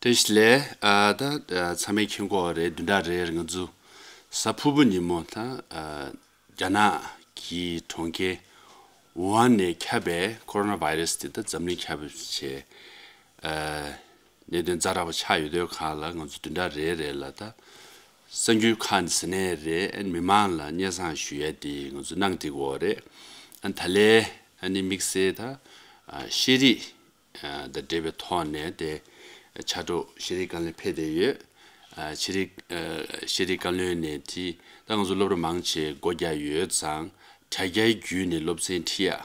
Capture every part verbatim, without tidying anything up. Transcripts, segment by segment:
བཀྲ་ཤིས་བདེ་ལེགས། ཨ་ད་ཨ་ཚང་མས་མཁྱེན་གྱི་ཡོད་རེད། བདུན་ཕྲག་རེར་ང་ཚོ་གཟའ་ཕུར་བུ་ཉིན་མོ་ད་ཨ་རྒྱ་ནག་གི་གྲོང་ཁྱེར་ཝུ་ཧན་ནས་ཁྱབ་པའི་ཀོ་རོ་ན་བྷའི་རེ་སི་དེ་ད་འཛམ་གླིང་ཁྱབ་པའི་ཆེད་ཨ་གནད་དོན་ཛ་དྲག་པོ་ཆགས་ཡོད་དུས་སྒང་ལ། ང་ཚོ་བདུན་ཕྲག་རེ་རེ་ལ་ད་གསར་འགྱུར་ཁག་ནས་ཟེར་ནའི་རེད། ཨ་མི་མང་ལ་སྙན་སེང་ཞུ་ཡ་དེ་ང་ཚོ་གནང་བསྡད་ཀྱི་ཡོད་རེད། ཨ་ད་ལན་ཨ་ནི་དམིགས་བསལ་ད་ཨ་ཤེས་རིག་ཨ་དང་འབྲེལ་བའི་ཐོག་ནས་དེ་ཕྱག་རོགས་ཤེས་རིག་བཀའ་བློན་ཕེབས་བསྡད་ཡོད། ཨ་ཤེས་རིག་ཨ་ཤེས་རིག་བཀའ་བློན་ནས་དེ་ད་ང་ཚོ་སློབ་གྲྭ་མང་ཆེ་སྒོ་རྒྱག་ཡོད་ཙང་། དྲ་རྒྱའི་བརྒྱུད་ནས་སློབ་ཚན་ཁྲིད་ཡ་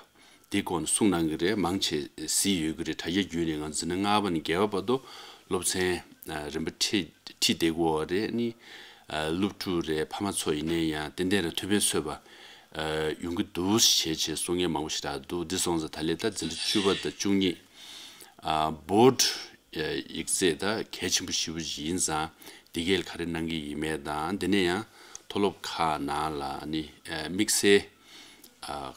དེ་སྐོར་ནས་གསུངས་གནང་གི་རེད། མང་ཆེ་གཟིགས་ཡོད་ཀྱི་རེད། དྲ་རྒྱའི་བརྒྱུད་ནས་ང་ཚོ་ནས་ལྔ་པ་ནས་བརྒྱད་པ་བར་དུ་སློབ་ཚན་ཨ་རིམ་པ་ཁྲིད་ཁྲིད་བསྡད་ཀྱི་ཡོད་རེད། ཨ་ནི་ཨ་སློབ་ཕྲུག་རེད། ཕ་མ་ཚོ་ཡིན་ནའི་ཡང་ཏན་ཏན་རང་ཐུགས་ཕན་གསོས་པ་ཨ་ཡོང་གི་འདུག་ཞེས་བྱས་གསུང་མཁན་མང་པོ་ཞིག་རག་འདུག་འདི་སོང་ཙང་ད་ལན་ད་འཛིན་གྲྭ་བཅུ་པ་དང་བཅུ་གཉིས་ཨ་བྷོ་ཌི་ཨ་ཡིག་ཚད་ད་གལ་ཆེན་པོ་ཞེ་པོ་ཅིག་ཡིན་ཙང་། འདི་གས་ལ་ག་རེ་གནང་གི་ཡིན་མིན་དང་། དེ་ནས་ཡང་མཐོ་སློབ་ཁག་ནང་ལ་ཨ་ནི་ཨ་དམིགས་བསལ་ཨ་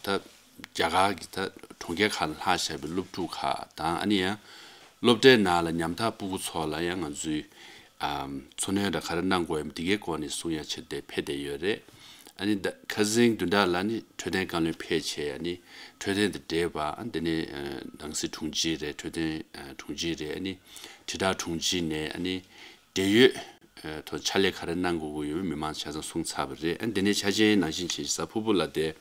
ད་རྒྱ་གར་གྱི་ད་གྲོང་ཁྱེར་ཁག་ལ་ལྷག་བཞག་པའི་སློབ་ཕྲུག་ཁག་དང་། ཨ་ནི་ཡང་སློབ་གྲྭའི་ནང་ལ་ཉམ་ཐག་སྤུ་གུ་ཚོ་ལ་ཡང་ང་ཚོས་ཨམ་འཚོ་སྣོན་དང་ག་རེ་གནང་དགོས་ཡིན་འདི་གའི་སྐོར་ནས་གསུང་ཡ་ཆེད་དེ་ཕེབས་བསྡད་ཡོད་རེད། ཨ་ནི་ད་ཁ་སང་བདུན་ཕྲག་ལ་ནི་འཕྲོད་བསྟེན་བཀའ་བློན་ཕེབས་བྱས། ཨ་ནི་འཕྲོད་བསྟེན་དང་འབྲེལ་བ། ཨ་དེ་ནས་ཨ་ནང་སྲིད་དྲུང་ཆེ་རེད། འཕྲོད་བསྟེན་ཨ་དྲུང་ཆེ་རེད། ཨ་ནི་དྲིལ་བསྒྲགས་དྲུང་ཆེ་ནས་ཨ་ནི་འབྲེལ་ཡོད་ཨ་ཐོག་ཕྱག་ལས་ག་རེ་གནང་དགོས་ཀྱི་ཡོད་མི་མང་ཆ་ཚང་གསུངས་ཚར་བ་རེད། ཨ་དེ་ནས་འཆར་ཅན་ནང་བཞིན་བྱས་གཟའ་ཕུར་བུ་ལ་དེ་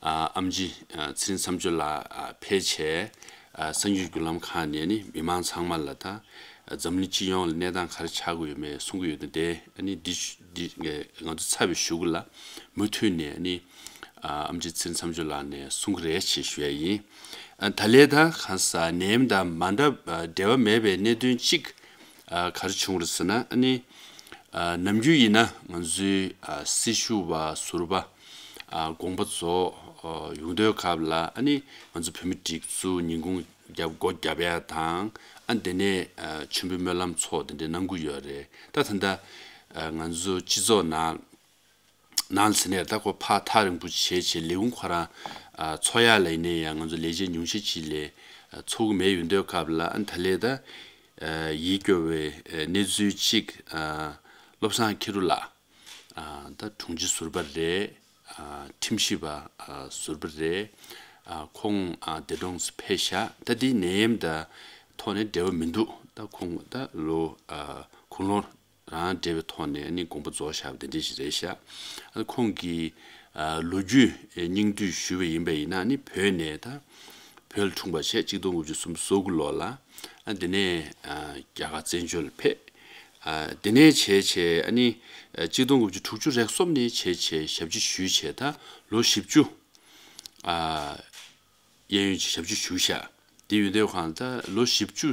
ཨ་ཨེམ་ཆི་ཨ་ཚེ་རིང་མཚམས་གཅོད་ལགས་ཨ་ཕེབས་བྱས། ཨ་གསར་འགྱུར་བརྒྱུད་ལམ་ཁག་ནས་ནི་མི་མང་ཚང་མ་ལ་ད་ཨ་འཛམ་གླིང་སྤྱི་ཡོངས་ལ་གནས་སྟངས་ག་རེ་ཆགས་ཀྱི་ཡོད་མེད་གསུང་གི་ཡོད་དེ། དེ་ཨ་ནི་འདི་འདི་ང་ཚོ་ཚར་བའི་གཞུག་ལ་མུ་མཐུད་ནས་ཨ་ནི་ཨ་ཨེམ་ཆི་ཚེ་རིང་མཚམས་གཅོད་ལགས་ནས་གསུང་གི་རེད་ཅེས་ཞུ་ཡ་ཡིན། ཨ་ད་ལན་ད་གང་ཟག་ནད་ཡམས་དང་མ་འདྲ་ཨ་འབྲེལ་བ་མེད་པའི་གནད་དོན་གཅིག་ཨ་ག་རེ་བྱུང་རེད་ཟེར་ན། ཨ་ནི་ཨ་ནམ་རྒྱུན་ཡིན་ན་ང་ཚོའི་ཨ་སྲི་ཞུ་བ་ཟུར་པ་ཨ་དགོངས་པ་རྫོགས་ཨ་ཡོང་དུས་སྐབས་ལ། ཨ་ནི་ང་ཚོ་བོད་མི་སྒྲིག་འཛུགས་ཉིན་གུང་རྒྱབ་སྒོ་རྒྱབ་ཡ་དང་། ཨ་དེ་ནས་ཨ་མཆོད་འབུལ་སྨོན་ལམ་ཚོགས་དེ་འདྲ་གནང་གི་ཡོད་རེད། ད་ད་ལྟ་ཨ་ང་ཚོ་སྤྱི་ཚོགས་ནང་ནང་ཟེར་ནས་ད་ཁོ་ཕར་ཐག་རིང་པོ་བྱས་བྱས་ལས་ཁུངས་ཁོ་རང་ཨ་འཚོགས་ཡ་ལ་ཡིན་ནའི་ཡང་ང་ཚོ་ལས་བྱེད་ཉུང་ཤས་ཅིག་ལས་ཨ་འཚོགས་ཀྱི་མེད། ཡོང་དུས་སྐབས་ལ་ཨ་ད་ལན་ད་ཨ་ཡིད་སྐྱོ་བའི་ཨ་གནས་ཚུལ་གཅིག་ཨ་བློ་བཟང་མཁྱེན་རབ་ལགས་ཨ་ད་དྲུང་ཆེ་ཟུར་པ་རེད། ཨ་ཁྲིམས་ཞིབ་པ་ཨ་ཟུར་པ་རེད། ཨ་ཁོང་ཨ་འདས་གྲོངས་སུ་ཕེབས་ཤག་ད་འདི་ནད་ཡམས་དང་ཐོག་ནས་འབྲེལ་བ་མི་འདུག་ད་ཁོང་ད་ལོ་ཨ་དགུང་ལོ་རང་འབྲེལ་བའི་ཐོག་ནས་ཨ་ནི་དགོངས་པ་རྫོགས་བཞག་པ་དེ་འདྲ་ཞིག་རེད་ཤག་ཨ་ཁོང་གི་ཨ་ལོ་རྒྱུས་སྙིང་བསྡུས་ཞུས་པ་ཡིན་པ་ཡིན་ན། ཨ་ནི་བོད་ནས་ད་བོད་ལ་འཁྲུངས་པ་བྱས། གཅིག་སྟོང་དགུ་བརྒྱ་སུམ་ཅུ་སོ་དགུ་ལོ་ལ། ཨ་དེ་ནས་ཨ་རྒྱ་གར་བཙན་བྱོལ་ལ་ཕེབས། ཨ་དེ་ནས་བྱས་བྱས་ཨ་ནི་ཨ་གཅིག་སྟོང་དགུ་བརྒྱ་དྲུག་ཅུ་རེ་གསུམ་ནས་བྱས་བྱས་ཞབས་ཕྱི་ཞུས་བྱས་ད་ལོ་བཞི་བཅུ་ཨ་གཡས་གཡོན་གྱི་ཞབས་ཕྱི་ཞུས་ཤག་དེ་ཡོད་དུས་སྒང་ད་ལོ་བཞི་བཅུ་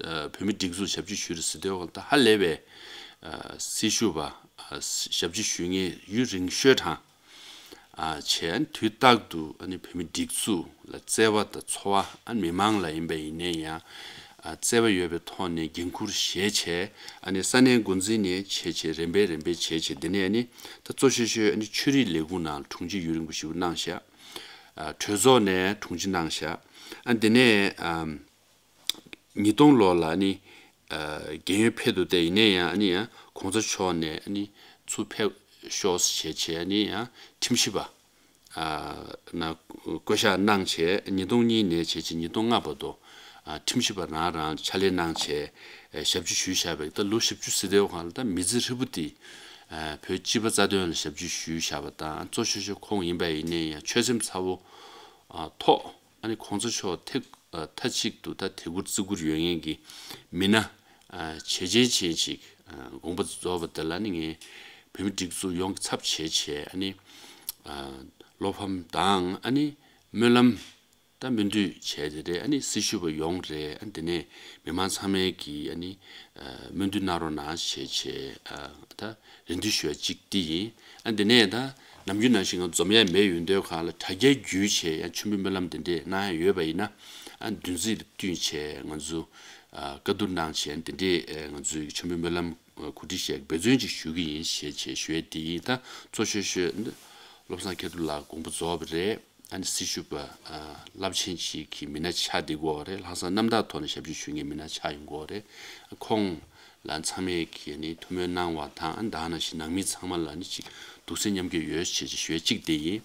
ཨ་བོད་མི་སྒྲིག་འཛུགས་ཞབས་ཕྱི་ཞུས་རེད་ཟེར་དུས་སྒང་ད་ཧ་ལས་པའི་ཨ་སྲི་ཞུ་བ་ཨ་ཞབས་ཕྱི་ཞུ་མཁན་ཡུན་རིང་ཤོས་གྲངས་ཨ་བྱས། དུས་རྟག་ཏུ་ཨ་ནི་བོད་མི་སྒྲིག་འཛུགས་ལ་བརྩེ་བ་དང་ཚོར་བ། ཨ་མི་མང་ལ་ཡིན་པ་ཡིན་ནའི་ཡང་ཨ་བརྩེ་བ་ཡོད་པའི་ཐོག་ནས་འགན་འཁུར་བཞེས་བྱས། ཨ་ནི་ས་གནས་འགོ་འཛིན་ནས་བྱས་བྱས་རིམ་པས་རིམ་པས་བྱས་བྱས། དེ་ནས་ཨ་ནི་ད་གཙོ་ཆེ་ཤོས་ཨ་ནི་ཆོས་རིག་ལས་ཁུངས་ནང་དྲུང་ཆེ་ཡུན་རིང་པོ་ཞེ་པོ་གནང་ཤག་ཨ་གྲོས་ཚོགས་ནས་དྲུང་ཆེ་གནང་ཤག་ཨ་དེ་ནས་ཨམ་ཉིས་སྟོང་ལོ་ལ་ཨ་ནི་ཨ་རྒན་ཡོལ་ཕེབས་འདུག་སྟེ། ཡིན་ནའི་ཡང་ཨ་ནི་ཡང་གོང་ས་མཆོག་ནས་ཨ་ནི་ཚུར་ཕེབས་ཤོག་ཟེར་བྱས་བྱས། ཨ་ནི་ཡང་ཁྲིམས་ཞིབ་པ་ཨ་ནང་བསྐོ་གཞག་གནང་བྱས། ཉིས་སྟོང་གཉིས་ནས་བྱས་བྱས་ཉིས་སྟོང་ལྔ་བར་དུ་ཨ་ཁྲིམས་ཞིབ་པ་རང་རང་ཕྱག་ལས་གནང་བྱས་ཨ་ཞབས་ཕྱི་ཞུས་བཞག་པའི་ད་ལོ་བཞི་བཅུ་ཟེར་དུས་སྒང་ལ་ད་མི་ཚེ་ཧྲིལ་པོ་དེ་ཨ་བོད་སྤྱི་པ་རྩ་དོན་ལ་ཞབས་ཕྱི་ཞུས་བཞག་པ་དང་། གཙོ་ཆེ་ཤོས་ཁོང་ཡིན་པ་ཡིན་ནའི་ཡང་ཆོད་སེམས་ཚ་བོ་ཨ་ཐོག་ཨ་ནི་གོང་ས་མཆོག་ཐེ་ཨ་མཐའ་གཅིག་ཏུ་ད་དད་བཀུར་བརྩི་བཀུར་ཡོད་མཁན་གྱི་མི་སྣ་ཨ་བྱས་རྗེས་ཅན་ཅིག་ཨ་དགོངས་པ་རྫོགས་པ་དེ་ལ་ནི་ངས་བོད་མི་སྒྲིག་འཛུགས་ཡོངས་ཀྱི་ཚབ་བྱས་བྱས། ཨ་ནི་ཨ་བློ་ཕམ་དང་ཨ་ནི་སྨོན་ལམ་ད་སྨོན་འདུན་བྱས་ཏེ་རེད། ཨ་ནི་སྲི་ཞུ་བ་ཡོངས་རེད། ཨ་ནི་དེ་ནས་མི་མང་ཚང་མས་ཀྱིས་ཨ་ནི་ཨ་སྨོན་འདུན་གནང་རོགས་གནང་བྱས་བྱས། ཨ་ད་རེ་འདུན་ཞུ་བ་གཅིག་འདི་ཡིན། ཨ་དེ་ནས་ད་ནམ་རྒྱུན་ནང་བཞིན་ང་འཛོམས་ཡ་མེད། ཡོང་དུས་སྒང་ལ་དྲ་རྒྱ་བརྒྱུད་བྱས་ཡང་མཆོད་འབུལ་སྨོན་ལམ་དེ་འདྲས་གནང་ཡ་ཡོད་པ་ཡིན་ན། ཨ་བདུན་ཚིགས་ལ་བསྟུན་བྱས་ང་ཚོ་ཨ་བཀའ་བསྡུར་གནང་བྱས། དེ་འདྲས་ཨ་ང་ཚོའི་མཆོད་འབུལ་སྨོན་ལམ་གོ་སྒྲིག་བྱས་འབད་བརྩོན་ཅིག་ཞུ་གི་ཡིན་ཞེས་བྱས་ཞུ་ཡས་དེ་ཡིན། ད་གཙོ་ཆེ་ཤོས་འདི་བློ་བཟང་མཁྱེན་རབ་ལགས་དགོངས་པ་རྫོགས་པ་རེད། ཨ་ནི་སྲི་ཞུ་པ་རླབས་ཆེན་ཅིག་གི་མི་སྣ་ཆགས་བསྡད་ཀྱི་ཡོད་རེད། ལྷག་བསམ་རྣམ་དག་ཐོག་ནས་ཞབས་ཕྱི་ཞུ་མཁན་མི་སྣ་ཆགས་ཡོང་གི་ཡོད་རེད། ཁོང་ལ་ཚང་མས་ཀྱིས་ནི་ཐུགས་སྨོན་གནང་བ་དང་། ཨ་ནི་ད་ག་ནང་བཞིན་ནང་མི་ཚང་མ་ལ་ནི་ཅིག་གདུང་སེམས་མཉམ་སྐྱེད་ཡོད་ཅེས་ཞུ་ཡས་གཅིག་དེ་ཡིན།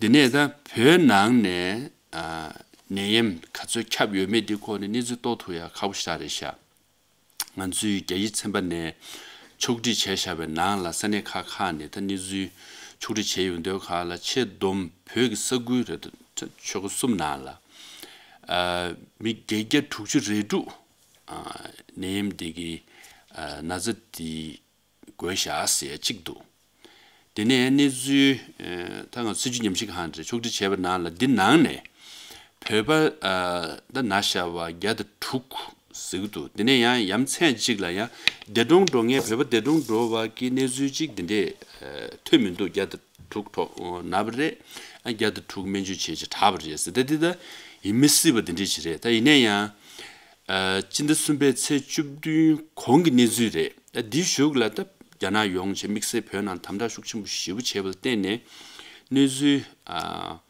དེ་ནས་ད་བོད་ནང་ནས་ནད་ཡམས་ག་ཚོད་ཁྱབ་ཡོད་མེད་དེ་ཁོ་ནས་གནས་ཚུལ་རྟོགས་ཐུབ་ཡ་ཁག་པོ་ཞེ་དྲག་རེད་ཤག་ང་ཚོའི་རྒྱལ་སྤྱིའི་ཚན་པ་ནས་ཕྱོགས་སྒྲིག་བྱས་བཞག་པའི་ནང་ལ་ས་གནས་ཁག་ཁག་ནས་ད་གནས་ཚུལ་ཕྱོགས་སྒྲིག་བྱས་ཡོང་དུས་ཁག་ལ་ཆེས་བསྡོམས་བོད་ཀྱི་ས་ཁུལ་རེ་ཆོལ་ཁ་གསུམ་ནང་ལ་ཨ་མི་བརྒྱད་བརྒྱ་དྲུག་ཅུ་རེ་དྲུག་ཨ་ནད་ཡམས་འདི་གི་ཨ་ན་ཚ་འདི་འགོས་བཞག་ཟེར་ཡ་གཅིག་འདུག་དེ་ནས་གནས་ཚུལ་ཨ་ད་ང་སྲིད་བྱུས་ཉམས་ཞིབ་ཁང་རེ་ཕྱོགས་སྒྲིག་བྱས་པའི་ནང་ལ་འདི་ནང་ནས་བོད་པ་ཨ་ད་ན་བཞག་པ་བརྒྱ་དང་དྲུག་ཟེར་གྱི་འདུག་དེ་ནས་ཡང་ཡ་མཚན་གཅིག་ལ་ཡང་འདས་གྲོངས་འགྲོ་མཁན་བོད་པ་འདས་གྲོངས་འགྲོ་བ་གི་གནས་ཚུལ་གཅིག་འདི་འདྲས་ཨ་ཐོན་མི་འདུག་བརྒྱ་དང་དྲུག་ཐོག་ན་བ་རེད། ཨ་བརྒྱ་དང་དྲུག་སྨན་བཅོས་བྱས་བྱས་དྲག་པ་རེད་ཟེར། ད་འདི་ད་ཡིན་མི་སྲིད་པ་འདི་འདྲས་ཅིག་རེད། ད་ཡིན་ན་ཡང་ཨ་སྤྱི་ཟླ་གསུམ་པའི་ཚེས་བཅུ་བདུན་གོང་གི་གནས་ཚུལ་རེད། ད་འདི་གཞུག་ལ་ད་རྒྱ་ནག་ཡོང་བྱས་དམིགས་བསལ་བོད་ནང་དམ་དྲག་ཤུགས་ཆེན་པོ་ཞེ་པོ་བྱས་པ་ལ་བརྟེན་ནས་གནས་ཚུལ་ཨ་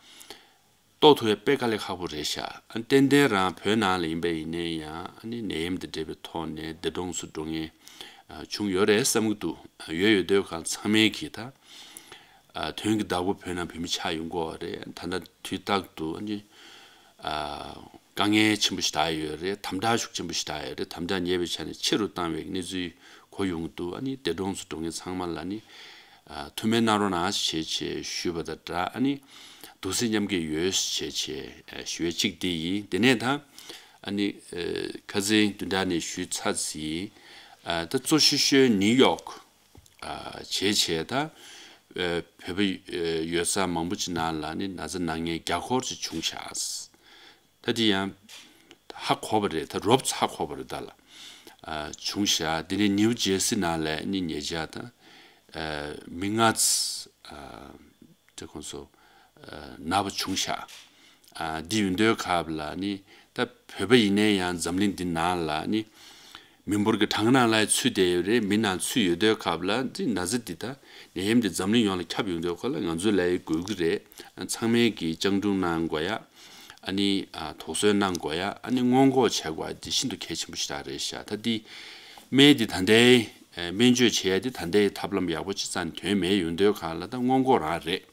རྟོགས་ཐུབ་ཡ་དཔེ་དཀའ་ལས་ཁག་པོ་རེད་ཤག་ཨ་ཏན་ཏན་རང་བོད་ནང་ལ་ཡིན་པ་ཡིན་ནའི་ཡང་ཨ་ནི་ནད་ཡམས་དང་འབྲེལ་བའི་ཐོག་ནས་འདས་གྲོངས་སུ་འགྲོ་མཁན་ཨ་བྱུང་ཡོད་རེད་བསམ་གྱི་འདུག་ཡོད་ཡོད་དུས་གང་ཚང་མས་གིས་ད་ཨ་དོན་གྱི་བདག་པོ་བོད་ནང་བོད་མི་ཆགས་ཡོང་གི་ཡོད་རེད། ད་ལྟ་དུས་རྟག་ཏུ་ཨ་ནི་ཨ་དཀའ་ངལ་ཆེན་པོ་ཞེ་དྲག་ཡོད་རེད། དམ་དྲག་ཤུགས་ཆེན་པོ་ཞེ་དྲག་ཡོད་རེད། དམ་དྲག་ཉེ་བའི་ཆ་ནས་ཆེ་རུ་བཏང་བའི་གནས་ཚུལ་གོ་ཡོང་གི་འདུག་ཨ་ནི་འདས་གྲོངས་སུ་འགྲོ་མཁན་ཚང་མ་ལ་ནི་ཨ་ཐུགས་སྨོན་གནང་རོགས་གནང་ཞེས་བྱས་ཞུས་པ་དང་སྦྲགས། ཨ་ནི་གདུང་སེམས་མཉམ་སྐྱེད་ཡོད་ཞེས་བྱས་ཨ་ཞུ་ཡས་གཅིག་དེ་ཡིན། དེ་ནས་ད་ཨ་ནི་ཨ་ཁ་སང་བདུན་ཕྲག་ནས་ཞུས་ཚར་ཟིན། ཨ་ད་གཙོ་ཤོས་ཤོས་ནིའུ་ཡོག་ཨ་བྱས་བྱས་ད་ཨ་བོད་པ་ཨ་ཡོད་ས་མང་པོ་ཅིག་ནང་ལ་ནི་ན་ཚ་ན་མཁན་བརྒྱ་སྐོར་ཅིག་བྱུང་ཤག་ད་དེ་ཡང་ཧ་གོ་བ་རེད། ད་རོབ་ཙམ་ཧ་གོ་བ་རེད། ད་ལ་ཨ་བྱུང་ཤག་དེ་ནས་ནིའུ་ཇེར་སི་ནང་ལ་ནི་ཉེ་ཆར་ད་ཨ་མི་ལྔ་ཙམ་ཨ་དེ་ཁོང་ཚོ་ཨ་ན་བ་བྱུང་ཤག་ཨ་འདི་ཡོང་དུས་སྐབས་ལ་ནི་ད་བོད་པ་ཡིན་ནའི་ཡང་འཛམ་གླིང་འདི་ནང་ལ་ནི་མི་འབོར་གྱི་གྲངས་ནང་ལ་ཚུད་བསྡད་ཡོད་རེད། མི་ནང་ཚུད་ཡོད་དུས་སྐབས་ལ་འདི་ན་ཚ་འདི་ད་ནད་ཡམས་འདི་འཛམ་གླིང་ཡོངས་ལ་ཁྱབ་ཡོང་དུས་སྐབས་ལ་ང་ཚོས་ལབ་ཡ་དགོས་ཀྱི་རེད། ཚང་མས་ཀྱིས་སྤྱང་གྲུང་གནང་དགོས་ཡ། ཨ་ནི་ཨ་དོགས་ཟོན་གནང་དགོས་ཡ། ཨ་ནི་སྔོན་འགོག་བྱེད་དགོས་ཡ་འདི་ཤིན་ཏུ་གལ་ཆེན་པོ་ཞིག་རེད་ཤག་ད་འདི་སྨན་འདི་ད་ལྟའི་ཨ་སྨན་བཅོས་བྱེད་ཡ་འདི་ད་ལྟའི་ཐབས་ལམ་ཡག་པོ་ཅིག་རྩ་ནས་ཐོན་མེད་ཡོང་དུས་སྒང་ལ་ད་སྔོན་འགོག་རང་རེད།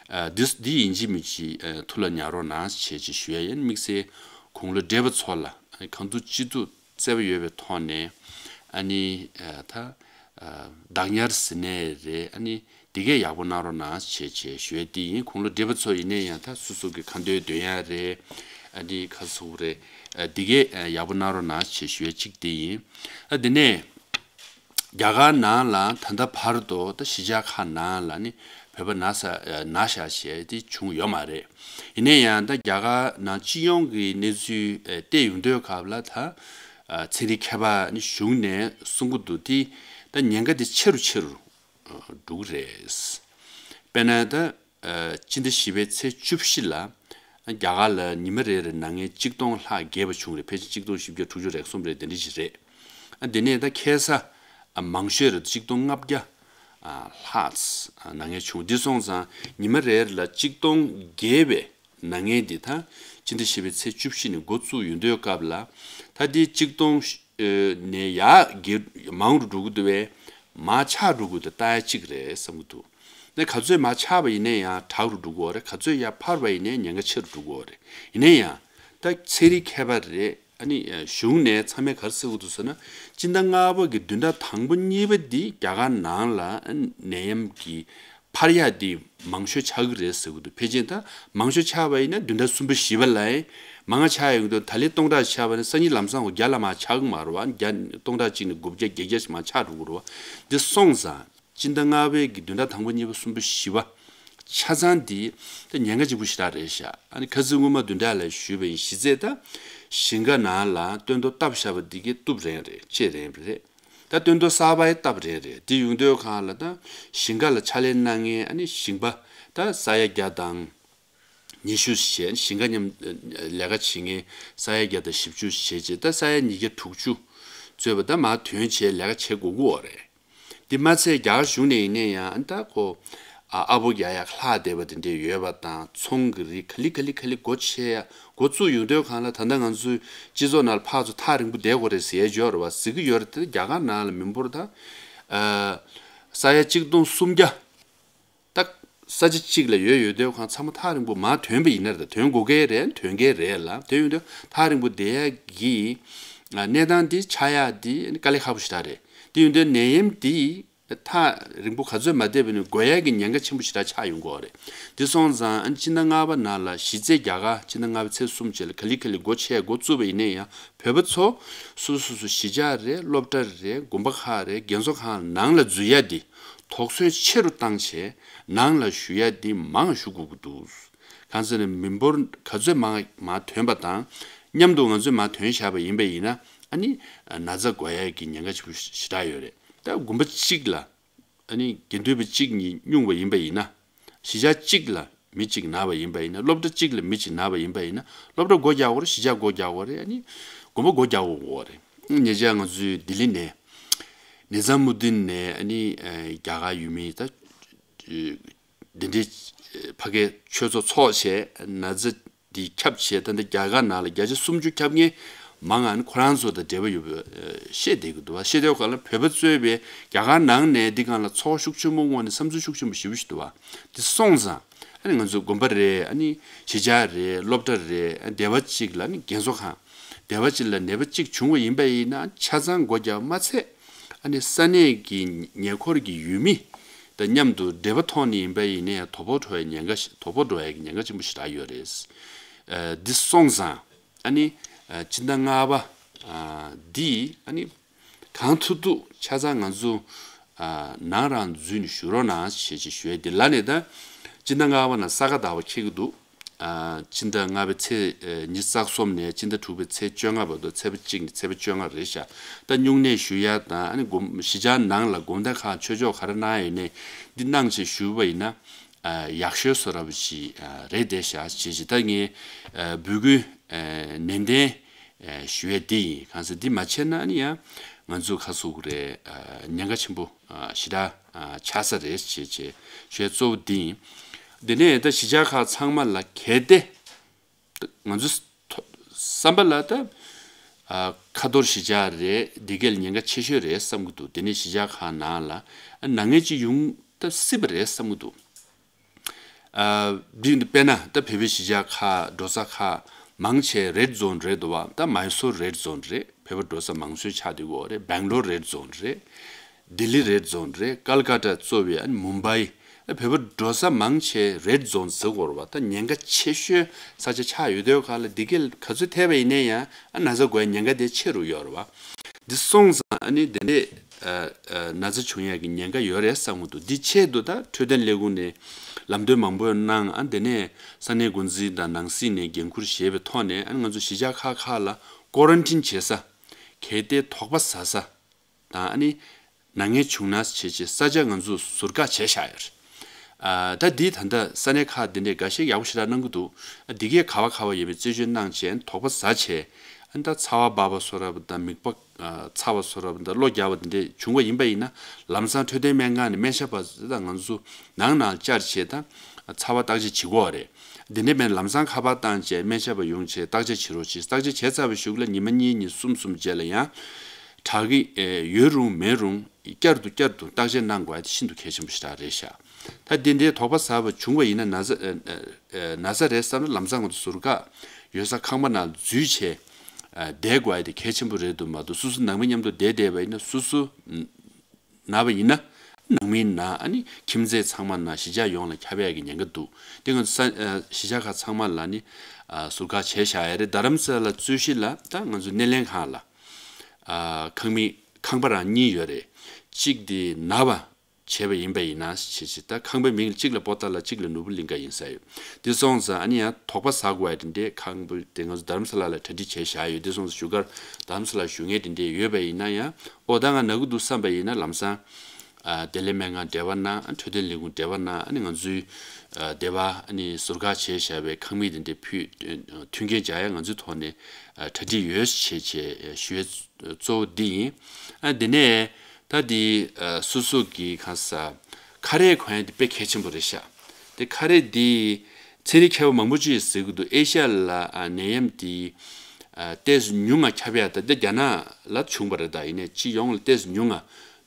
ཨ་འདི་འདི་ཡིན་གཅིག་མིན་གཅིག་ཨ་ཐུགས་ལ་ཉར་རོགས་གནང་བྱས་ཅིག་ཞུ་ཡ་ཡིན། དམིགས་བསལ་དགུང་ལོ་བགྲེས་པ་ཚོ་ལ་ཨ་ནི་གང་ཐུབ་ཅི་ཐུབ་བརྩེ་བ་ཡོད་པའི་ཐོག་ནས་ཨ་ནི་ཨ་ད་ཨ་བདག་ཉར་ཟེར་ནའི་རེད། ཨ་ནི་འདི་གས་ཡག་པོ་གནང་རོགས་གནང་བྱས་བྱས་ཞུ་ཡ་འདི་ཡིན། དགུང་ལོ་བགྲེས་པ་ཚོ་ཡིན་ནའི་ཡང་ད་སོ་སོ་གི་ཁ་འདོན་འདོན་ཡ་རེད། ཨ་ནི་ཁ་སུ་རེད། ཨ་འདི་གས་ཡག་པོ་གནང་རོགས་གནང་བྱས་ཞུ་ཡ་གཅིག་འདི་ཡིན། ཨ་འདི་ནས་རྒྱ་གར་ནང་ལ་ད་ལྟ་བར་དུ་ད་གཞིས་ཆགས་ཁག་ནང་ལ་ནི་བོད་པ་ན་ས་ན་ཤག་ཞེས་དེ་བྱུང་ཡོད་མ་རེད། ཡིན་ན་ཡང་ད་རྒྱ་གར་ནང་སྤྱི་ཡོངས་ཀྱི་གནས་ཚུལ་བལྟས་ཡོང་དུས་སྐབས་ལ་ད་ཚན་རིག་མཁས་པ་ནི་གཞུང་ནས་གསུང་གི་འདུག་དེ་ད་ཉེན་ཁ་དེ་ཆེ་རུ་ཆེ་རུ་འགྲོ་གི་རེད། དཔེར་ན་ད་ཨ་སྤྱི་ཟླ་བཞི་པའི་ཚེས་བཅུ་བཞི་ལ་རྒྱ་གར་ལ་ཉི་མ་རེ་རེར་ནད་ངན་གཅིག་སྟོང་ལྷག་རྒྱས་པ་བྱུང་རེད། ཕལ་ཆེར་གཅིག་སྟོང་བཞི་བརྒྱ་དྲུག་ཅུ་རེ་གསུམ་རེད། དེ་འདྲ་ཞིག་རེད། ཨ་དེ་ནས་ད་ཁ་སང་ཨ་མང་ཤོས་རེད། གཅིག་སྟོང་ལྔ་བརྒྱ་ཨ་ལྷག་ཨ་ནད་ངན་བྱུང་། འདི་སོང་ཙང་ཉི་མ་རེ་རེ་ལ་གཅིག་སྟོང་བརྒལ་བའི་ནད་ངན་འདི་ད་སྤྱི་ཟླ་བཞི་པའི་ཚེས་བཅུ་བཞི་ནས་འགོ་བཙུགས་ཡོང་དུས་སྐབས་ལ་ད་འདི་གཅིག་སྟོང་ནས་ཡར་རྒྱས་མང་རུ་འགྲོ་གི་འདུག་བས་མར་ཆག་འགྲོ་གི་འདུག་ལྟ་ཡ་གཅིག་རེད་བསམ་གྱི་འདུག་ནས་ག་ཚོད་མར་ཆག་པ་ཡིན་ན་ཡང་དྲག་རུ་འགྲོ་གི་ཡོད་རེད། ག་ཚོད་ཡར་འཕར་བ་ཡིན་ན་ཉེན་ཁ་ཆེ་རུ་འགྲོ་གི་ཡོད་རེད། ཡིན་ན་ཡང་ད་ཚན་རིག་མཁས་པ་རེད། ཨ་ནི་གཞུང་ནས་ཚང་མས་ག་རེ་ཟེར་གྱི་འདུག་ཟེར་ན་སྤྱི་ཟླ་ལྔ་པ་གི་བདུན་ཕྲག་དང་པོ་གཉིས་པ་འདི་རྒྱ་གར་ནང་ལ་ནད་ཡམས་ཀྱི་འཕར་ཡག་འདི་མང་ཤོས་ཆགས་ཀྱི་རེད་ཟེར་གྱི་འདུག་ཕལ་ཆེར་ད་མང་ཤོས་ཆགས་པ་ཡིན་ན་བདུན་ཕྲག་གསུམ་པ་བཞི་པ་ལ་ཡང་མང་ང་ཆགས་ཡོང་གི་འདུག་ད་ལན་སྟོང་ཕྲག་ཆགས་པ་ནི་སང་ཉིན་ལམ་སང་འོ་བརྒྱ་ལ་མར་ཆགས་ཀྱི་མ་རེད་བ། བརྒྱ་སྟོང་ཕྲག་གཅིག་ནས་དགུ་བརྒྱ་བརྒྱད་བརྒྱ་ཞིག་མར་ཆགས་འགྲོ་གི་རེད་བ། འདི་སོང་ཙང་སྤྱི་ཟླ་ལྔ་པའི་གི་བདུན་ཕྲག་དང་པོ་གཉིས་པ་གསུམ་པ་བཞི་པ་ཆ་ཚང་འདི་ད་ཉེན་ཁ་ཆེན་པོ་ཞེ་དྲག་རེད་ཤག་ཨ་ནི་ཁ་སང་སྔོན་མ་བདུན་ཕྲག་ལ་ཞུས་པ་ཡིན། གཞི་རྩའི་ད་ཞིང་ཁ་ནང་ལ་སྟོན་ཐོག་བཏབ་བཞག་པ་འདི་གའི་གཏུབ་རན་རེད། བཅད་རན་རེད། ད་སྟོན་ཐོག་གསར་པ་ཡང་བཏབ་རན་རེད། དེ་ཡོང་དུས་སྒང་ལ་ད་ཞིང་ཁ་ལ་ཕྱག་ལས་གནང་མཁན་ཨ་ནི་ཞིང་པ་ད་ས་ཡ་བརྒྱ་དང་ཉི་ཤུ་བྱས། ཞིང་ཁ་མཉམ་ལས་ཀ་བྱེད་མཁན་ས་ཡ་བརྒྱ་དང་བཞི་བཅུ་བྱས་བྱས། ད་ས་ཡ་ཉིས་བརྒྱ་དྲུག་ཅུ་ཚོད་པ་ད་མར་ཐོན་བྱས་ལས་ཀ་བྱེད་དགོས་ཀྱི་ཡོད་རེད། འདི་མ་ཚད་རྒྱ་གར་གཞུང་ནས་ཡིན་ན་ཡང་ད་ཁོ་ ཨ་ཨ་བོ་རྒྱག་ཡ་ལྷག་བསྡད་པ་དེ་འདྲས་ཡོད་པ་དང་། ཚོང་གི་རིགས་ག་ལེ་ག་ལེ་ག་ལེ་སྒོ་ཕྱེ་ཡ་འགོ་བཙུགས་ཡོང་དུས་སྒང་ལ། ད་ལྟ་ང་ཚོའི་སྤྱི་ཚོགས་ནང་ལ་ཕར་ཚུར་ཐག་རིང་པོ་བསྡད་དགོས་རེད་ཟེར་ཡ་ཡོད་རེད་བ། ཟེར་གི་ཡོད་རེད། དེ་རྒྱ་གར་ནང་ལ་མི་འབོར་ད་ཨ་ས་ཡ་གཅིག་སྟོང་སུམ་བརྒྱ། ད་ས་ཆ་གཅིག་ལ་ཡོད་ཡོད་དུས་སྒང་ཚང་མ་ཐག་རིང་པོ་མར་ཐོན་པ་ཡིན་ན་རེད། ད་ཐོན་དགོས་ཀྱི་རེད། ཐོན་གྱི་རེད་ལ། དེ་ཡོང་དུས་ཐག་རིང་པོ་བསྡད་ཡ་གི་ཨ་གནས་སྟངས་འདི་ཆགས་ཡ་འདི་དཀའ་ལས་ཁག་པོ་ཞེ་དྲག་རེད། དེ་ཡོང་དུས་ནད་ཡམས་འདི་ཐག་རིང་པོ་ག་ཚོད་མ་བསྡད་པ་ནས་འགོས་ཡ་གི་ཉེན་ཁ་ཆེན་པོ་ཞེ་དྲག་ཆགས་ཡོང་གི་ཡོད་རེད། དེ་སོང་ཙང་ཨ་ནི་སྤྱི་ཟླ་ལྔ་པ་ནང་ལ་གཞི་རྩའི་རྒྱ་གར་སྤྱི་ཟླ་ལྔ་པའི་ཚེས་གསུམ་བཅས་ལ་ག་ལེ་ག་ལེ་སྒོ་ཕྱེ་འགོ་བཙུགས་པ་ཡིན་ན་ཡང་། བོད་པ་ཚོ་སོ་སོ་སོ་གཞིས་ཆགས་རེད། སློབ་གྲྭ་རེད། དགོན་པ་ཁག་རེད། རྒན་གསོ་ཁང་ནང་ལ་འཛུལ་ཡ་འདི་དོགས་ཟོན་ཆེ་རུ་བཏང་བྱས་ནང་ལ་བཞུགས་ཡ་འདི་མང་བཞུགས་དགོས་ཀྱི་འདུག་གང་ཟེར་ན་མི་འབོར་ག་ཚོད་མང་མར་ཐོན་པ་དང་མཉམ་དུ་ང་ཚོས་མར་ཐོན་བཞག་པ་ཡིན་པ་ཡིན་ན། ཨ་ནི་ན་ཚ་འགོས་ཡ་གི་ཉེན་ཁ་ཆེན་པོ་ཞེ་དྲག་ཡོད་རེད། ད་དགོན་པ་གཅིག་ལ་ཨ་ནི་དགེ་འདུན་པ་གཅིག་གཉིས་སྨྱུང་བ་ཡིན་པ་ཡིན་ན། གཞིས་ཆགས་གཅིག་ལ་མི་གཅིག་ན་བ་ཡིན་པ་ཡིན་ན། སློབ་གྲྭ་གཅིག་ལ་མི་གཅིག་ན་བ་ཡིན་པ་ཡིན་ན། སློབ་གྲྭ་སྒོ་རྒྱག་དགོས་རེད། གཞིས་ཆགས་སྒོ་རྒྱག་དགོས་རེད། ཨ་ནི་དགོན་པ་སྒོ་རྒྱག་དགོས་རེད། ཉེ་ཆར་ང་ཚོའི་ལྡི་ལི་ནས་ནི་ཛ་མུ་དིན་ནས་ཨ་ནི་ཨ་རྒྱ་གར་ཡུལ་མི་ད་འདི་འདྲའི་ཕ་གིའི་ཆོས་ཚོགས་ཚོགས་བྱས། ན་ཚ་འདི་ཁྱབ་བྱས། ད་ལྟ་རྒྱ་གར་ནང་ལ་བརྒྱ་ཆ་སུམ་ཅུ་ཁྱབ་མཁན་མང་ང་ནི་ཁོ་རང་ཚོ་དང་འབྲེལ་བ་ཡོད་པ་ཨ་བཤད་བསྡད་ཀྱི་འདུག་བ། བཤད་བསྡད་པ་གང་ལ་བོད་པ་གཙོས་པའི་རྒྱ་གར་ནང་ནས་འདི་སྒང་ལ་ཚོར་ཤུགས་ཆེན་པོ་སྔོག་ནས་བསམ་ཚུལ་ཤུགས་ཆེན་པོ་ཞེ་པོ་ཞིག་འདུག་བ། འདི་སོང་ཙང་ཨ་ནི་ང་ཚོའི་དགོན་པ་རེད། ཨ་ནི་གཞིས་ཆགས་རེད། སློབ་གྲྭ་རེད། ཨ་སྡེ་བ་གཅིག་ལ་ནི་རྒན་གསོ་ཁང་། སྡེ་བ་གཅིག་ལ་ནད་པ་གཅིག་བྱུང་བ་ཡིན་པ་ཡིན་ན། ཆ་ཚང་སྒོ་རྒྱག་མ་ཚད། ཨ་ནི་ས་གནས་ཀྱི་ཉེ་འཁོར་གྱི་ཡུལ་མི་དང་མཉམ་དུ་འབྲེལ་བ་ཐོག་ནས་ཡིན་པ་ཡིན་ནའི་དོ་ཕོག་འགྲོ་བའི་ཉེན་ཁ་ཞིག་དོ་ཕོག་འགྲོ་བའི་ཉེན་ཁ་ཆེན་པོ་ཞེ་དྲག་ཡོད་རེད། ཨ་འདི་སོང་ཙང་ཨ་ནི་ཨ་སྤྱི་ཟླ་ལྔ་པ་ཨ་འདི་ཨ་ནི་གང་ཐུབ་ཐུབ་ཆ་ཚང་ང་ཚོ་ཨ་ནང་རང་འཛུལ་ནས་བཞུགས་རོགས་གནང་ཞེས་ཞུ་ཡས་འདི་ལ་ནི། ད་སྤྱི་ཟླ་ལྔ་པ་ནང་ས་ག་ཟླ་བ་འཁེལ་གྱི་འདུག་ཨ་སྤྱི་ཟླ་ལྔ་པའི་ཚེས་ཨ་ཉི་ཤུ་རྩ་གསུམ་ནས་སྤྱི་ཟླ་དྲུག་པའི་ཚེས་བཅོ་ལྔ་བར་དུ། ཚེས་པ་གཅིག་ནས་ཚེས་པ་བཅོ་ལྔ་རེད་ཤག་ད་སྨྱུང་གནས་ཞུ་ཡ་དང་། ཨ་ནི་དགོན་གཞིས་ཆགས་ནང་ལ་དགོན་སྡེ་ཁག་ཆོས་ཕྱོགས་ག་རེ་གནང་ཡོད་ནའི་འདི་གནང་བྱས་བཞུགས་པ་ཡིན་ན་ཨ་ཡག་ཤོས་བཟོ་འདྲ་པོ་ཞིག་ཨ་རེད་བསྡད་ཤག་ཅེས་ཅིག་ད་ངས་ཨ་འབོད་སྐུལ་ཨ་ནན་ཏན་ཨ་ཞུ་ཡས་འདི་ཡིན། གང་ཟེར་འདི་མ་བྱས་ན་ཨ་ནི་ཡང་ང་ཚོ་ཁ་སུ་རེད། ཨ་ཉེན་ཁ་ཆེན་པོ་ཨ་ཞེ་དྲག་ཨ་ཆགས་ས་རེད་ཅེས་ཅེས་ཞུ་ཡས་གཙོ་བོ་འདི་ཡིན། འདི་ནས་ད་གཞིས་ཆགས་ཁག་ཚང་མ་ལ་གལ་ཏེ་ང་ཚོ་ཐོ་བསམ་པ་ལ་ད་ཨ་ཁ་ཐོར་གཞིས་ཆགས་རེད། འདི་གས་ལ་ཉེན་ཁ་ཆེ་ཤོས་རེད་བསམ་གྱི་འདུག་དེ་ནས་གཞིས་ཆགས་ཁག་ནང་ལ་ཨ་ནད་ངན་ཅིག་ཡོང་ད་སྲིད་པ་རེད་བསམ་གྱི་འདུག་ཨ་འདི་དཔེར་ན་ད་བོད་པའི་གཞིས་ཆགས་ཁག་འབྲོག་ས་ཁག་མང་ཆེ་རེཌ་ཛོན་རེད་འདུག་བ། ད་མཱི་སོར་རེཌ་ཛོན་རེད། བོད་པ་འགྲོ་ས་མང་ཤོས་ཆགས་བསྡད་ཡོད་རེད། སྦེང་ལོར་རེཌ་ཛོན་རེད། ལྡི་ལི་རེཌ་ཛོན་རེད། ཀལ་ཀ་ཏ་གཙོས་པའི་ཨ་ནི་མུམ་བྷའི། ཨ་བོད་པ་འགྲོ་ས་མང་ཆེ་རེཌ་ཛོན་ཟེར་གྱི་ཡོད་རེད་བ། ད་ཉེན་ཁ་ཆེ་ཤོས་ས་ཆ་ཆགས་ཡོད་དུས་སྒང་ལ་འདི་གས་ག་ཚོད་ཐེབས་པ་ཡིན་ནའི་ཡང་ཨ་ན་ཚ་འགོས་ཉེན་ཁ་དེ་ཆེ་རུ་ཡོད་རེད་བ། འདི་སོང་ཙང་ཨ་ནི་དེ་འདྲས་ཨ་ཨ་ན་ཚ་བྱུང་ཡག་གི་ཉེན་ཁ་ཡོད་རེད་བསམ་གྱི་འདུག་འདི་ཆེད་དུ་ད་འཕྲོད་བསྟེན་ལས་ཁུངས་ནས་ལམ་སྟོན་མང་པོ་གནང་། ཨ་དེ་ནས་ས་གནས་འགོ་འཛིན་དང་ནང་སྲིད་ནས་འགན་འཁུར་བཞེས་པའི་ཐོག་ནས། ཨ་ནི་ང་ཚོ་གཞིས་ཆགས་ཁག་ཁག་ལ་ཀོ་རན་ཊིན་བྱེད་ས། གལ་ཏེ་དོགས་པ་ཟ་ས་དང་། ཨ་ནི་ནད་ངན་བྱུང་ན་བྱས་བྱས་ས་ཆ་ང་ཚོ་ཟུར་བཀག་བྱས་བཞག་ཡོད་རེད། ཨ་ད་འདི་ད་ལྟ་ས་གནས་ཁག་འདི་འདྲས་འགའ་ཤས་ཡག་པོ་ཞེ་དྲག་གནང་གི་འདུག་ཨ་འདི་གས་ག་བ་ག་བ་ཡོད་པའི་རྩད་གཅོད་གནང་བྱས་དོགས་པ་ཟ་བྱས། ཨ་ད་ཚ་བ་འབར་བ་བཟོ་འདྲ་པོ་དང་། མིད་པ་ཨ་ཚ་བ་བཟོ་འདྲ་པོ་དང་། གློ་རྒྱག་པ་འདི་འདྲས་བྱུང་བ་ཡིན་པ་ཡིན་ན་ལམ་སང་འཕྲོད་བསྟེན་སྨན་ཁང་ནས་སྨན་ཞབས་པ་དང་ང་ཚོ་ནང་ནང་བཅར་བྱས་དང་ཚ་བ་བརྟག་དཔྱད་བྱེད་དགོས་རེད། འདི་འདྲས་མིན་ལམ་སང་ཁ་པར་བཏང་བྱས་སྨན་ཞབས་པ་ཡོང་བྱས་བརྟག་དཔྱད་བྱེད་རོགས་བྱེད། བརྟག་དཔྱད་བྱས་ཚར་བའི་གཞུག་ལ་ཉི་མ་གཉིས་གཉིས་གསུམ་གསུམ་རྗེས་ལ་ཡང་དྲག་གི་ཨེ་ཡོད་རུང་མེད་རུང་བསྐྱར་དུ་བསྐྱར་དུ་བརྟག་དཔྱད་གནང་དགོས་ཡ་དེ་ཤིན་ཏུ་གལ་ཆེན་པོ་ཞིག་རེད་ཤག་ད་དེ་འདྲའི་དོགས་པ་ཟ་བ་བྱུང་བ་ཡིན་ན་ན་ཚ་ཨེ་ཨེ་ན་ཚ་རེད་བསམ་ན་ལམ་སང་ང་ཚོ་ཟུར་བཀག་ཡོད་ས་ཁང་པ་ནང་འཛུལ་བྱས་ཨེ་བསྡད་དགོས་ཡ་དེ་གལ་ཆེན་པོ་རེད་འདུག་མ་གཏོགས། སོ་སོ་ནང་མི་མཉམ་དུ་བསྡད་བསྡད་པ་ཡིན་ན་སོ་སོ་ན་བ་ཡིན་ན་ནང་མིའི་ན། ཨ་ནི་ཁྱིམ་མཚེས་ཚང་མ་ན། གཞིས་ཆགས་ཡོངས་ལ་ཁྱབ་ཡག་གི་ཉེན་ཁ་འདུག་དེ་ང་ཚོ་ས་ཨ་གཞིས་ཆགས་ཁག་ཚང་མ་ལ་ནི་ཨ་ཟུར་བཀག་བྱས་བཞག་ཡ་རེད། རྡ་རམ་ས་ལ་གཙོས་གཞིས་ལ་ད་ང་ཚོ་སྣེ་ལེན་ཁང་ལ་ཨ་ཁང་མིག་ཁང་པ་རང་གཉིས་ཡོད་རེད། གཅིག་དེ་ན་བ་བྱས་པ་ཡིན་པ་ཡིན་ན་བྱས་བྱས། ད་ཁང་པའི་མིང་གཅིག་ལ་པོ་ཏཱ་ལ་གཅིག་ལ་ནོར་བུ་གླིང་ག་ཡིན་ས་ཡོད། དེ་སོང་ཙང་ཨ་ནི་ཡང་དོགས་པ་ཟ་དགོས་ཡ་དེ་འདྲས་ཁང་པ་དེ་ང་ཚོ་རྡ་རམ་ས་ལ་ལ་གྲ་སྒྲིག་བྱས་བཞག་ཡོད། དེ་སོང་ཙང་བཞུགས་སྒར་རྡ་རམ་ས་ལ་བཞུགས་མཁན་དེ་འདྲས་ཡོད་པ་ཡིན་ན་ཡང་། ཨོ་ད་ང་ན་གི་འདུག་བསམ་པ་ཡིན་ན་ལམ་སང་ཨ་བདེ་ལེགས་སྨན་ཁང་འབྲེལ་བ་གནང་། ཨ་འཕྲོད་བསྟེན་ལས་ཁུངས་འབྲེལ་བ་གནང་། ཨ་ནི་ང་ཚོའི་ཨ་སྡེ་བ་ཨ་ནི་ཟུར་བཀག་བྱས་བཞག་པའི་ཁང་མིག་དེ་འདྲས་ཕུལ། མཐུན་རྐྱེན་སྦྱར་ཡ་ང་ཚོའི་ཐོག་ནས་ཨ་གྲ་སྒྲིག་ཡོད་བྱས་བྱས་ཞུ་ཡས་གཙོ་བོ་འདི་ཡིན། ཨ་འདི་ནས་ད་འདི་ཨ་སོ་སོ་གི་གང་ཟག་ ཁ་རས་གོན་ཡ་དེ་དཔེ་གལ་ཆེན་པོ་རེད་ཤག་དེ་ཁ་རས་དེ་ཚན་རིག་མཁས་པ་མང་པོ་ཅིག་ཟེར་གི་འདུག་ཨེ་ཤ་ཡ་ལ་ཨ་ནད་ཡམས་དེ་ཨ་ཏོག་ཙམ་ཉུང་ང་ཁྱབ་ཡ་ད་ལྟ་རྒྱ་ནག་ལ་བྱུང་བ་རེད། ད་ཡིན་ནའི་སྤྱི་ཡོངས་ལ་ཏོག་ཙམ་ཉུང་ང་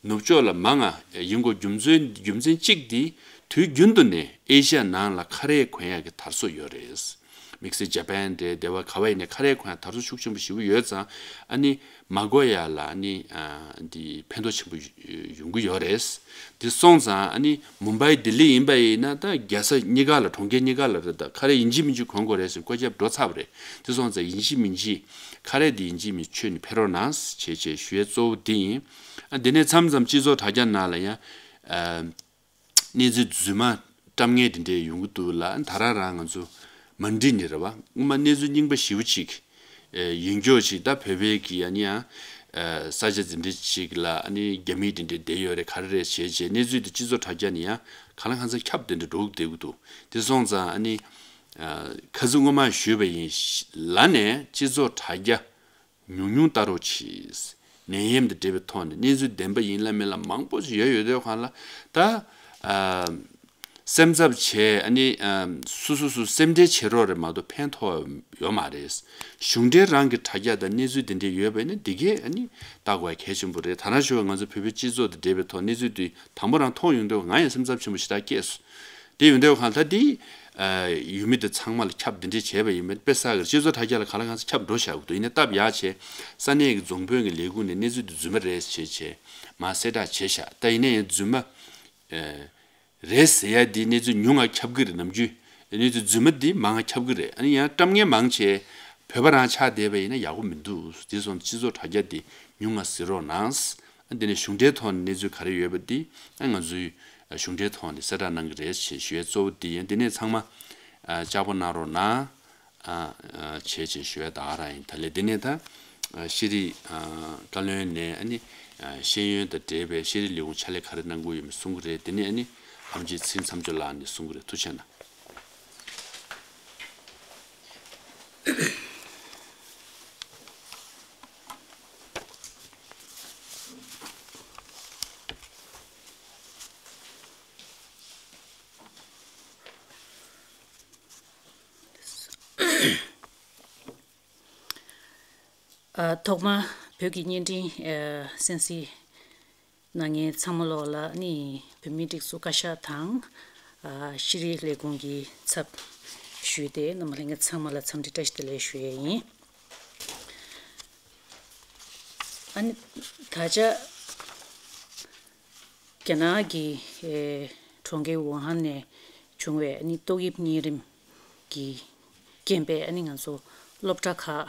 ནུབ་ཕྱོགས་ལ་མང་ང་ཡིན་དགོས་རྒྱུ་མཚན་རྒྱུ་མཚན་གཅིག་དེ་དུས་རྒྱུན་དུ་ནས་ཨེ་ཤ་ཡ་ནང་ལ་ཁ་རས་གོན་ཡ་གི་དར་སྲོལ་ཡོད་རེད། དམིགས་བསལ་ཇ་པན་རེད། སྡེ་བ་ག་བ་ཡིན་ནའི་ཁ་རས་གོན་ཡ་དར་སྲོལ་ཤུགས་ཆེན་པོ་ཞེ་པོ་ཡོད་ཙང་ཨ་ནི་མ་གོན་ཡ་ལ་ཨ་ནི་ཨ་འདི་ཕན་ཐོགས་ཆེན་པོ་ཡོང་གི་ཡོད་རེད། འདི་སོང་ཙང་ཨ་ནི་མུམ་བྷའི་ལྡི་ལི་ཡིན་པ་ཡིན་ན་ད་རྒྱལ་ས་གཉིས་ཀ་ལ་གྲོང་ཁྱེར་གཉིས་ཀ་ལ་རེད། ད་ཁ་རས་ཡིན་གཅིག་མིན་གཅིག་གོན་དགོས་རེད་ཟེར་བཀོད་ཁྱབ་འགྲོ་ཚར་བ་རེད། འདི་སོང་ཙང་ཡིན་གཅིག་མིན་གཅིག་ཁ་རས་འདི་ཡིན་གཅིག་མིན་གཅིག་ཆོད་ནས་ཕེབས་རོགས་གནང་བྱས་བྱས་ཞུ་ཡ་གཙོ་བོ་འདི་ཡིན། ཨ་འདི་ནས་མཚམས་མཚམས་སྤྱི་ཚོགས་དྲ་རྒྱ་ནང་ལ་ཡང་ཨ། གནས་ཚུལ་རྫུན་མ་བཀྲམ་མཁན་དེ་འདྲས་ཡོང་གི་འདུག་ལ། ད་རང་རང་ང་ཚོ་མ་འགྲིག་ནི་རེད་བ། སྔོན་མ་གནས་ཚུལ་རྙིང་པ་ཞེ་པོ་ཅིག་ཨེ་ཡིན་སྐྱོ་ཅིག་ད་བོད་པའི་གི་ཨ་ནི་ཡང་ཨེ་ས་ཆ་འཛིན་གྲྭ་ཅིག་ལ་ཨ་ནི་རྒྱ་མི་དེ་འདྲས་བསྡད་ཡོད་རེད། ག་རེ་རེད་བྱས་བྱས་གནས་ཚུལ་དེ་སྤྱི་ཚོགས་དྲ་རྒྱ་ནས་ཡང་གང་ལ་གང་འཚམ་ཁྱབ་དེ་འདྲས་འགྲོ་གི་བསྡད་གི་འདུག་དེ་སོང་ཙང་ཨ་ནི་ཨ་ཁ་སང་སྔོན་མ་ཞུས་པ་ཡིན་ལ་ནས་སྤྱི་ཚོགས་དྲ་རྒྱ། ཉུང་ཉུང་ལྟ་རོགས་གྱིས། ནད་ཡམས་དང་འབྲེལ་བའི་ཐོག་ནས་གནས་ཚུལ་བདེན་པ་ཡིན་ལ་མིན་ལ་མང་པོ་ཞིག་ཡོད་ཡོད་དུས་གང་ལ་ད་ཨ་སེམས་འཚབ་བྱས་ཨ་ནི་ཨ་སོ་སོ་སོ་སེམས་ཁྲལ་བྱེད་རོགས་རེད་མ་གཏོགས་ཕན་ཐོགས་ཡོད་མ་རེད། གཞུང་འབྲེལ་རང་གི་དྲ་རྒྱ་དང་གནས་ཚུལ་དེ་འདྲས་ཡོད་པ་ཡིན་ན་འདི་གས་ཨ་ནི་ལྟ་དགོས་གལ་ཆེན་པོ་རེད། ད་ནང་ཞུ་བ་ང་ཚོ་བོད་པའི་སྤྱི་ཚོགས་དང་འབྲེལ་བའི་ཐོག་གནས་ཚུལ་དེ་དང་པོ་རང་མཐོང་ཡོང་དུས་ང་ཡང་སེམས་འཚབ་ཆེན་པོ་ཞེ་དྲག་སྐྱེས་སོང་། དེ་ཡོང་དུས་གང་ལྟར་དེ་ཡུལ་མི་དེ་ཚང་མ་ལ་ཁྱབ་འདི་འདྲས་བྱས་པ་ཡིན་པས་དཔེ་བསགས་ཀྱི་སྤྱི་ཚོགས་དྲ་རྒྱ་ལ་གང་ལ་གང་འཚམ་ཁྱབ་འགྲོ་བཞག་གི་འདུག་ཡིན་ནའི་སྟབས་ཡག་བྱས་ས་གནས་ཀྱི་རྫོང་དཔོན་གྱི་ལས་ཁུངས་ནས་གནས་ཚུལ་དེ་རྫུན་མ་རེད་བྱས་བྱས་མར་གསལ་བསྒྲགས་བྱས་བཞག་ད་ཡིན་ན་ཡང་རྫུན་མ་རེད་ཟེར་ཡ་དེ་གནས་ཚུལ་ཉུང་ང་ཁྱབ་ཀྱི་རེད། ནམ་རྒྱུན་གནས་ཚུལ་རྫུན་མ་དེ་མང་ང་ཁྱབ་ཀྱི་རེད། ཨ་ནི་ཡང་བཀྲམ་མཁན་མང་ཆེ་བོད་པ་རང་ཆགས་བསྡད་པ་ཡིན་ན་ཡག་པོ་མི་འདུག་དེ་སོང་སྤྱི་ཚོགས་དྲ་རྒྱ་དེ་ཉུང་ང་གཟིགས་རོགས་གནང་། ཨ་འདི་ནས་གཞུང་འབྲེལ་ཐོག་ནས་གནས་ཚུལ་ག་རེ་ཡོད་པ་འདི་ཨ་ང་ཚོའི་གཞུང་འབྲེལ་ཐོག་ནས་གསལ་བསྒྲགས་གནང་གི་རེད་ཞེས་ཞུ་ཡས་གཙོ་བོ་འདི་ཡིན། འདི་ནས་ཚང་མ་ཨ་ལྕགས་པོ་གནང་རོགས་གནང་ཨ་ཨ་བྱས་བྱས་ཞུ་ཡས་ད་ག་རང་ཡིན། ད་ལས་འདི་ནས་ད་ཨ་ཤེས་རིག་ཨ་བཀའ་བློན་ནས་ཨ་ནི་ཨ་ཤེས་ཡོན་དང་འབྲེལ་བའི་ཤེས་རིག་ལས་ཁུངས་ཕྱག་ལས་ག་རེ་གནང་དགོས་ཡོད་མེད་གསུང་གི་རེད། འདི་ནས་ཨ་ནི་ཨེམ་ཆི་ཚེ་རིང་མཚམས་སྦྱོར་ལགས་ནས་གསུང་གི་རེད། ཐུགས་རྗེ་གནང་། ཨ་ཐོག་མར་བོད་ཀྱི་བརྙན་འཕྲིན་ཨ་གསན་གཟིགས་གནང་མཁན་ཚང་མ་ལོག་ལ་ནི་བོད་མིའི་སྒྲིག་འཛུགས་བཀའ་ཤག་དང་ཨ་ཤེས་རིག་ལས་ཁུངས་ཀྱི་ཚབ་ཞུས་ཏེ་རྣམ་པ་ལྷན་རྒྱས་ཚང་མ་ལ་འཚམས་འདྲི་བཀྲ་ཤིས་བདེ་ལེགས་ཞུ་ཡས་ཡིན། ཨ་ནི་ད་ཆ་རྒྱ་ནག་གི་ཨེ་གྲོང་ཁྱེར་ཝུ་ཧན་ནས་བྱུང་བའི་ཨ་ནི་ཏོག་དབྱིབས་གཉན་རིམས་ཀྱི་རྐྱེན་པས་ཨ་ནི་ང་ཚོ་སློབ་གྲྭ་ཁག་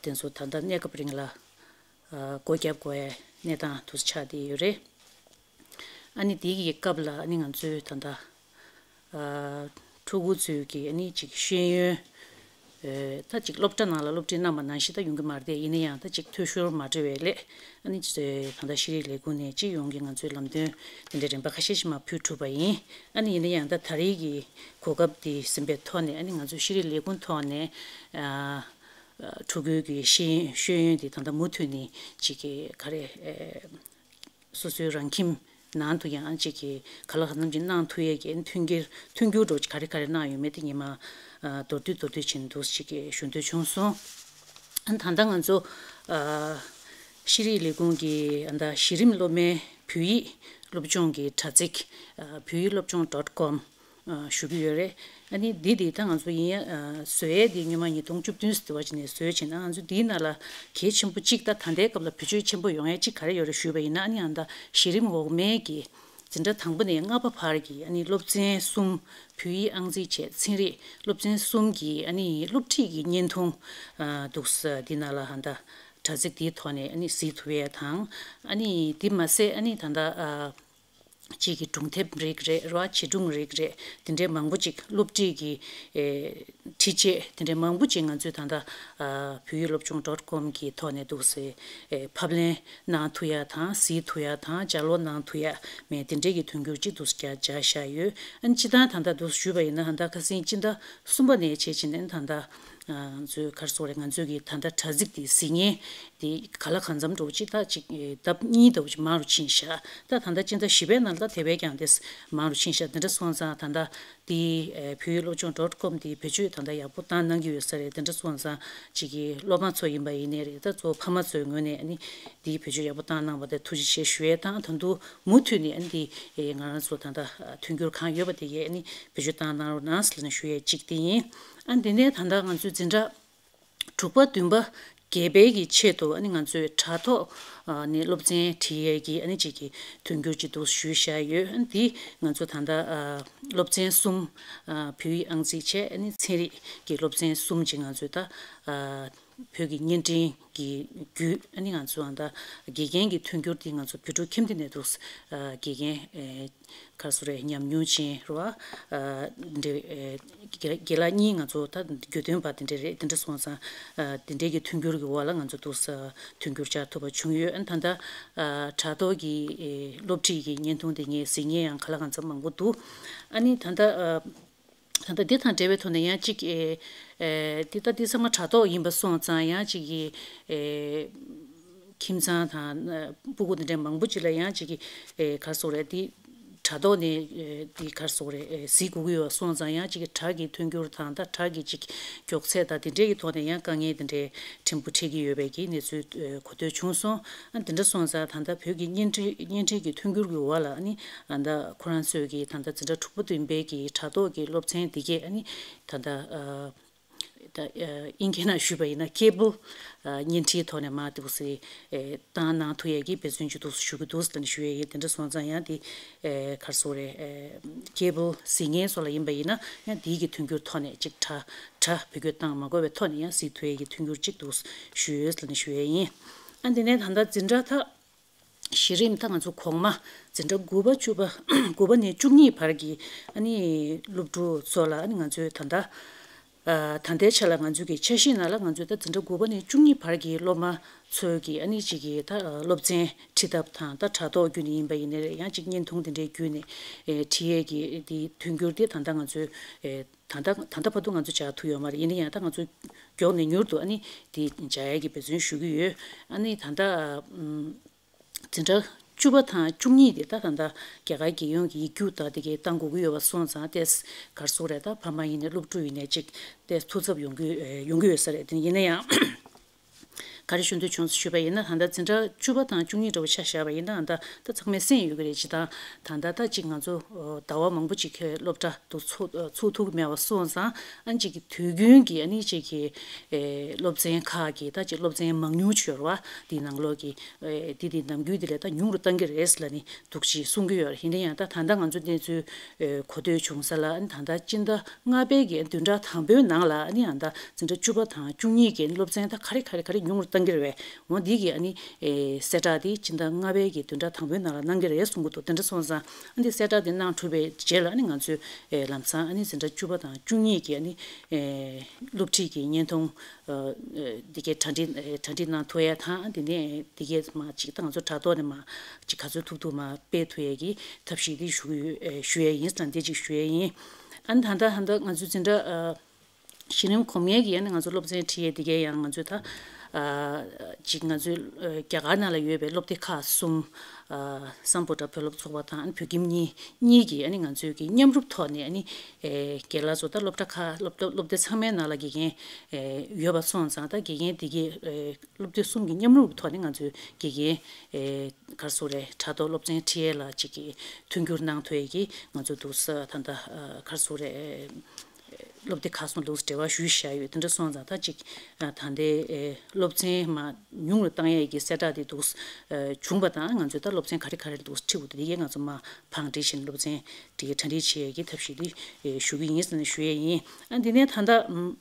དེ་ཚོ་ད་ལྟ་གནས་སྐབས་རིང་ལ་ཨ་སྒོ་བརྒྱབ་དགོས་ཡའི་གནས་སྟངས་དུ་ཆགས་བསྡད་ཡོད་རེད། ཨ་ནི་དེ་གི་སྐབས་ལ་ཨ་ནི་ང་ཚོས་ད་ལྟ་ཨ་ཕྲུ་གུ་ཚོས་ཀྱི་ཨ་ནི་ཅིག་ཤེས་ཡོན་ཨེ་ད་ཅིག་སློབ་གྲྭ་ནང་ལ་སློབ་ཁྲིད་གནང་བ་ནང་བཞིན་ད་ཡོང་གི་མ་རེད། ཡིན་ན་ཡང་ད་ཅིག་འཐུས་ཤོར་མ་འགྲོ་བའི་སླད་ཨ་ནི་ད་ལྟ་ཤེས་རིག་ལས་ཁུངས་ནས་སྤྱི་ཡོངས་ཀྱི་ང་ཚོའི་ལམ་སྟོན་དེ་འདྲའི་རིམ་པ་ཁ་ཤས་ཤིག་མར་ཕུལ་གྲུབ་པ་ཡིན། ཨ་ནི་ཡིན་ན་ཡང་ད་ད་རེས་ཀྱི་གོ་སྐབས་འདི་ཟིན་པའི་ཐོག་ནས་ཨ་ནི་ང་ཚོའི་ཤེས་རིག་ལས་ཁུངས་ཐོག་ནས་ཨ་ཕྲུ་གུའི་གི་ཤེས་ཤེས་ཡོན་འདི་ད་ལྟ་མུ་མཐུད་ནས་ཅིག་གི་ག་རེ་ཨེ་སོ་སོའི་རང་ཁྱིམ་ནང་དུ་ཡང་ཅིག་གི་ག་ལ་ག་འཚམ་ཅིག་གནང་ཐུབ་ཡས་ཀྱི་མཐུན་འགྱུར་མཐུན་འགྱུར་འགྲོ་ག་རེ་ག་རེ་གནང་ཡོད་མེད་དེ་ཉི་མ་ཨ་མདོར་བསྡུས་མདོར་བསྡུས་ཕྱིན་འདུག་ཅིག་གི་ཞུ་འདོད་བྱུང་སོང་། ཨ་ད་ལྟ་ང་ཚོ་ཨ་ཤེས་རིག་ལས་ཁུངས་ཀྱི་ཨ་ད་གཞི་རིམ་སློབ་མའི་བོད་ཡིག་སློབ་སྦྱོང་གི་དྲ་ཚིགས་ཨ་བོད་ཡིག་སློབ་སྦྱོང་dot com ཨ་ཞུ་གི་ཡོད་རེད། ཨ་ནི་འདི་འདི་ད་ང་ཚོ་ཡིན་ཡ་ཨ་བཟོ་ཡས་འདི་སྔོན་མ་ཉིས་སྟོང་བཅུ་བདུན་ཙམ་དུ་བ་ཅིག་ནས་བཟོས་ཕྱིན་ན་ང་ཚོ་འདིའི་ནང་ལ་གལ་ཆེན་པོ་གཅིག་ད་ད་ལྟའི་སྐབས་ལ་བེད་སྤྱོད་ཆེན་པོ་ཡོང་ཡས་གཅིག་ག་རེ་ཡོད་རེད་ཞུས་པ་ཡིན་ན་ཨ་ནི་ཨ་ད་གཞི་རིམ་འོག་མའི་གི་འཛིན་གྲྭ་དང་པོ་ནས་ལྔ་པ་བར་གྱི་ཨ་ནི་སློབ་ཚན་གསུམ་བོད་ཡིག་ཨང་རྩིས་བྱས་ཚན་རིག་སློབ་ཚན་གསུམ་གྱི་ཨ་ནི་སློབ་ཁྲིད་ཀྱི་བརྙན་ཐུང་ཨ་འདུག་ས་འདི་ནང་ལ་ཨ་ད་དྲ་ཚིགས་འདིའི་ཐོག་ནས་ཨ་ནི་གཟིགས་ཐུབ་ཡས་དང་ཨ་ནི་འདི་མ་ཟད་ཨ་ནི་ད་ད་ཨ། གཅིག་གི་སྒྲུང་དེབ་རིགས་རེད་ར་བྱིས་སྒྲུང་རིགས་རེད། དེ་འདྲའི་མང་པོ་ཅིག་སློབ་ཁྲིད་ཀྱི་ཨེ་འཕྲུལ་ཆས་དེ་འདྲའི་མང་པོ་ཅིག་ང་ཚོས་ད་ལྟ་ཨ་བོད་ཡིག་སློབ་སྦྱོང་dot com གི་ཐོག་ནས་འདུག་སེ་ཨེ་ཕབ་ལེན་གནང་ཐུབ་ཡ་དང་གཟིགས་ཐུབ་ཡ་དང་ལྗགས་ཀློག་གནང་ཐུབ་ཡ་མེད་དེ་འདྲའི་གི་མཐུན་འགྱུར་ཅིག་འདུག་སེ་རྒྱག་བཞག་ཡོད། ཨ་ནི་སྤྱིར་བཏང་ད་ལྟ་འདུག་སེ་ཞུས་པ་ཡིན་ན་ད་ལྟ་ཁ་སང་སྤྱི་ཟླ་གསུམ་པ་ནས་བྱས་ཕྱིན་ནས་ད་ལྟ་ ང་ཚོའི་ག་རེ་ཟེར་དགོས་རེད། ང་ཚོའི་གི་ད་ལྟ་དྲ་ཚིགས་དེ་གཟིགས་མཁན་དེ་ག་ལ་གང་འཚམ་འདྲ་བོ་ཅིག་ད་ཅིག་ལྡབ་གཉིས་ལྟ་བུ་ཅིག་མང་རུ་ཕྱིན་ཤག་ད་ད་ལྟ་སྤྱི་ཟླ་བཞི་པའི་ནང་ལ་དེ་བས་ཀྱང་དེ་མང་རུ་ཕྱིན་ཤག་དེ་འདྲ་སོང་ཙང་ད་ལྟ་དེ་བོད་ཡིག་སློབ་སྦྱོང་dot com དེ་བེད་སྤྱོད་ད་ལྟ་ཡག་པོ་བཏང་གནང་གི་ཡོད་ས་རེད། དེ་འདྲ་སོང་ཙང་ཅིག་གི་སློབ་མ་ཚོ་ཡིན་པ་ཡིན་ནའི་རེད། ད་གཙོ་བོ་ཕ་མ་ཚོའི་ངོས་ནས་ཨ་ནི་དེ་བེད་སྤྱོད་ཡག་པོ་བཏང་གནང་བ་དེ་ཐུགས་རྗེ་ཆེ་ཞུ་ཡས་དང་། ད་དུང་མུ་མཐུད་ནས་ཨ་ནི་དེ་ང་རང་ཚོ་ད་ལྟ་མཐུན་འགྱུར་གང་ཡོད་པ་དེ་གས་ཨ་ནི་བེད་སྤྱོད་བཏང་གནང་རོགས་གནང་ཟེར་ནས་ཞུ་ཡས་གཅིག་དེ་ཡིན། ཨ་འདི་ནས་ད་ལྟ་ང་ཚོའི་འཛིན་གྲྭ་དྲུག་པ་བདུན་པ་བརྒྱད་པའི་གི་ཆེད་དུ་ཨ་ནི་ང་ཚོའི་དྲ་ཐོག་ནས་སློབ་ཚན་ཁྲིད་ཡས་ཀྱི་ཨ་ནི་ཅིག་གི་མཐུན་འགྱུར་ཅིག་འདུག་ཞུས་བཞག་ཡོད། ཨ་ནི་འདི་ང་ཚོ་ད་ལྟ་སློབ་ཚན་གསུམ། བོད་ཡིག་ཨང་རྩིས་བྱས། ཨ་ནི་ཚན་རིག་གི་སློབ་ཚན་གསུམ་ཅིག་ང་ཚོས་ད་བོད་ཀྱི་བརྙན་འཕྲིན་གྱི་བརྒྱུད། ཨ་ནི་ང་ཚོ་ཨ་ད་དགེ་རྒན་གྱི་མཐུན་འགྱུར་འདི་ང་ཚོ་བོད་ཕྲུག་ཁྱིམ་སྡེ་ནས་འདུག་དགེ་རྒན་ག་རེ་ཟེར་དགོས་རེད། ཉམས་མྱོང་ཅན་རེད་བ། འདི་འདྲའི་རྒན་ལགས་གཉིས་ང་ཚོ་ད་དགེ་འདུན་པ་དེ་འདྲ་རེད། དེ་འདྲ་སོང་ཙང་དེ་འདྲའི་གི་མཐུན་འགྱུར་གྱི་འོག་ལ་ང་ཚོ་འདུག་མཐུན་འགྱུར་བྱ་ཐུབ་པ་བྱུང་ཡོད། ཨ་ད་ལྟ་དྲ་ཐོག་གི་སློབ་ཁྲིད་ཀྱི་བརྙན་ཐུང་དེ་ངས་གཟིགས་མཁན་ཡང་ག་ལ་གང་འཚམ་མང་པོ་འདུག་ཨ་ནི་ད་ལྟ་ད་ལྟ་འདི་དང་འབྲེལ་བའི་ཐོག་ནས་ཡང་གཅིག་ཨེ་ཨེ་འདི་ད་འདི་ཚང་མ་དྲ་ཐོག་ཡིན་པ་སོང་ཙང་ཡང་གཅིག་གི་ཨེ་ཁྱིམ་ཚང་དང་ཨ་སྤུ་གུ་འདི་འདྲའི་མང་པོ་ཅིག་ལ་ཡང་གཅིག་གི་ཨེ་ག་རེ་ཟེར་དགོས་རེད། འདི་དྲ་ཐོག་ནས་ཨེ་འདི་ག་རེ་ཟེར་དགོས་རེད། ཨེ་གཟིགས་དགོས་ཀྱི་ཡོད་པ་སོང་ཙང་ཡང་གཅིག་གི་དྲ་གི་མཐུན་འགྱུར་དང་ད་དྲ་གི་གཅིག་མགྱོགས་ཚད་དང་དེ་འདྲའི་གི་ཐོག་ནས་ཡང་དཀའ་ངལ་དེ་འདྲའི་ཕྲན་བུ་འཕྲད་ཀྱི་ཡོད་པའི་གི་གནས་ཚུལ་ཨེ་གོ་ཐོས་བྱུང་སོང་། ཨ་དེ་འདྲ་སོང་ཙང་ད་ལྟ་བོད་ཀྱི་བརྙན་འཕྲིན་བརྙན་འཕྲིན་གྱི་མཐུན་འགྱུར་གྱི་འོག་ལ་ཨ་ནི་ཨ་ད་ཁོ་རང་ཚོས་ཀྱི་ད་ལྟ་འཛིན་གྲྭ་དྲུག་པ་བདུན་པའི་གི་དྲ་ཐོག་གི་སློབ་ཚན་འདི་གས་ཨ་ནི་ད་ལྟ་ཨ་ད་ཨ་དབྱིན་སྐད་ནང་ཞུས་པ་ཡིན་ན་ཁེ་བལ་ཨ་བརྙན་འཕྲིན་ཐོག་ནས་མར་འདུག་སེ་ཨེ་བཏང་གནང་ཐུབ་ཡས་ཀྱི་འབད་བརྩོན་ཅིག་འདུག་སེ་ཞུ་གི་འདུག་ཟེར་ནས་ཞུ་ཡས་ཡིན། དེ་འདྲ་སོང་ཙང་ཡང་དེ་ཨེ་ག་རེ་ཟེར་དགོས་རེད། ཨེ་ཁེ་བལ་གཟིགས་མཁན་ཚོ་ལ་ཡིན་པ་ཡིན་ན་ཡང་དེའི་གི་མཐུན་འགྱུར་ཐོག་ནས་ཅིག་དྲ་དྲ་བེད་སྤྱོད་བཏང་མ་དགོས་པའི་ཐོག་ནས་ཡང་གཟིགས་ཐུབ་ཡས་ཀྱི་མཐུན་འགྱུར་ཅིག་འདུག་སེ་ཞུ་ཡོད་ཟེར་ནས་ཞུ་ཡས་ཡིན། ཨ་འདི་ནས་ད་ལྟ་འཛིན་གྲྭ་ད་གཞི་རིམ་ད་ང་ཚོ་གོང་མ་འཛིན་གྲྭ་དགུ་པ་བཅུ་པ་དགུ་པ་ནས་བཅུ་གཉིས་བར་གྱི་ཨ་ནི་སློབ་ཕྲུག་ཚོ་ལ་ཨ་ནི་ང་ཚོས་ད་ལྟ་ཨ་ད་ལྟའི་ཆ་ལ་ང་ཚོའི་གི་འཆར་གཞི་ནང་ལ་ང་ཚོས་ད་འཛིན་གྲྭ་དགུ་པ་ནས་བཅུ་གཉིས་བར་གྱི་སློབ་མ་ཚོའི་གི་ཨ་ནི་གཅིག་གི་ད་སློབ་ཚན་ཁྲིད་ཐབས་དང་། ད་དྲ་ཐོག་བརྒྱུད་ནས་ཡིན་པ་ཡིན་ནའི་རེད། ཡང་གཅིག་བརྙན་ཐུང་དེ་འདྲའི་བརྒྱུད་ནས་ཨེ་ཁྲིད་ཡས་ཀྱི་དེ་མཐུན་འགྱུར་དེ་ད་ལྟ་ང་ཚོས་ཨེ་ད་ལྟ་ད་ལྟ་བར་དུ་ང་ཚོས་བྱ་ཐུབ་ཡོད་མ་རེད། ཡིན་ན་ཡང་ད་ང་ཚོས་མགྱོགས་ནས་མྱུར་དུ་ཨ་ནི་དེ་བྱ་ཡས་ཀྱི་འབད་བརྩོན་ཞུ་གི་ཡོད། ཨ་ནི་ད་ལྟ་ཨམ་འཛིན་གྲྭ་བཅུ་པ་དང་བཅུ་གཉིས་དེ་ད་ད་ལྟ་རྒྱ་གར་རྒྱལ་ཡོངས་ཀྱི་ཡིག་རྒྱུགས་དང་དེ་གའི་བཏང་དགོས་ཀྱི་ཡོད་པ་སོང་ཙང་ཏོག་ཙམ་ག་རེ་ཟེར་དགོས་རེད། ད་ཕ་མ་ཡིན་ནའི་སློབ་ཕྲུག་ཡིན་ནའི་ཅིག་ཏོག་ཙམ་ཐུགས་འཚབ་ཡོང་གི་ཡོང་གི་ཡོད་ས་རེད། དེ་ཡིན་ན་ཡང་ག་རེ་ཞུ་འདོད་བྱུང་ཞུས་པ་ཡིན་ན། ད་ལྟ་འཛིན་གྲྭ་བཅུ་པ་དང་བཅུ་གཉིས་འདྲ་བོ་ཆ་བཞག་པ་ཡིན་ན་ད་ད་ཚང་མས་གསན་ཡོད་ཀྱི་རེད། ཅི་ད་ད་ད་ད་ཅིག་ང་ཚོ་ཟླ་བ་མང་པོ་ཅིག་གི་སློབ་གྲྭ་དུ་ཚུགས་ཚུགས་ཐུབ་ཀྱི་མེད་པ་སོང་ཙང་། ཨ་ནི་ཅིག་གི་དུས་རྒྱུན་གྱི་ཨ་ནི་ཅིག་གི་ཨེ་སློབ་ཚན་ཁག་གི་ད་ཅིག་སློབ་ཚན་མང་ཉུང་ཅིག་ཡོད་རེད་བ། དེའི་ནང་ལོགས་ཀྱི་ཨེ་དེ་དེ་ནམ་རྒྱུན་དེ་ལས་ད་ཉུང་རུ་བཏང་གི་རེད་ལབ་ནས་འདུག་ཅེས་གསུང་གི་ཡོད་རེད། ཡིན་ན་ཡང་ད་ད་ལྟ་ང་ཚོ་གནས་ཚུལ་ཨེ་གོ་ཐོས་བྱུང་ས་ལ། ཨ་ནི་ད་ལྟ་སྤྱི་ཟླ་ལྔ་པའི་གི་བདུན་ཕྲག་དང་པོའི་ནང་ལ་ཨ་ནི་ཨ་ད་འཛིན་གྲྭ་བཅུ་པ་དང་བཅུ་གཉིས་ཀྱི་སློབ་ཚན་ད་ག་རེ་ག་རེ་ག་རེ་ཉུང་རུ་བཏང་གི་རེད་བས། འོ་འདི་གི་ཨ་ནི་ཨེ་གསལ་བསྒྲགས་དེ་སྤྱི་ཟླ་ལྔ་པའི་གི་བདུན་ཕྲག་དང་པོའི་ནང་ལ་གནང་གི་རེད་གསུང་གི་འདུག་དེ་འདྲ་སོང་ཙང་ཨ་ནི་གསལ་བསྒྲགས་དེ་གནང་གྲུབ་པའི་རྗེས་ལ་ཨ་ནི་ང་ཚོས་ཨེ་ལམ་སང་ཨ་ནི་འཛིན་གྲྭ་བཅུ་པ་དང་བཅུ་གཉིས་ཀྱི་ཨ་ནི་ཨེ་སློབ་ཁྲིད་ཀྱི་བརྙན་ཐུང་ཨེ་འདི་གའི་གྲ་སྒྲིག་ཨེ་གྲ་སྒྲིག་གནང་ཐུབ་ཡ་དང་། དེ་ནས་འདི་གའི་མ་ཅིག་ད་ང་ཚོ་དྲ་ཐོག་ནས་མ་ཅིག་ག་ཚོད་ཐུབ་ཐུབ་མ་སྤེལ་ཐུབ་ཡ་གི་ཐབས་ཤེས་དེ་ཞུ་གི་ཡོད། ཨེ་ཞུ་ཡ་ཡིན་ཟེར་ན་འདི་ཅིག་ཞུ་ཡ་ཡིན། ཨ་ནི་ད་ལྟ་ད་ལྟ་ང་ཚོའི་འཛིན་གྲྭ་ཨ། གཞི་རིམ་གོང་མའི་གི་ཡང་ན་ང་ཚོ་སློབ་ཚན་ཁྲིད་ཡས་དེ་གའི་ཡང་ང་ཚོས་ད་ཨ་ཅིག་ང་ཚོའི་ཨ་རྒྱ་གར་ནང་ལ་ཡོད་པའི་སློབ་སྡེ་ཁག་གསུམ། ཨ་སམ་བྷོ་ཊ་བོད་སློབ་ཚོགས་པ་དང་ཨ་ནི་བོད་ཁྱིམ་གཉིས་གཉིས་ཀྱིས་ཨ་ནི་ང་ཚོའི་གི་མཉམ་རུབ་ཐོག་ནས་ཨ་ནི་ཨེ་རྒན་ལགས་ཚོ་ད་སློབ་གྲྭ་ཁག་སློབ་སློབ་སློབ་སྡེ་ཚང་མའི་ནང་ལ་དགེ་རྒན་ཨེ་ཡོད་པ་སོང་ཙང་། ད་དགེ་རྒན་དེ་གའི་ཨེ་སློབ་སྡེ་གསུམ་གྱི་མཉམ་རུབ་ཐོག་ནས་ང་ཚོའི་དགེ་རྒན་ཨེ་ག་རེ་ཟེར་དགོས་རེད། དྲ་ཐོག་སློབ་ཚན་ཁྲིད་ཡས་ལ་ཅིག་གི་མཐུན་འགྱུར་གནང་ཐུབ་ཡས་ཀྱི་ང་ཚོ་འདུག་ས་ད་ལྟ་ཨ་ག་རེ་ཟེར་དགོས་རེད། སློབ་སྡེ་ཁག་གསུམ་ལ་འདུག་འབྲེལ་བ་ཞུས་བཞག་ཡོད། དེ་འདྲ་སོང་ཙང་ད་ཅིག་ཨ་ད་ལྟའི་ཨེ་སློབ་ཚན་མ་ཉུང་རུ་བཏང་ཡས་ཀྱི་གསལ་བསྒྲགས་དེ་འདུག་ཨ་བྱུང་བ་དང་། ང་ཚོས་ད་སློབ་ཚན་ག་རེ་ག་རེ་འདུག་ཁྲིད་དགོས་དེ་གའི་ང་ཚོ་མ་བང་སྒྲིག་བྱས་ནས་སློབ་ཚན་དེ་གའི་གྲ་སྒྲིག་བྱེད་ཡས་ཀྱི་ཐབས་ཤེས་དེ་ཨེ་ཞུ་གི་ཡིན་ཟེར་ནས་ཞུ་ཡས་ཡིན། ཨ་འདི་ནས་ད་ལྟ་ཨམ་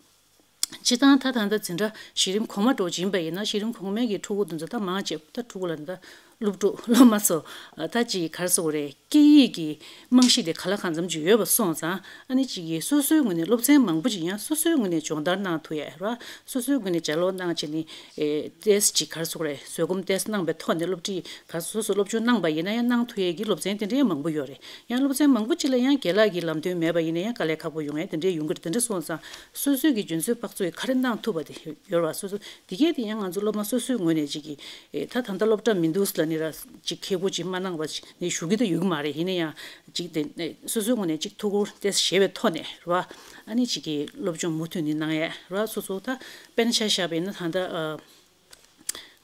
སྤྱིར་བཏང་ད་ད་ལྟ་འཛིན་གྲྭ་གཞི་རིམ་གོང་མ་འདྲ་བོ་ཅིག་ཡིན་པ་ཡིན་ན། གཞི་རིམ་གོང་མའི་གི་ཕྲུ་གུ་དེ་ཚོ་ད་མང་ཆེ་ད་ཕྲུ་གུ་ལ་ད་ སློབ་ཕྲུག་སློབ་མ་ཚོ་ད་ཅིག་ག་རེ་ཟེར་དགོས་རེད། སྐད་ཡིག་གི་རྨང་གཞི་དེ་ག་ལ་གང་འཚམ་ཅིག་ཡོད་པ་སོང་ཙང་། ཨ་ནི་ཅིག་གིས་སོ་སོའི་ངོས་ནས་སློབ་ཚན་མང་པོ་ཅིག་ཡང་སོ་སོའི་ངོས་ནས་སྦྱོང་བརྡར་གནང་ཐུབ་ཡས་ར། སོ་སོའི་ངོས་ནས་ལྗགས་ཀློག་གནང་བྱས་ནས་ཨེ་ཏེས་ཅིག་ག་རེ་ཟེར་དགོས་རེད། བཟོད་སྒོམ་ཏེས་གནང་པའི་ཐོག་ནས་སློབ་ཁྲིད་ག་རེ་སོ་སོ་སློབ་སྦྱོང་གནང་པ་ཡིན་ན་ཡང་གནང་ཐུབ་ཡས་ཀྱི་སློབ་ཚན་དེ་འདྲའི་མང་པོ་ཡོད་རེད། ཡང་སློབ་ཚན་མང་པོ་ཅིག་ལ་ཡང་རྒན་ལགས་ཀྱི་ལམ་སྟོན་མེད་པ་ཡིན་ན་ཡང་དཀའ་ལས་ཁག་པོ་ཡོང་ཡས་དེ་འདྲའི་ཡོང་གི་རེད། དེ་འདྲ་སོང་ཙང་སོ་སོའི་གི་འཇོན་ཚོད་དཔག་ཚོད་ག་རེ་གནང་ཐུབ་པ་དེ་ཡོད་རེད་བ། སོ་སོ་དེ་གས་དེ་ཡང་ང་ཚོ་སློབ་མ་སོ་སོའི་ངོས་ནས་ཅིག་གིས་ཨེ་ད་ད་ལྟ་སློབ་གྲྭ་མི་འདུག་ལབ་ནས་ར་ཅིག་ཁེ་གོ་ཅིག་མ་གནང་བ་ཅིག་ནས་ཞུ་གི་ད་ཡོད་གི་མ་རེད། ཡིན་ན་ཡང་ཅིག་དེ་ནས་སོ་སོའི་ངོས་ནས་ཅིག་ཐུགས་ཁུར་དེ་བཞེས་པའི་ཐོག་ནས་ར། ཨ་ནི་ཅིག་གིས་སློབ་སྦྱོང་མུ་མཐུད་ནས་གནང་ཡས་ར། སོ་སོ་ད་དཔེར་ན་ཆ་བཞག་པ་ཡིན་ན་ད་ལྟ་ཨ་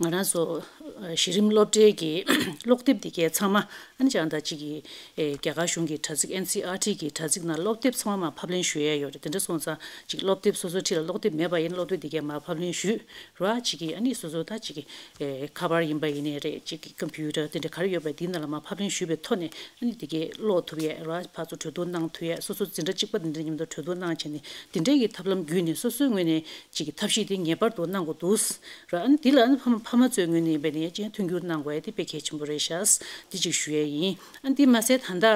ང་རང་ཚོ་ཨ་གཞི་རིམ་སློབ་གྲྭའི་གི་ཀློག་དེབ་འདི་གའི་ཚང་མ་ཨ་ནི་ཅང་ད་ཅིག་གི་ཨེ་རྒྱ་གར་གཞུང་གི་དྲ་ཚིགས་ཨེན་སི་ཨར་ཊི་གི་དྲ་ཚིགས་ནང་སློབ་དེབ་ཚང་མ་མར་ཕབ་ལེན་ཞུ་ཡས་ཡོད་རེད། དེ་འདྲ་སོང་ཙང་ཅིག་སློབ་དེབ་སོ་སོའི་འཁྲིས་ལ་སློབ་དེབ་མེད་པ་ཡིན་ན་སློབ་དེབ་འདི་གའི་མར་ཕབ་ལེན་ཞུས་ར། ཅིག་གི་ཨ་ནི་སོ་སོ་ད་ཅིག་གི་ཨེ་ཁ་པར་ཡིན་པ་ཡིན་ནའི་རེད། ཅིག་གི་ཀམ་པུ་ཊར་དེ་འདྲ་ག་རེ་ཡོད་པ་དེའི་ནང་ལ་མར་ཕབ་ལེན་ཞུས་པའི་ཐོག་ནས་ཨ་ནི་དེ་གའི་ཀློག་ཐུབ་ཡས་ར། ཕར་ཚུར་གྲོས་བསྡུར་གནང་ཐུབ་ཡས། སོ་སོ་འཛིན་གྲྭ་གཅིག་པ་དེ་འདྲ་མཉམ་དུ་གྲོས་བསྡུར་གནང་བྱས་ནས་དེ་འདྲའི་གི་ཐབས་ལམ་བརྒྱུད་ནས་སོ་སོའི་ངོས་ནས་ཅིག་གི་ཐབས་ཤེས་དེ་ངེས་པར་དུ་གནང་དགོས་འདུག་ར། ཨ་ནི་དེ་ལ་ཨ་ནི་ཕ་མ་ཕ་མ་ཚོའི་ངོས་ནས་ཡིན་པ་ནས་ཅིག་མཐུན་འགྱུར་གནང་དགོས་ཡས་དེ་དཔེ་གལ་ཆེན་པོ་རེད་ཤག་དེ་ཅིག་ཞུ་ཡས་ཡིན། ཨ་ནི་དེ་མ་ཟད་ད་ལྟ་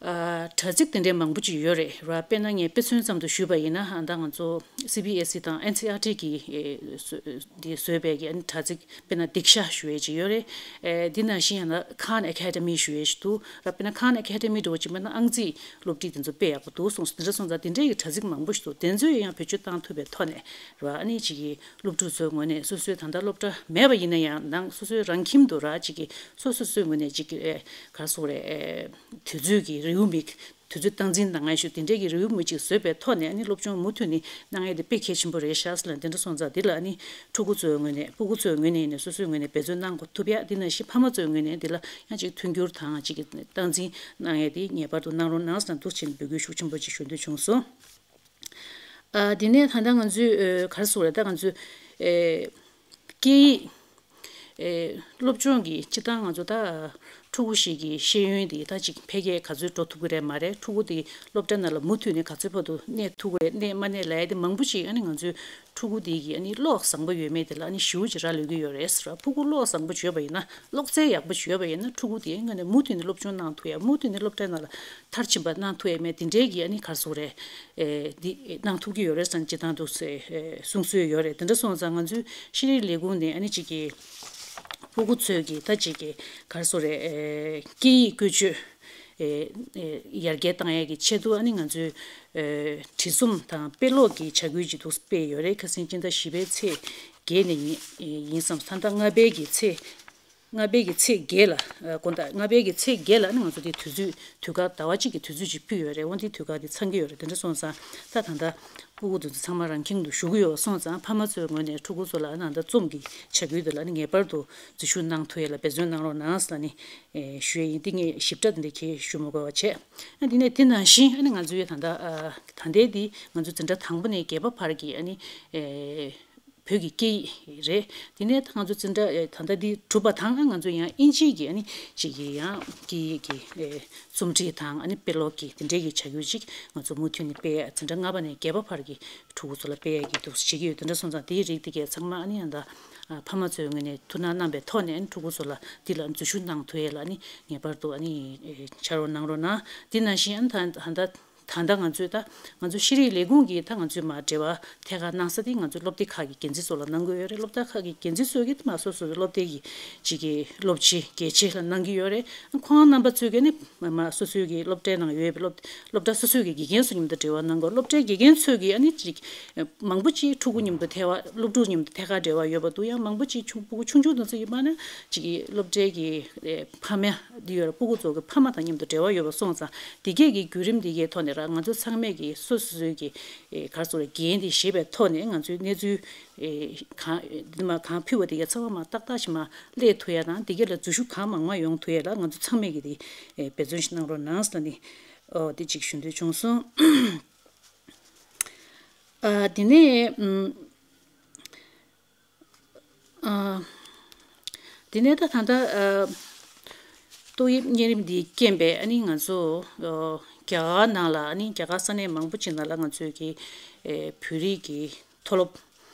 ཨ་དྲ་ཚིགས་དེ་འདྲའི་མང་པོ་ཅིག་ཡོད་རེད་ར། དཔེར་ན་ངས་དཔེ་མཚོན་ཙམ་དུ་ཞུས་པ་ཡིན་ན་ཨ་ད་ང་ཚོ་སི་བི་ཨེས་ཨི་དང་ཨེན་སི་ཨར་ཊི་གིས་ཨེ་བཟོ་དེ་བཟོས་པའི་གི་ཨ་ནི་དྲ་ཚིགས་དཔེར་ན་དིག་ཤ་ཞུ་ཡས་ཅིག་ཡོད་རེད། ཨེ་དེ་ནང་བཞིན་ཡང་ན་ཁཱན་ཨེ་ཁེ་ཌི་མི་ཞུ་ཡས་ཞིག་འདུག་ར། དཔེར་ན་ཁཱན་ཨེ་ཁེ་ཌི་མི་འདྲ་བོ་ཅིག་མིན་ན་ཨང་རྩིས་སློབ་ཁྲིད་དེ་ཚོ་དཔེ་ཡག་པོ་འདུག་གསུངས། དེ་འདྲ་སོང་ཙང་དེ་འདྲའི་གི་དྲ་ཚིགས་མང་པོ་ཞིག་འདུག་དེ་ཚོས་ཡང་བེད་སྤྱོད་བཏང་ཐུབ་པའི་ཐོག་ནས་ར། ཨ་ནི་ཅིག་གི་སློབ་ཕྲུག་ཚོའི་ངོས་ནས་སོ་སོའི་ད་ལྟ་སློབ་གྲྭ་མེད་པ་ཡིན་ན་ཡང་ནང་སོ་སོའི་རང་ཁྱིམ་དུ་ར་ཅིག་གི་སོ་སོ་སོའི་ངོས་ནས་ཅིག་གི་ཨེ་ག་རེ་ཟེར་དགོས་རེད། ཨེ་དུས་ཚོད་ཀྱི་རེའུ་མིག་དུས་ཚོད་སྟངས་འཛིན་གནང་ཡས་ཞུ་དེ་འདྲའི་གི་རེའུ་མིག་ཅིག་བཟོས་པའི་ཐོག་ནས་ཨ་ནི་སློབ་སྦྱོང་མུ་མཐུད་ནས་གནང་ཡས་དེ་དཔེ་གལ་ཆེན་པོ་རེད་ཤག་ཟེར་ལ། དེ་འདྲ་སོང་ཙང་འདི་ལ་ཨ་ནི་ཕྲུ་གུ་ཚོའི་ངོས་ནས་སྤུ་གུ་ཚོའི་ངོས་ནས་ཡིན་ནའི་སོ་སོའི་ངོས་ནས་འབད་བརྩོན་གནང་དགོས་ཐུབ་ཡ། དེ་ནང་བཞིན་ཕ་མ་ཚོའི་ངོས་ནས་འདི་ལ་ཡང་ཅིག་མཐུན་འགྱུར་དང་ཅིག་གི་སྟངས་འཛིན་གནང་ཡས་དེ་ངེས་པར་དུ་གནང་རོགས་གནང་ཟེར་ན་འདུག་ཅེས་འབོད་སྐུལ་ཤུགས་ཆེན་པོ་ཅིག་ཞུ་འདོད་བྱུང་སོང་། ཨ་དེ་ནས་ད་ལྟ་ང་ཚོས་ཨ་ག་རེ་ཟེར་དགོས་རེད། ད་ང་ཚོས་ཨེ་སྐད་ཡིག་ཨེ་སློབ་སྦྱོང་གི་སྤྱི་བཏང་ང་ཚོ་ད་ཕྲུ་གུ་ཞིག་གི་ཤེས་ཡོན་དེ་ད་ཅིག་འཕེལ་རྒྱས་ག་ཚོད་འགྲོ་ཐུབ་ཀྱི་རེད་མ་རེད། ཕྲུ་གུ་དེ་སློབ་གྲྭ་ནང་ལ་མུ་མཐུད་ནས་ག་ཚོད་བར་དུ་གནས་ཐུབ་ཀྱི་རེད། གནས་མ་གནས་ལབ་ཡ་དེ་མང་པོ་ཞིག་ཨ་ནི་ང་ཚོའི་ཕྲུ་གུ་དེ་གི་ཨ་ནི་བློ་བཟང་པོ་ཡོད་མེད་དེ་ལ་ཨ་ནི་ཞེ་པོ་ཅིག་རག་ལས་ཀྱི་ཡོད་རེད་ཟེར་བ། ཕྲུ་གུ་བློ་བཟང་པོ་ཅིག་ཡོད་པ་ཡིན་ན། གློག་རྩལ་ཡག་པོ་ཅིག་ཡོད་པ་ཡིན་ན་ཕྲུ་གུ་དེ་སྔོན་ནས་མུ་མཐུད་ནས་སློབ་སྦྱོང་གནང་ཐུབ་ཡ། མུ་མཐུད་ནས་སློབ་གྲྭའི་ནང་ལ་མཐར་ཕྱིན་པ་གནང་ཐུབ་ཡ་མེད་དེ་འདྲའི་གི་ཨ་ནི་ག་རེ་ཟེར་དགོས་རེད། ཨེ་འདི་གནང་ཐུབ་ཀྱི་ཡོད་རེད་ཟེར་ནས་སྤྱི་བཏང་དུ་ཨེ་གསུང་སྲོལ་ཡོད་རེད། དེ་འདྲ་སོང་ཙང་ང་ཚོའི་ཤེས་རིག་ལས་ཁུངས་ནས་ཨ་ནི་ཅིག་གི་ཕྲུ་གུ་ཚོའི་གི་ད་ཅིག་གི་ག་རེ་ཟེར་དགོས་རེད། ཨེ་སྐད་ཡིག་བཀོལ་སྤྱོད་ཨེ་ཨེ་ཡར་རྒྱས་བཏང་ཡས་ཀྱི་ཆེད་དུ་ཨ་ནི་ང་ཚོའི་ཨེ་བྲིས་རྩོམ་དང་དཔེ་ཀློག་གི་བྱ་འགུལ་ཅིག་འདུག་སྤེལ་ཡོད་རེད། ཁ་སང་སྤྱི་ཟླ་བཞི་པའི་ཚེས་བརྒྱད་ནས་ཡིན་ཡིན་བསམ། ད་ལྟ་ལྔ་པའི་གི་ཚེས་ལྔ་པའི་གི་ཚེས་བརྒྱད་ལ་ཨ་དགོང་དག་ལྔ་པའི་གི་ཚེས་བརྒྱད་ལ་ཨ་ནི་ང་ཚོ་དེ་དུས་ཚོད་དུས་བཀག་ཟླ་བ་གཅིག་གི་དུས་ཚོད་ཅིག་ཕུལ་ཡོད་རེད། འོ་དེ་དུས་བཀག་དེ་ཚང་གི་ཡོད་རེད། དེ་འདྲ་སོང་ཙང་ད་ད་ལྟ་ཕྲུ་གུ་དེ་ཚོ་ཚང་མ་རང་ཁྱིམ་དུ་བཞུགས་ཀྱི་ཡོད་པ་སོང་ཙང་ཕ་མ་ཚོའི་ངོས་ནས་ཕྲུ་གུ་ཚོ་ལ་ཨ་ནི་ད་ལྟ་རྩོམ་གྱི་བྱ་འགུལ་དེ་ལ་ཨ་ནི་ངེས་པར་དུ་འཛུལ་ཞུགས་གནང་ཐུབ་ཡས་ལ་འབད་བརྩོན་གནང་རོགས་གནང་ཟེར་ནས་ཨེ་ཞུ་ཡས་ཡིན། དེ་ངས་ཞིབ་ཕྲ་དེ་འདྲ་ཁྱེད་ཞུ་མ་དགོས་པ་བྱས། ཨ་དེ་ནས་དེ་ནང་བཞིན་ཨ་ནི་ང་ཚོའི་ད་ལྟ་ཨ་ད་ལྟའི་འདི་ང་ཚོའི་འཛིན་གྲྭ་དང་པོ་ནས་བརྒྱད་པ་བར་གྱི་ཨ་ནི་ཨེ་བོད་ཀྱི་སྐད་ཡིག་རེད། དེ་ནས་ད་ང་ཚོ་འཛིན་གྲྭ་ཨེ་ད་ལྟ་འདི་གྲུབ་པ་དང་ཨ་ང་ཚོ་ཡང་དབྱིན་ཇིའི་གི་ཨ་ནི་ཅིག་གི་ཡང་སྐད་ཡིག་གི་ཨེ་རྩོམ་སྒྲིག་དང་ཨ་ནི་དཔེ་ཀློག་གི་དེ་འདྲའི་གི་བྱ་འགུལ་ཅིག་ང་ཚོ་མུ་མཐུད་ནས་སྤེལ་ཡ། འཛིན་གྲྭ་ལྔ་པ་ནས་བརྒྱད་པ་བར་གྱི་ཕྲུ་གུ་ཚོ་ལ་སྤེལ་ཡ་གི་འདུག་བྱེད་ཀྱི་ཡོད། དེ་འདྲ་སོང་ཙང་དེའི་རིགས་དེ་གས་ཚང་མ་ཨ་ནི་ཡང་ད་ཨ་ཕ་མ་ཚོའི་ངོས་ནས་ཐུགས་སྣང་གནང་པའི་ཐོག་ནས་ཨ་ནི་ཕྲུ་གུ་ཚོ་ལ་འདི་ལ་འཛུལ་ཞུགས་གནང་ཐུབ་ཡས་ལ་ཨ་ནི་ངེས་པར་དུ་ཨ་ནི་ཨེ་ཕྱག་རོགས་གནང་རོགས་གནང་། དེ་ནང་བཞིན་ཨ་ནི་ད་ད་ལྟ་ད་ལྟ་ང་ཚོས་ད་ང་ཚོ་ཤེས་རིག་ལས་ཁུངས་ཀྱིས་ད་ང་ཚོས་མར་འབྲེལ་བ་ཐད་ཀར་གནང་ས་དེ་ང་ཚོའི་སློབ་སྡེ་ཁག་གི་འགན་འཛིན་ཚོ་ལ་གནང་གི་ཡོད་རེད། སློབ་སྡེ་ཁག་གི་འགན་འཛིན་ཚོས་ཀྱིས་མར་སོ་སོའི་སློབ་སྡེ་གི་ཅིག་གི་སློབ་སྤྱི་དགེ་ཆེ་ལ་གནང་གི་ཡོད་རེད། ཁོང་རྣམ་པ་ཚོས་ཀྱིས་ནི་མ་མ་སོ་སོའི་གི་སློབ་གྲྭའི་ནང་ཡོད་པའི་སློབ་སློབ་གྲྭ་སོ་སོའི་གི་དགེ་རྒན་ཚོ་མཉམ་དུ་འབྲེལ་བ་གནང་དགོས། སློབ་གྲྭའི་དགེ་རྒན་ཚོས་ཀྱིས་ཨ་ནི་ཅིག་མང་པོ་ཅིག་ཕྲུ་གུ་མཉམ་དུ་ཐད་ཀར་སློབ་ཕྲུག་མཉམ་དུ་ཐད་ཀར་འབྲེལ་བ་ཡོད་པ་འདུག་ཡང་མང་པོ་ཅིག་ཆུང་ཕྲུ་གུ་ཆུང་ཆུང་དེ་ཚོ་ཡིན་པ་ན་ཅིག་གི་སློབ་གྲྭའི་གི་ཨེ་ཕ་མ་འདི་ཡོད་རེད། སྤུ་གུ་ཚོ་གི་ཕ་མ་དང་མཉམ་དུ་འབྲེལ་བ་ཡོད་པ་སོང་ཙང་དེ་གས་ཀྱི་བརྒྱུད་རིམ་དེ་གའི་ཐོག་ནས་ར་ང་ཚོ་ཚང་མས་ཀྱི་སོ་སོ་སོའི་གི་ཨེ་ག་རེ་ཟེར་དགོས་རེད། འགན་དེ་བཞེས་པའི་ཐོག་ནས་ང་ཚོའི་གནས་ཚུལ་ཨེ་གང་འདི་མ་གང་ཕུལ་བ་དེ་གའི་ཚང་མ་མ་ཏག་ཏག་ཞིག་མ་སླེབས་ཐུབ་ཡ་དང་དེ་གས་ལ་འཛུལ་ཞུགས་གང་མང་མང་ཡོང་ཐུབ་ཡ་ལ་ང་ཚོ་ཚང་མས་ཀྱི་དེ་ཨེ་འབད་བརྩོན་ཞིག་གནང་རོགས་གནང་ཟེར་ནས་ཨོ་དེ་གཅིག་ཞུ་འདོད་བྱུང་སོང་། ཨ་དེ་ནས་ཨམ། ཨ། དེ་ནས་ད་ད་ལྟ་ཨ། ཏོག་དབྱིབས་གཉན་རིམས་འདིའི་རྐྱེན་པས་ཨ་ནི་ང་ཚོ་ཨ། རྒྱ་གར་ནང་ལ་ཨ་ནི་རྒྱ་གར་ས་གནས་མང་པོ་ཅིག་ནང་ལ་ང་ཚོའི་གི་ཨེ་བོད་རིགས་ཀྱི་མཐོ་སློབ་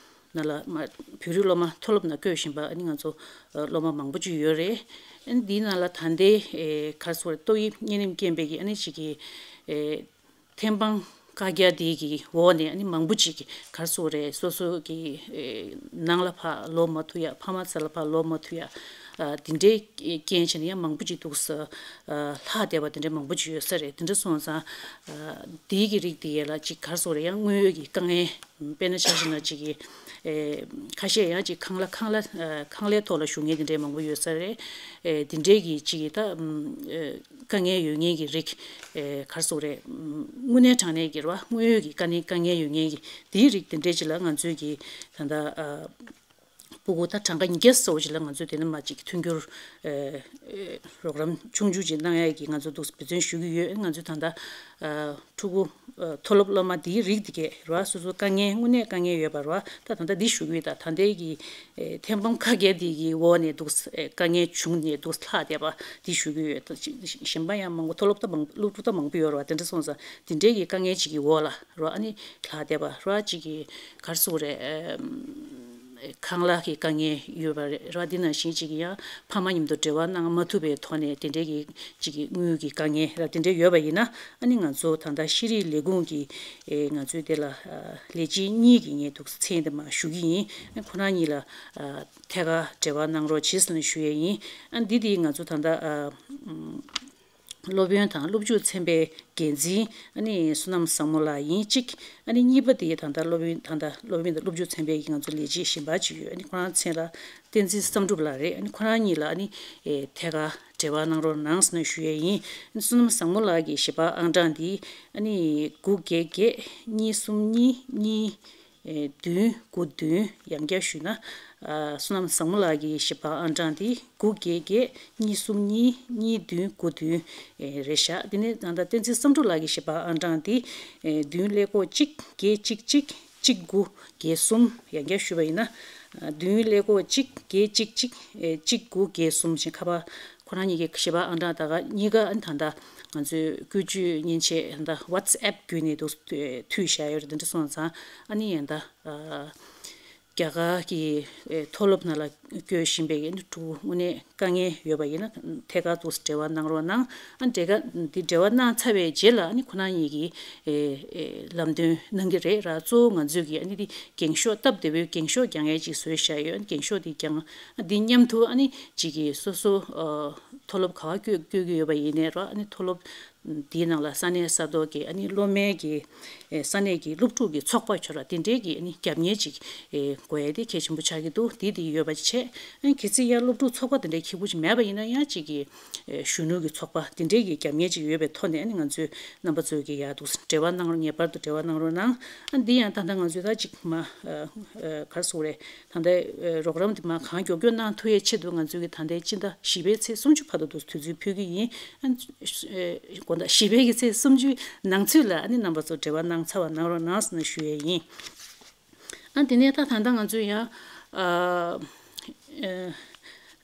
ནང་ལ་མ་བོད་རིགས་སློབ་མ་མཐོ་སློབ་ནང་བསྐྱོད་བཞིན་པ་ཨ་ནི་ང་ཚོ་ཨ་སློབ་མ་མང་པོ་ཅིག་ཡོད་རེད། ཨ་ནི་འདིའི་ནང་ལ་ད་ལྟའི་ཨེ་ག་རེ་ཟེར་དགོས་རེད། ཏོག་དབྱིབས་གཉན་རིམས་རྐྱེན་པས་ཀྱི་ཨ་ནི་ཅིག་གི་ཨེ་ཐེམ་སྤང་བཀའ་རྒྱ་དེ་གི་འོག་ནས་ཨ་ནི་མང་པོ་ཅིག་ག་རེ་ཟེར་དགོས་རེད། སོ་སོ་གི་ཨེ་ནང་ལ་ཕར་ལོག་མ་ཐུབ་ཡ། ཕ་མ་རྩ་ལ་ཕར་ལོག་མ་ཐུབ་ཡ། ཨ་དེ་འདྲའི་རྐྱེན་བྱས་ནས་ཡང་མང་པོ་ཅིག་འདུག་ས་ཨ་ལྷག་བསྡད་པ་དེ་འདྲ་མང་པོ་ཅིག་ཡོད་ས་རེད། དེ་འདྲ་སོང་ཙང་ཨ་དེའི་གི་རིགས་དེ་ཡ་ལ་ཅིག་ག་རེ་ཟེར་དགོས་རེད། ཡང་དངོས་ཡོད་ཀྱི་དཀའ་ངལ། དཔེར་ན་ཆ་བཞག་ན་ཅིག་གི་ཨེ་ཁ་ཤས་ཡང་ཅིག་ཁང་གླ་ཁང་གླ་ཨ་ཁང་གླའི་ཐོག་ལ་བཞུགས་མཁན་དེ་འདྲའི་མང་པོ་ཡོད་ས་རེད། ཨེ་དེ་འདྲའི་གི་ཅིག་གི་ད་ཨམ་ཨེ་དཀའ་ངལ་ཡོད་མཁན་གྱི་རིགས་ཨེ་ག་རེ་ཟེར་དགོས་རེད། ཨམ་དངོས་གནས་དྲང་གནས་ཀྱི་རེད་བ། དངོས་ཡོད་ཀྱི་དཀའ་ངལ་དཀའ་ངལ་ཡོད་མཁན་གྱི་དེའི་རིགས་དེ་འདྲའི་ཅིག་ལ་ང་ཚོས་ཀྱི་ད་ལྟ་ཨ་སྤུ་གུ་ད་གྲངས་ཀ་ཉིས་བརྒྱ་ཙམ་ཅིག་ལ་ང་ཚོས་དེ་ནས་མར་ཅིག་མཐུན་འགྱུར་ཨེ་ཨེ་རོགས་རམ་ཆུང་ཆུང་ཅིག་གནང་ཡ་གི་ང་ཚོ་འདུག་འབད་བརྩོན་ཞུ་གི་ཡོད། ང་ཚོས་ད་ལྟ་ཨ་ཕྲུ་གུ་ཨ་མཐོ་སློབ་སློབ་མ་འདིའི་རིགས་འདི་གས་རེད་བ། སོ་སོ་དཀའ་ངལ་དངོས་གནས་དཀའ་ངལ་ཡོད་པ་རེད་བ། ད་ད་ལྟ་འདི་ཞུ་གི་ཡོད། ད་ད་ལྟའི་གི་ཨེ་ཐེམ་སྤང་བཀའ་རྒྱ་འདི་གི་འོག་ནས་འདུག་ཨེ་དཀའ་ངལ་བྱུང་ནས་འདུག་ལྷག་བསྡད་པ་འདི་ཞུ་གི་ཡོད། ད་གཞན་པ་ཡང་མང་པོ་མཐོ་སློབ་ད་མང་སློབ་ཕྲུག་ད་མང་པོ་ཡོད་རེད་བ། དེ་འདྲ་སོང་ཙང་དེ་འདྲའི་གི་དཀའ་ངལ་ཅིག་གི་འོག་ལ་རེད་བ། ཨ་ནི་ལྷག་བསྡད་པ་རེད་བ། ཅིག་གི་ག་རེ་ཟེར་དགོས་རེད། ཨེམ། ཁང་གླ་གི་དཀའ་ངལ་ཡོད་པ་རེད་ར། འདི་ནང་བཞིན་ཅིག་ཡང་ཕ་མ་མཉམ་དུ་འབྲེལ་བ་གནང་མ་ཐུབ་པའི་ཐོག་ནས་དེ་འདྲའི་གི་ཅིག་གི་དངུལ་གྱི་དཀའ་ངལ་ར་དེ་འདྲ་ཡོད་པ་ཡིན་ན། ཨ་ནི་ང་ཚོ་ད་ལྟ་ཤེས་རིག་ལས་ཁུངས་ཀྱི་ཨེ་ང་ཚོའི་དེ་ལ་ཨ་ལས་བྱེད་གཉིས་ཀྱི་ངས་འདུག་མཚན་དེ་མར་ཞུ་གི་ཡིན། ཨ་ཁོ་རང་གཉིས་ལ་ཨ་ཐད་ཀར་འབྲེལ་བ་གནང་རོགས་བྱེད་ཟེར་ནས་ཞུ་ཡས་ཡིན། ཨ་འདི་དེ་ང་ཚོ་ད་ལྟ་ཨ་ཨམ། སློབ་ཡོན་དང་སློབ་འཇུག་ཚན་པའི་འགན་འཛིན་ཨ་ནི་བསོད་ནམས་བཟང་མོ་ལགས་ཡིན་གཅིག་ཨ་ནི་གཉིས་པ་དེ་ད་ལྟ་སློབ་ཡོན་ད་ལྟ་སློབ་ཡོན་དང་སློབ་འཇུག་ཚན་པའི་ང་ཚོ་ལས་བྱེད་གཞན་པ་ཅིག་ཡོད། ཨ་ནི་ཁོ་རང་མཚན་ལ་བསྟན་འཛིན་བསམ་གྲུབ་ལགས་རེད། ཨ་ནི་ཁོ་རང་གཉིས་ལ་ཨ་ནི་ཨེ་ཐད་ཀར་འབྲེལ་བ་གནང་རོགས་གནང་ཟེར་ནས་ཞུ་ཡས་ཡིན། ཨ་ནི་བསོད་ནམས་བཟང་མོ་ལགས་ཀྱི་ཞལ་པར་ཨང་གྲངས་འདི་ཨ་ནི་དགུ་བརྒྱད་བརྒྱད་གཉིས་གསུམ་གཉིས་གཉིས། ཨེ་བདུན་དགུ་བདུན། ཡང་བསྐྱར་ཞུས་ན། ཨ་བསོད་ནམས་བཟང་མོ་ལགས་ཀྱི་ཞལ་པར་ཨང་གྲངས་དེ་དགུ་བརྒྱད་བརྒྱད་གཉིས་གསུམ་གཉིས་གཉིས་བདུན་དགུ་བདུན་ཨེ་རེད་ཤག་དེ་ནས་ད་ལྟ་བསྟན་འཛིན་བསམ་གྲུབ་ལགས་ཀྱི་ཞལ་པར་ཨང་གྲངས་དེ་ཨེ་བདུན་ཀླད་ཀོར་གཅིག་བརྒྱད་གཅིག་གཅིག་གཅིག་དགུ་བརྒྱད་གསུམ། ཡང་བསྐྱར་ཞུས་པ་ཡིན་ན། ཨ་བདུན་ཀླད་ཀོར་གཅིག་བརྒྱད་གཅིག་གཅིག་ཨེ་གཅིག་དགུ་བརྒྱད་གསུམ་ཞེས་ཁ་པར་ཁོ་རང་གཉིས་ཀྱི་ཞལ་པར་ཨང་གྲངས་ད་ག་གཉིས་ཀ་ཨ་ནི་ད་ལྟ་ང་ཚོའི་བཀོལ་སྤྱོད་མཉེན་ཆས་ད་ལྟ་WhatsApp་བརྒྱུད་ནས་འདུག་མཐུད་བཞག་ཡོད་རེད། དེ་འདྲ་སོང་ཙང་ཨ་ནི་ཡང་ད་ཨ། རྒྱ་གར་གྱི་ཨེ་མཐོ་སློབ་ནང་ལ་བསྐྱོད་བཞིན་པའི་ཕྲུ་གུ་དངོས་གནས་དཀའ་ངལ་ཡོད་པ་ཡིན་ན་ཐད་ཀར་དུ་འབྲེལ་བ་གནང་རོགས་གནང་། ཨ་འབྲེལ་ཁ་འདི་འབྲེལ་བ་གནང་ཚར་བའི་རྗེས་ལ་ཨ་ནི་ཁོ་རང་གཉིས་ཀྱིས་ཨེ་ཨེ་ལམ་སྟོན་གནང་གི་རེད་ར། གཙོ་བོ་ང་ཚོས་ཀྱིས་ཨ་ནི་འདི་འགེངས་ཤོག་སྟབས་བདེ་པོའི་འགེངས་ཤོག་རྒྱག་མཁན་ཅིག་བཟོས་བཞག་ཡོད། འགེངས་ཤོག་འདི་རྒྱག་ཨ་འདི་མཉམ་དུ་ཨ་ནི་ཅིག་གིས་སོ་སོ་ཨ་མཐོ་སློབ་ག་པར་བསྐྱོད་བསྐྱོད་ཀྱི་ཡོད་པ་ཡིན་ནའི་ར། ཨ་ནི་མཐོ་སློབ་དེའི་ནང་ལ་ས་གནས་ས་ཐོག་གི་ཨ་ནི་སློབ་མའི་གི་ཨེ་ས་གནས་ཀྱི་སློབ་ཕྲུག་གི་ཚོགས་པ་ཁྱོད་ར་དེ་འདྲའི་གི་ཨ་ནི་རྒྱབ་གཉེར་ཅིག་ཨེ་དགོས་ཡ་དེ་གལ་ཆེན་པོ་ཆགས་ཀྱི་འདུག་དེ་དེ་ཡོད་པ་བྱས། ཨ་ནི་གལ་སྲིད་ཡང་སློབ་ཕྲུག་ཚོགས་པ་དེ་འདྲའི་ཁེ་པོ་ཅིག་མེད་པ་ཡིན་ན་ཡང་ཅིག་གི་ཨེ་གཞོན་ནུ་གི་ཚོགས་པ་དེ་འདྲའི་གི་རྒྱབ་གཉེར་ཅིག་ཡོད་པའི་ཐོག་ནས་ཨ་ནི་ང་ཚོས་རྣམ་པ་ཚོས་ཀྱི་ཡ་འདུག་འབྲེལ་བ་གནང་རོགས། ངེས་པར་དུ་འབྲེལ་བ་གནང་རོགས་གནང་། ཨ་ནི་འདི་ཡང་ད་ལྟ་ང་ཚོས་ད་ཅིག་མ་ཨ་ཨ་ག་རེ་ཟེར་དགོས་རེད། ད་ལྟའི་ཨེ་རོགས་རམ་དེ་མར་གང་མགྱོགས་མགྱོགས་གནང་ཐུབ་ཡའི་ཆེད་དུ་ང་ཚོས་ཀྱི་ད་ལྟའི་སྤྱི་ཟླ་བཞི་པའི་ཚེས་སུམ་ཅུ་བར་དུ་དུས་ཚོད་ཕུལ་གྱི་ཡིན། ཨ་ནི་ཨེ་དགོང་དག་བཞི་པའི་གི་ཚེས་སུམ་ཅུའི་ནང་ཚུད་ལ་ཨ་ནི་རྣམ་པ་ཚོ་འབྲེལ་བ་གནང་ཚར་བ་གནང་རོགས་གནང་ཟེར་ནས་ཞུ་ཡས་ཡིན། ཨ་དེ་ནས་ད་ད་ལྟ་ང་ཚོས་ཡང་ཨ་ཨེ་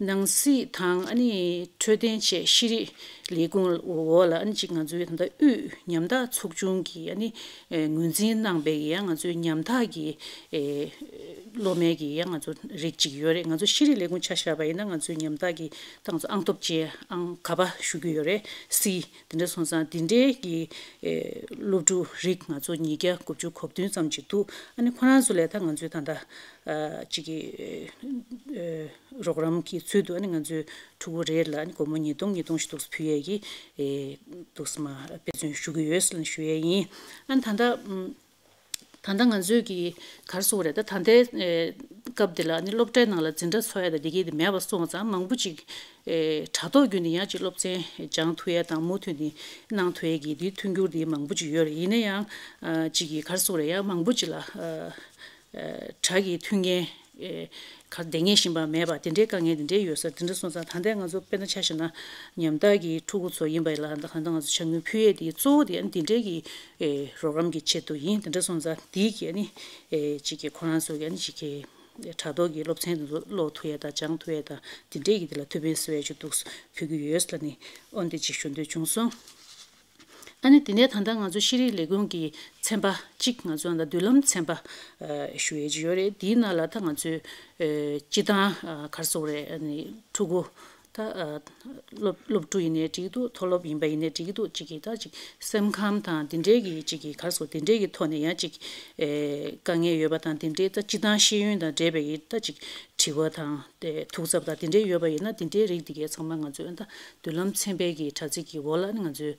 ནང་སྲིད་དང་ཨ་ནི་འཕྲོད་བསྟེན་ཆེད་ཤེས་རིག་ལས་ཁུངས་འོག་ལ་ཨ་ནི་ཅིག་ང་ཚོའི་ད་ལྟ་དབུས་ཉམ་ཐག་ཚོགས་ཆུང་གིས་ཨ་ནི་ཨེ་ངོས་འཛིན་གནང་པའི་ཡང་ང་ཚོའི་ཉམ་ཐག་གི་ཨེ་སློབ་མའི་གི་ཡང་ང་ཚོ་རིགས་ཅིག་ཡོད་རེད། ང་ཚོ་ཤེས་རིག་ལས་ཁུངས་ཆ་བཞག་པ་ཡིན་ན་ང་ཚོའི་ཉམ་ཐག་གི་ད་ང་ཚོ་ཨང་སྟོབས་ཅན་ཨང་ག་པ་ཞུ་གི་ཡོད་རེད། སི། དེ་འདྲ་སོང་ཙང་དེ་འདྲའི་གི་ཨེ་སློབ་ཕྲུག་རིགས་ང་ཚོ་ཉིས་བརྒྱ་དགུ་བཅུ་གོ་བདུན་ཙམ་ཅིག་འདུག་ཨ་ནི་ཁོ་རང་ཚོ་ལས་ད་ང་ཚོའི་ད་ལྟ་ཨ་ཅིག་གི་ཨེ་རོགས་རམ་གྱི་ཚུལ་དུ་ཨ་ནི་ང་ཚོའི་ཕྲུ་གུ་རེ་ལ་ཨ་ནི་སྒོར་མོ་ཉིས་སྟོང་ཉིས་སྟོང་ཞིག་འདུག་ཕུལ་ཡས་ཀྱི་ཨེ་འདུག་མ་འབད་བརྩོན་ཞུ་གི་ཡོད་ཟེར་ཞུ་ཡས་ཡིན། ཨ་ནི་ད་ལྟ་ཨམ། ད་ལྟ་ང་ཚོས་ཀྱི་ག་རེ་ཟེར་དགོས་རེད། ད་ད་ལྟའི་ཨེ་སྐབས་འདི་ལ་ནི་སློབ་གྲྭའི་ནང་ལ་འཛིན་གྲྭ་ཚོགས་ཡ་དང་འདི་གས་དེ་མེད་པ་སོང་ཙང་མང་པོ་ཅིག་ཨེ་དྲ་ཐོག་བརྒྱུད་ནས་ཡང་ཅིག་སློབ་ཚན་སྦྱང་ཐུབ་ཡ་དང་མུ་མཐུད་ནས་གནང་ཐུབ་ཡ་གི་འདི་མཐུན་འགྱུར་འདི་མང་པོ་ཅིག་ཡོད་རེད། ཡིན་ན་ཡང་ཨ་ཅིག་གི་ག་རེ་ཟེར་དགོས་རེད། ཡང་མང་པོ་ཅིག་ལ་ཨ་ཨ་དྲ་གི་མཐུན་རྐྱེན་ཨེ་ག་བདེ་ངེས་བཞིན་པ་མེད་པ་དེ་འདྲའི་དཀའ་ངལ་དེ་འདྲའི་ཡོད་ས་དེ་འདྲ་སོང་ཙང་ད་ལྟའི་ང་ཚོ་དཔེར་ན་ཆ་བཞག་ན་ཉམ་ཐག་གི་ཕྲུ་གུ་ཚོ་ཡིན་པ་ལ་ད་གང་ལྟར་ང་ཚོ་ཕྱག་དངུལ་ཕུལ་ཡས་དེ་གཙོ་བོ་དེ་ཨ་ནི་དེ་འདྲའི་གི་ཨེ་རོགས་རམ་གྱི་ཆེད་དུ་ཡིན། དེ་འདྲ་སོང་ཙང་དེའི་གི་ཨ་ནི་ཨེ་ཅིག་གི་ཁོ་རང་ཚོ་གི་ཨ་ནི་ཅིག་གི་དྲ་ཐོག་གི་སློབ་ཚན་དེ་ཚོ་ཀློག་ཐུབ་ཡས་དང་སྦྱང་ཐུབ་ཡས་དང་དེ་འདྲའི་གི་དེ་ལ་ཐུགས་ཕན་གསོས་ཡས་ཅིག་འདུག་ཕུལ་གི་ཡོད་ལ་ནི་འོན་ཏེ་ཅིག་ཞུ་འདོད་བྱུང་སོང་། ཨ་ནི་དེ་ནས་ད་ལྟ་ང་ཚོ་ཤེས་རིག་ལས་ཁུངས་ཀྱི་ཚན་པ་གཅིག་ང་ཚོ་ཨ་ད་མདུན་ལམ་ཚན་པ་ཨ་ཞུ་ཡས་ཅིག་ཡོད་རེད། དེའི་ནང་ལ་ད་ང་ཚོས་ཨ་སྤྱི་བཏང་ཨ་ག་རེ་ཟེར་དགོས་རེད། ཨ་ནི་ཕྲུ་གུ་ད་ཨ་སློབ་སློབ་ཕྲུག་ཡིན་ནའི་འགྲིག་གི་འདུག་མཐོ་སློབ་ཡིན་པ་ཡིན་ནའི་འགྲིག་གི་འདུག་ཅིག་གིས་ད་ཅིག་སེམས་ཁམས་དང་དེ་འདྲའི་གི་ཅིག་གིས་ག་རེ་ཟེར་དགོས། དེ་འདྲའི་གི་ཐོག་ནས་ཡང་ཅིག་ཨ་དཀའ་ངལ་ཡོད་པ་དང་། དེ་འདྲའི་ད་སྤྱི་བཏང་ཤེས་ཡོན་དང་འབྲེལ་བའི་གི་ད་ཅིག་དྲི་བ་དང་དེ་ཐུགས་འཚབ་དང་དེ་འདྲའི་ཡོད་པ་ཡིན་ན། དེ་འདྲའི་རིགས་དེ་གའི་ཚང་མ་ང་ཚོས་ད་མདུན་ལམ་ཚན་པའི་གི་དྲ་ཚིགས་ཀྱི་འོག་ལ་ནི་ང་ཚོས་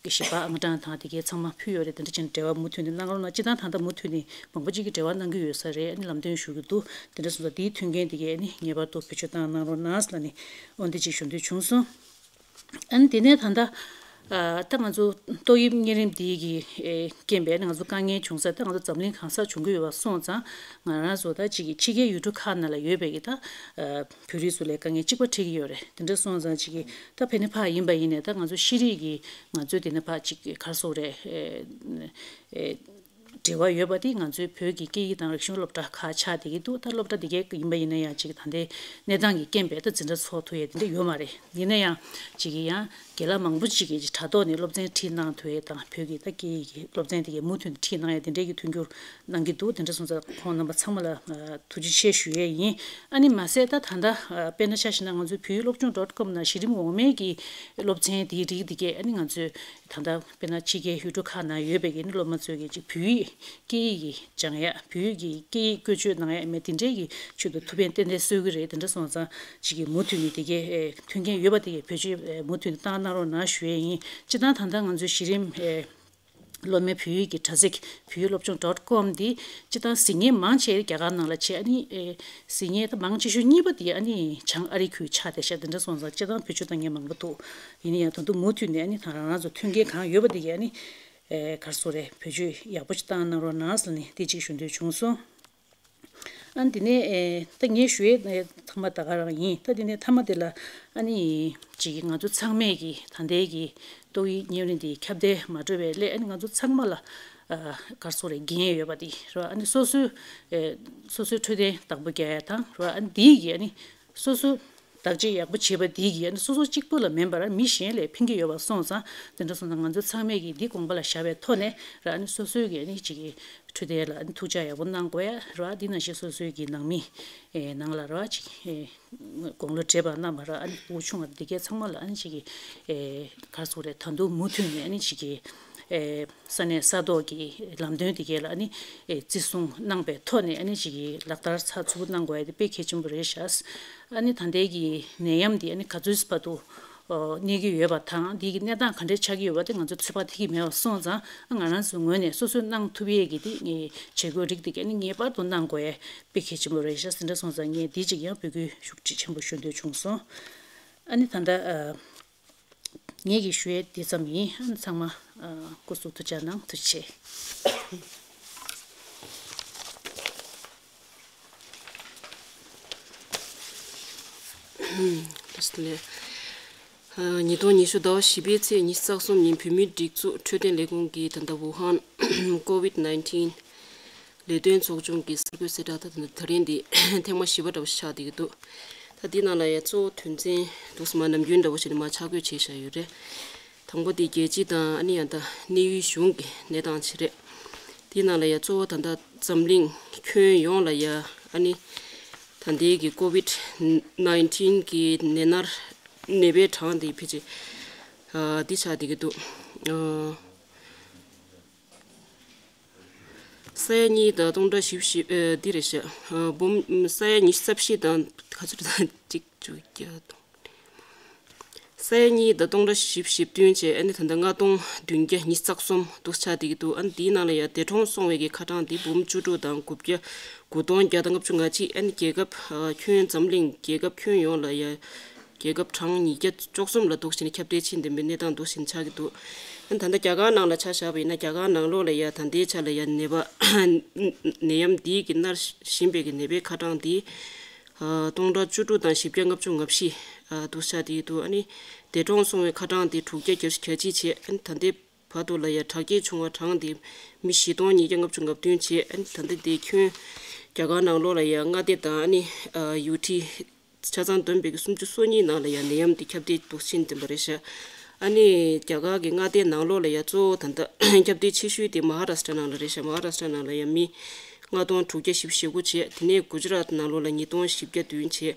གཞས་པ་ཨང་གྲངས་དང་དེ་གའི་ཚང་མ་ཕུལ་ཡོད་རེད། དེ་འདྲ་བྱས་ནས་འབྲེལ་བ་མུ་མཐུད་ནས་གནང་རོགས་གནང་། སྤྱིར་བཏང་ད་ལྟ་མུ་མཐུད་ནས་མང་པོ་ཅིག་གིས་འབྲེལ་བ་གནང་གི་ཡོད་ས་རེད། ཨ་ནི་ལམ་སྟོན་ཞུ་གི་འདུག་དེ་འདྲ་སོང་ཙང་དེའི་མཐུན་རྐྱེན་དེ་གའི་ཨ་ནི་ངེས་པར་དུ་བེད་སྤྱོད་བཏང་གནང་རོགས་གནང་ལབ་ནས་འོ་འདི་ཅིག་ཞུ་འདོད་བྱུང་སོང་། ཨ་ནི་དེ་ནས་ད་ལྟ་ཨ་ད་ང་ཚོ་ཏོག་དབྱིབས་གཉན་རིམས་འདི་གི་ཨེ་རྐྱེན་པས་ནི་ང་ཚོ་དཀའ་ངལ་བྱུང་ས་ད་ང་ཚོ་འཛམ་གླིང་གང་སར་བྱུང་གི་ཡོད་པ་སོང་ཙང་། ང་རང་ཚོ་ད་ཅིག་གི་ཕྱི་རྒྱལ་ཡུལ་གྲུ་ཁག་ནང་ལ་ཡོད་པའི་གི་ད་ཨ་བོད་རིགས་ཚོ་ལ་དཀའ་ངལ་གཅིག་པ་འཕྲད་ཀྱི་ཡོད་རེད། དེ་འདྲ་སོང་ཙང་ཅིག་གི་ད་ཕ་ནས་ཕར་ཡིན་པ་ཡིན་ནའི་ད་ང་ཚོ་ཤེས་རིག་གི་ང་ཚོའི་དེ་ནས་ཕར་ཅིག་ག་རེ་ཟེར་དགོས་རེད། ཨེ་ཨེ་འབྲེལ་བ་ཡོད་པ་དེ་ང་ཚོའི་བོད་ཀྱི་སྐད་ཡིག་དང་རིག་གཞུང་སློབ་གྲྭ་ཁག་ཆགས་བསྡད་ཀྱི་འདུག་ད་སློབ་གྲྭ་དེ་གའི་ཡིན་པ་ཡིན་ན་ཡང་ཅིག་ད་ལྟའི་གནས་སྟངས་ཀྱི་རྐྱེན་པས་ད་འཛིན་གྲྭ་ཚོགས་ཐུབ་ཡས་དེ་འདྲ་ཡོད་མ་རེད། ཡིན་ན་ཡང་ཅིག་གི་ཡང་རྒན་ལགས་མང་པོ་ཅིག་གིས་དྲ་ཐོག་ནས་སློབ་ཚན་ཁྲིད་གནང་ཐུབ་ཡས་དང་། བོད་ཀྱི་ད་སྐད་ཡིག་གི་སློབ་ཚན་དེ་གའི་མུ་མཐུད་ནས་ཁྲིད་གནང་ཡས་དེ་འདྲའི་གི་མཐུན་འགྱུར་གནང་གི་འདུག་དེ་འདྲ་སོང་ཙང་ཁོང་རྣམ་པ་ཚང་མ་ལ་ཨ་ཐུགས་རྗེ་ཆེ་ཞུ་ཡས་ཡིན། ཨ་ནི་མ་ཟད་ད་ད་ལྟ་ཨ་དཔེར་ན་ཆ་བཞག་ན་ང་ཚོའི་བོད་ཡིག་སློབ་སྦྱོང་ཌོཊ་ཀོམ་ནང་གཞི་རིམ་འོག་མའི་གི་སློབ་ཚན་དེའི་རིགས་དེ་གས་ཨ་ནི་ང་ཚོས་ད་ལྟ་དཔེར་ན་ཕྱི་རྒྱལ་ཡུལ་གྲུ་ཁག་ནང་ཡོད་པའི་གི་ནི་སློབ་མ་ཚོས་གི་ཅིག་བོད་ཡིག་སྐད་ཡིག་གི་སྦྱང་ཡ། བོད་ཡིག་གི་སྐད་ཡིག་བཀོལ་སྤྱོད་གནང་ཡ་མེད་དེ་འདྲའི་གི་ཆེད་དུ་ཐུགས་ཕན་ཏན་ཏན་གསོས་ཀྱི་རེད། དེ་འདྲ་སོང་ཙང་ཅིག་གི་མུ་མཐུད་ནས་དེ་གའི་ཨེ་མཐུན་རྐྱེན་ཡོད་པ་དེ་གའི་བེད་སྤྱོད་ཨེ་མུ་མཐུད་ནས་བཏང་གནང་རོགས་གནང་ཞུ་ཡས་ཡིན། སྤྱིར་བཏང་ད་ལྟ་ང་ཚོའི་གཞི་རིམ་ཨེ་སློབ་མའི་བོད་ཡིག་གི་དྲ་ཚིགས་བོད་ཡིག་སློབ་སྦྱོང་ཌོཊ་ཀོམ་འདི་སྤྱིར་བཏང་གཟིགས་མཁན་མང་ཆེ་རྒྱ་གར་ནང་ལ་བྱས། ཨ་ནི་ཨེ་གཟིགས་མཁན་ད་མང་ཆེ་ཤོས་གཉིས་པ་དེ་ཨ་ནི་བྱང་ཨ་རི་ཁུལ་ཆགས་བསྡད་ཤག་དེ་འདྲ་སོང་ཙང་སྤྱིར་བཏང་བེད་སྤྱོད་གཏོང་མཁན་མང་པོ་འདུག་ཡིན་ན་ཡང་ད་དུང་མུ་མཐུད་ནས་ཨ་ནི་ད་རང་རང་ཚོ་མཐུན་རྐྱེན་གང་ཡོད་པ་དེ་གའི་ཨ་ནི་ཨེ་ག་རེ་ཟེར་དགོས་རེད། བེད་སྤྱོད་ཡག་པོ་ཞིག་བཏང་གནང་རོགས་གནང་ཟེར་ནས་དེ་གཅིག་ཞུ་འདོད་བྱུང་སོང་། ཨ་ནི་དེ་ནས་ཨེ་ད་ངས་ཞུ་ཡས་ཨེ་མཐའ་མ་ད་ག་རང་ཡིན། ད་དེ་ནས་མཐའ་མ་དེ་ལ་ཨ་ནི་ཅིག་ང་ཚོ་ཚང་མས་ཀྱི་ད་ལྟའི་གི་ཏོག་དབྱིབས་གཉན་རིམས་འདི་ཁྱབ་གདལ་མ་འགྲོ་བའི་སླད་ཨ་ནི་ང་ཚོ་ཚང་མ་ལ་ཨ་ག་རེ་ཟེར་དགོས་རེད། འགན་ཡོད་པ་དེ་རེད་བ། ཨ་ནི་སོ་སོའི་ཨེ་སོ་སོའི་འཕྲོད་བསྟེན་བདག་པོ་རྒྱག་ཡ་དང་རེད་བ། ཨ་ནི་འདིའི་གི་ཨ་ནི་སོ་སོ་བདག་གཅེས་ཡག་པོ་བྱེད་པ་འདིའི་གི་ཨ་ནི་སོ་སོ་གཅིག་པུ་ལ་མིན་པར་མི་གཞན་ལ་ཕན་གྱི་ཡོད་པ་སོང་ཙང་། དེ་འདྲ་སོང་ཙང་ང་ཚོ་ཚང་མས་ཀྱི་འདི་དགོངས་པ་ལ་བཞག་པའི་ཐོག་ནས་ར་ཨ་ནི་སོ་སོའི་གི་ཨ་ནི་ཅིག་གི་འཕྲོད་བསྟེན་ལ་ཨ་ནི་ཐུགས་ཅག་ཡག་པོ་གནང་དགོས་ཡ་ར། འདི་ནང་བཞིན་སོ་སོའི་གི་ནང་མི་ཨེ་ནང་ལ་ར་ཅིག་ཨེ་དགུང་ལོ་བགྲེས་པ་རྣམས་ར་ཨ་ནི་བུ་ཆུང་བ་འདི་གའི་ཚང་མ་ལ་ཨ་ནི་ཅིག་གི་ཨེ་ག་རེ་ཟེར་དགོས་རེད། ད་དུང་མུ་མཐུད་ནས་ཨ་ནི་ཅིག་གི་ཨེ་ས་གནས་ས་ཐོག་གི་ལམ་སྟོན་དེ་གའི་ལ་ཨ་ནི་ཨེ་བརྩི་སྲུང་གནང་པའི་ཐོག་ནས་ཨ་ནི་ཅིག་གི་ལག་བསྟར་ཚགས་ཚུད་པོ་གནང་དགོས་ཡ་དེ་དཔེ་གལ་ཆེན་པོ་རེད་ཤག་ཨ་ནི་ད་ལྟའི་གི་ནད་ཡམས་འདི་ཨ་ནི་ག་ཚོད་བར་དུ་ཨོ་གནས་ཀྱི་ཡོད་པ་དང་། འདི་གི་གནས་སྟངས་ག་འདྲས་ཆགས་ཀྱི་ཡོད་པ་དེ་ང་ཚོ་ཚོད་དཔག་ཐིག་གི་མེད་པ་སོང་ཙང་། ང་རང་ཚོའི་ངོས་ནས་སོ་སོས་གནང་ཐུབ་ཡས་ཀྱི་དེ་ངས་བྱེད་སྒོའི་རིགས་དེ་ག་ཨ་ནི་ངེས་པར་དུ་གནང་དགོས་ཡ་དཔེ་གལ་ཆེན་པོ་རེད་ཤག་དེ་འདྲ་སོང་ཙང་ངས་འདི་གཅིག་ཡང་འབོད་སྐུལ་ཤུགས་ཆེན་པོ་ཞུ་འདོད་བྱུང་སོང་། ཨ་ནི་ད་ལྟ་ཨ། ངེད་ཀྱིས་ཞུ་ཡས་འདི་ཙམ་ཡིན། ཚང་མ་སྐུ་གཟུགས་ཐུགས་ཅག་གནང་། ཐུགས་རྗེ་ཆེ། ལགས་སོ། ཉིས་སྟོང་ཉི་ཤུ་ཟླ་བ་བཞི་པའི་ཚེས་ཉི་ཤུ་རྩ་གསུམ་ཉིན་བོད་མིའི་སྒྲིག་འཛུགས་འཕྲོད་བསྟེན་ལས་ཁུངས་ཀྱིས་ད་ལྟ་ཝུ་ཧན་ཀོ་ཝིད་ནའིན་ཊིན་ལས་དོན་ཚོགས་ཆུང་གི་གསར་འགོད་གསལ་བསྒྲགས། ད་ད་རིང་འདི་ཐེངས་མ་བཞི་པ་འདྲ་བོ་ཞིག་ཆགས་བསྡད་ཀྱི་འདུག་ད་འདི་ནང་ལ་ཡ་གཙོ་བོ་དོན་ཚན་འདུག་སེ་མར་ནམ་རྒྱུན་འདྲ་བོ་བྱས་ནས་མར་ཆ་བགོས་བྱས་བཞག་ཡོད་རེད། དང་པོ་འདི་རྒྱལ་སྤྱི་དང་ཨ་ནི་ཡང་ད་གནས་ཡུལ་གཞུང་གི་གནས་སྟངས་ཅིག་རེད། འདི་ནང་ལ་ཡ་གཙོ་བོ་ད་ལྟ་འཛམ་གླིང་ཁྱོན་ཡོངས་ལ་ཡ་ཨ་ནི་ད་ལྟའི་གི་ཀོ་ཝིད་ནའིན་ཊིན་གི་ནད་མནར་ནད་པའི་གྲངས་འདི་ཕལ་ཆེར་ཨ་འདི་ཆགས་བསྡད་ཀྱི་འདུག་ཨ། ས་ཡ་གཉིས་དང་སྟོང་ཕྲག་བཞི་བཅུ་ཞེ་ཨ་འདི་རེད་ཤག་ཨ་འབུམ་ས་ཡ་ཉི་ཤུ་རྩ་བཞི་དང་ག་ཚོད་རེད། གཅིག་བཅུ་བརྒྱ་དང་། ས་ཡ་གཉིས་དང་སྟོང་ཕྲག་བཞི་བཅུ་ཞེ་བདུན་བྱས། ཨ་ནི་ད་ལྟ་ལྔ་སྟོང་བདུན་བརྒྱ་ཉི་ཤུ་རྩ་གསུམ་འདུག་ཆགས་བསྡད་ཀྱི་འདུག་ཨ་ནི་འདིའི་ནང་ལ་ཡང་འདས་གྲོངས་སོང་བའི་གི་ཁ་གྲངས་འདི་འབུམ་བཅུ་དྲུག་དང་དགུ་བརྒྱ་དགུ་སྟོང་བརྒྱ་དང་ལྔ་བཅུ་ང་གཅིག་ཨ་ནི་རྒྱལ་ཁབ་ཨ་ཁྱོན་འཛམ་གླིང་རྒྱལ་ཁབ་ཁྱོན་ཡོངས་ལ་ཡང་རྒྱལ་ཁབ་གྲངས་ཉིས་བརྒྱ་བཅུ་གསུམ་ལ་འདུག་བྱས་ནས་ཁྱབ་གདལ་ཕྱིན་བསྡད་པའི་གནས་སྟངས་འདུག་བྱས་ནས་ཆགས་ཀྱི་འདུག་ཨ་ནི་ད་ལྟ་རྒྱ་གར་ནང་ལ་ཆ་བཞག་པ་ཡིན་ན། རྒྱ་གར་ནང་ལོགས་ལ་ཡ་ད་ལྟའི་ཆ་ལ་ཡ་ནད་པ་ནད་ཡམས་འདིའི་གི་མནར་བཞིན་པའི་གི་ནད་པའི་ཁ་གྲངས་འདི་ཨ་སྟོང་ཕྲག་བཅུ་དྲུག་དང་བཞི་བརྒྱ་ལྔ་བཅུ་ང་བཞི། ཨ་འདུག་ཆགས་བསྡད་ཀྱི་འདུག་ཨ་ནི་འདས་གྲོངས་སོང་བའི་ཁ་གྲངས་འདི་དྲུག་བརྒྱ་གྱ་གཅིག་བྱས། ཨ་ནི་ད་ལྟའི་བར་དུ་ལ་ཡ་དྲག་སྐྱེད་བྱུང་བ་གྲངས་འདི་མི་བཞི་སྟོང་ཉིས་བརྒྱ་ལྔ་བཅུ་ང་བདུན་བྱས། ཨ་ནི་ད་ལྟ་འདི་ཁྱོན་རྒྱ་གར་ནང་ལོགས་ལ་ཡ་མངའ་སྡེ་དང་ཨ་ནི་ཨ་ཡུ་ཊི་ཆ་ཚང་བསྡོམས་པའི་གི་སུམ་ཅུ་སོ་གཉིས་ནང་ལ་ཡང་ནད་ཡམས་འདི་ཁྱབ་གདལ་འདུག་ཕྱིན་ཟིན་པ་རེད་ཤག་ཨ་ནི་རྒྱ་གར་གྱི་མངའ་སྡེ་ནང་ལོགས་ལ་ཡ་གཙོ་བོ་ད་ལྟ་ཁྱབ་གདལ་ཆེ་ཤོས་དེ་མ་ཧཱ་རཱ་སི་ཊ་ནང་ལ་རེད་ཤག་མ་ཧཱ་རཱ་སི་ཊ་ནང་ལ་ཡ་མི་ལྔ་སྟོང་དྲུག་བརྒྱ་བཞི་བཅུ་ཞེ་དགུ་བྱས། དེ་ནས་གུ་ཇི་རཱཏ་ནང་ལོགས་ལ་ཉིས་སྟོང་བཞི་བརྒྱ་བདུན་བྱས།